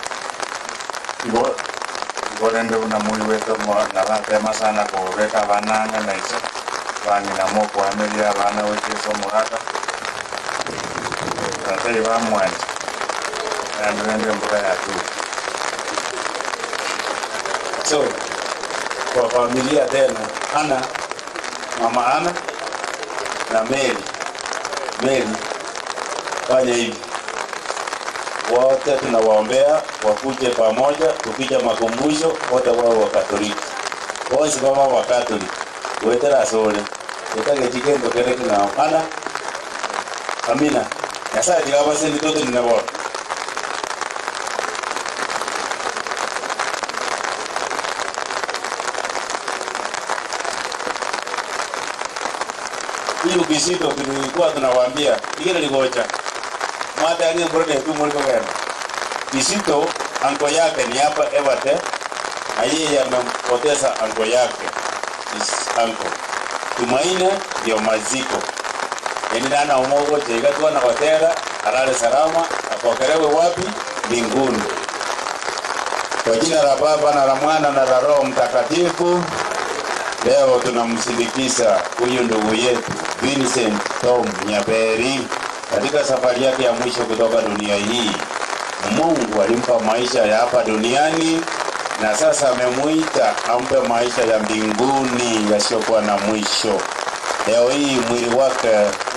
Igorende unamuiwete na batema sana kuweka banange na iso bangina mo kuamelia bana wekeso muraka tatai bamwanja nandurende mbuga ya tu. So kwa familia tena Ana, mama Ana na Mary. Mary fanya hivi, wote tunawaombea wakuje pamoja, tukija makumbusho wote wao wa Katoliki, wote kama wa Katoliki wetera sole utage chikendo kere kina Ana. Amina. Nyasaye tigabase nitoto ninabona. Hiyo Kizito tulikuwa tunawaambia ikile ligocha mata yangi mbona tu mliko gani Kizito anko yake ni hapa Everton, na yeye amempoteza anko yake, his uncle Tumaine ndio maziko. Yani nana umogo chega na watera alale salama apokelewe wapi? Mbinguni. Kwa jina la Baba na la Mwana na la Roho Mtakatifu. Leo tunamsindikiza huyu ndugu yetu Vincent Tom Nyaberi katika safari yake ya mwisho kutoka dunia hii. Mungu alimpa maisha ya hapa duniani na sasa amemuita ampe maisha ya mbinguni yasiyokuwa na mwisho. Leo hii mwili wake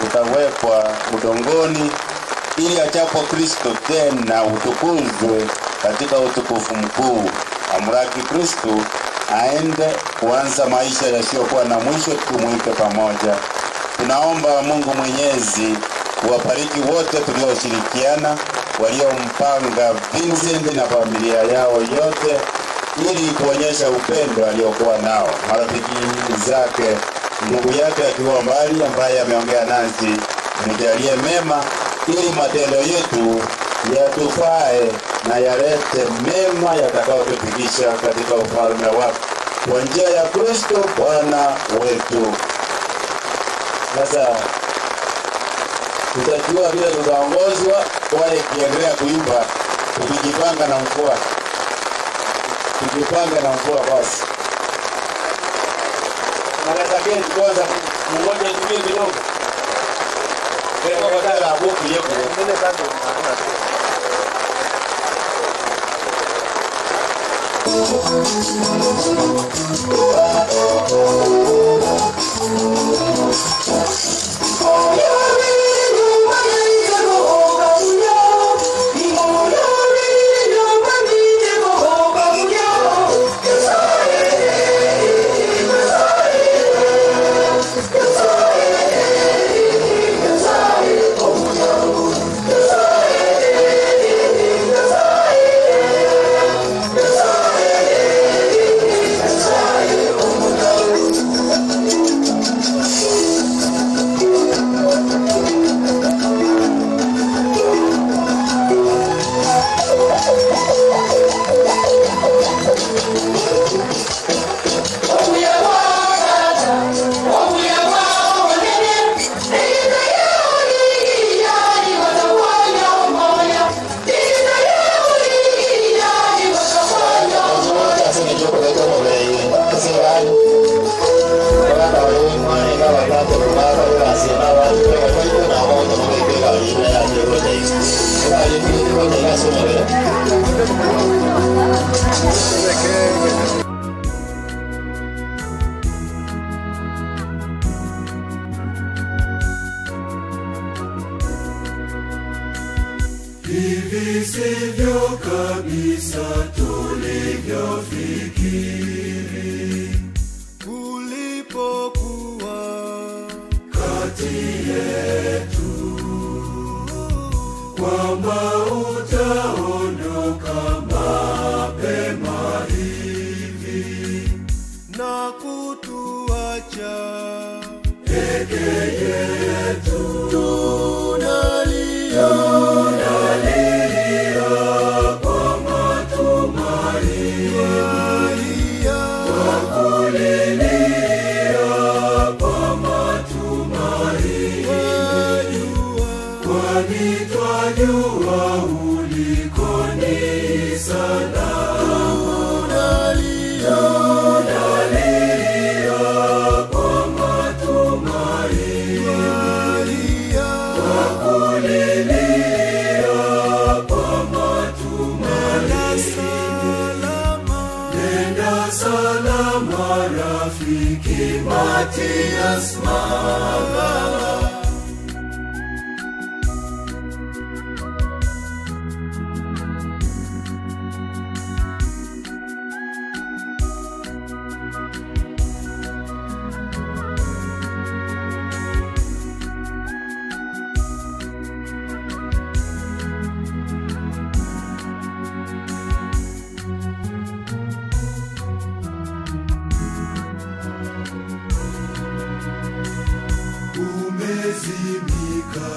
utawekwa udongoni ili achapo Kristo tena utukuzwe katika utukufu mkuu. Amraki Kristo aende kuanza maisha yasiyokuwa na mwisho, tumuite pamoja. Tunaomba Mungu Mwenyezi kuwabariki wote tulioshirikiana, waliompanga Vincent na familia yao yote, ili kuonyesha upendo aliokuwa nao, marafiki zake, ndugu yake akiwa mbali ambaye ameongea nasi. Mjalie mema ili matendo yetu yatufae na yalete mema yatakayotufikisha katika ufalme wako, kwa njia ya Kristo Bwana wetu. Sasa tutajua vile tutaongozwa, wale kiendelea kuimba, tukijipanga na mvua, tukijipanga na mvua basi. Naweza kenti kwanza mungoje tukie kidogo. Kwa badala buku yepo. Oh, Hivi sivyo kabisa tulivyofikiri, ulipokuwa kati yetu, kwamba utaondoka mapema hivi na kutuacha peke yetu. Tunalia, tunalia kwa matumaini, twakulilia kwa matumaini, kwani twajua uliko ni salama. Tunalia, tunalia kwa matumaini, twakulilia kwa matumaini. Nenda salama rafiki Mathias Magala. Umezimika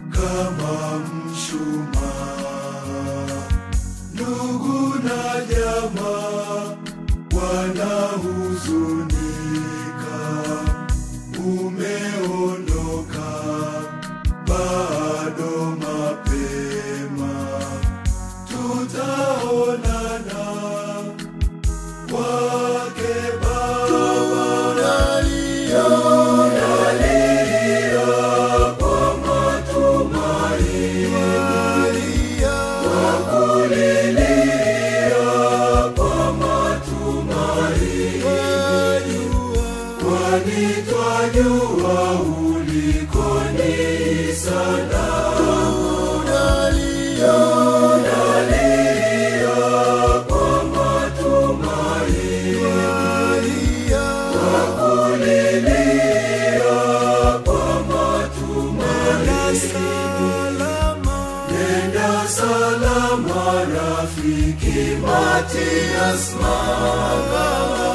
kama mshumaa, ndugu na jamaa wanahuzunika. Umeondoka bado mapema, tutaonana kwake Baba. Tunalia, tunalia kwa matumaini, twakulilia kwa matumaini, kwani twajua uliko ni salama. Tunalia, tunalia kwa matumaini, twakulilia kwa matumaini. Nenda salama rafiki Mathias Magala.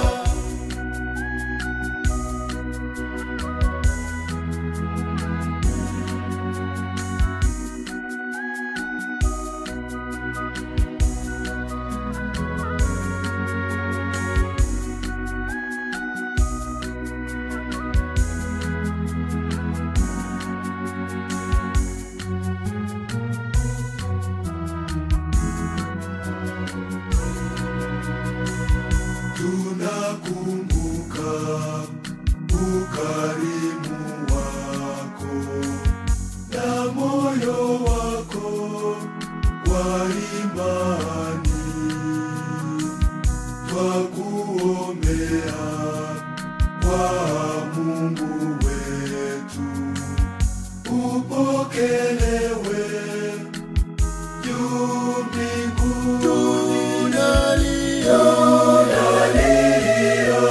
Tunakumbuka ukarimu wako na moyo wako wa imani, twakuombea kwa Mungu wetu, upokelewe juu mbinguni. Tunalia, tunalia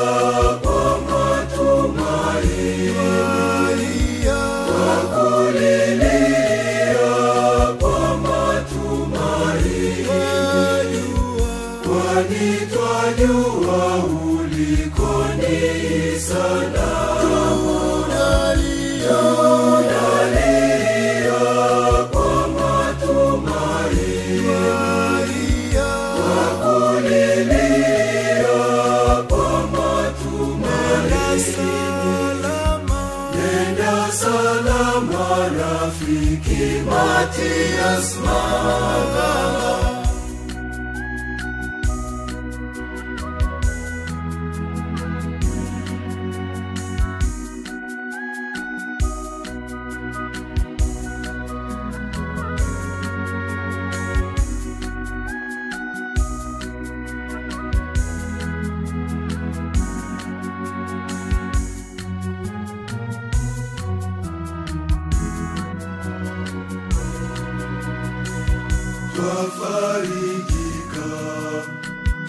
kwa matumaini, twakulilia kwa matumaini, kwani twajua uliko ni salama. Tunalia, tunalia kwa matumaini, twakulilia kwa matumaini. Nenda salama rafiki Mathias Magala. Twafarijika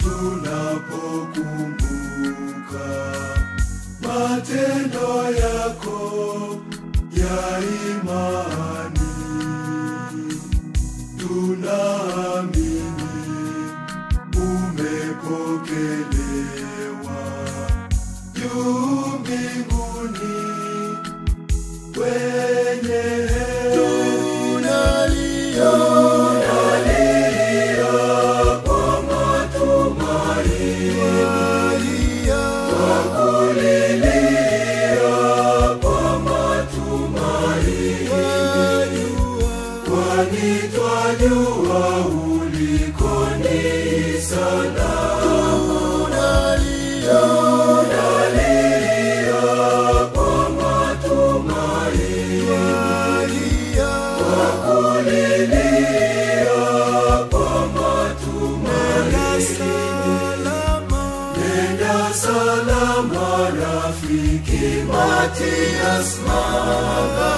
tunapokumbuka matendo yako ya imani. Tunaamini umepokelewa juu mbinguni kwenye tunalia, tunalia kwa matumaini, twakulilia kwa matumaini, kwani twajua uliko ni salama. Tunalia, tunalia kwa matumaini, twakulilia kwa matumaini. Nenda salama rafiki Mathias Maganga.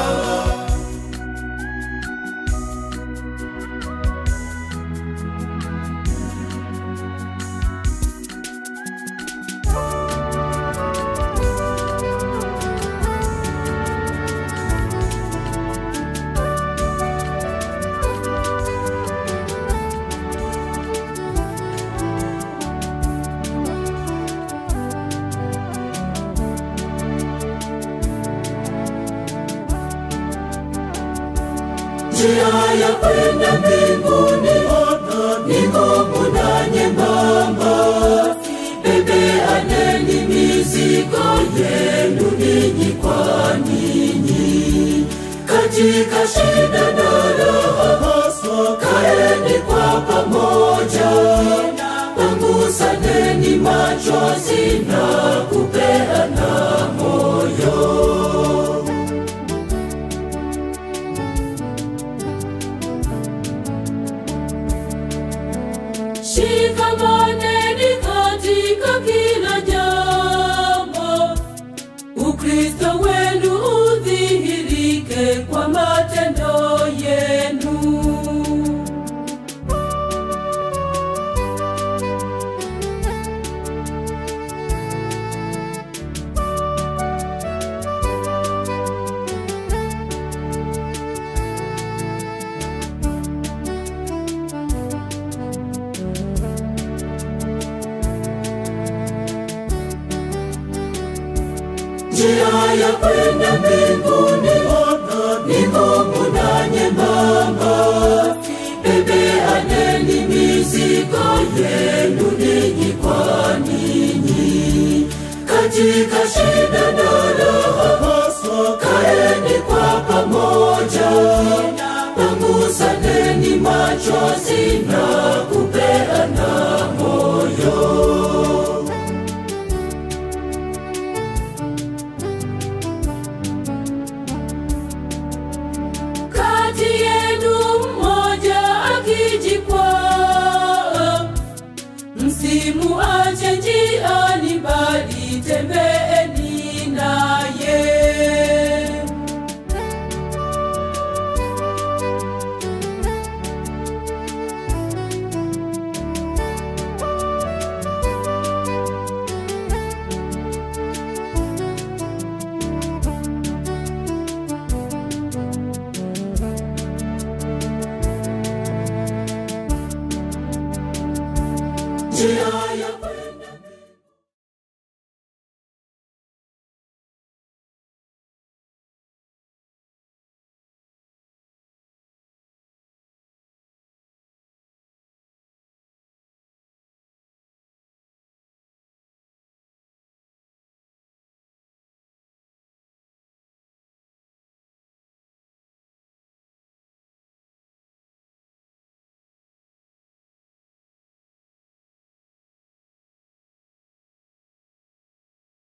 Njia ya kwenda mbinguni ni ngumu na nyembamba, bebeaneni mizigo yenu ninyi kwa ninyi. Katika shida na raha, kaeni kwa pamoja, pangusaneni machozi na kupeana moyo. Shikamaneni katika kila jambo, Ukristo wenu udhihirike kwa matendo yenu. Njia ya kwenda mbinguni ni ngumu na nyembamba, bebeaneni mizigo yenu ninyi kwa ninyi. Katika shida na raha, kaeni kwa pamoja, pangusaneni machozi na kupeana moyo. Kati yenu mmoja akijikwaa, msimuache njiani, bali tembeeni naye. Njia ya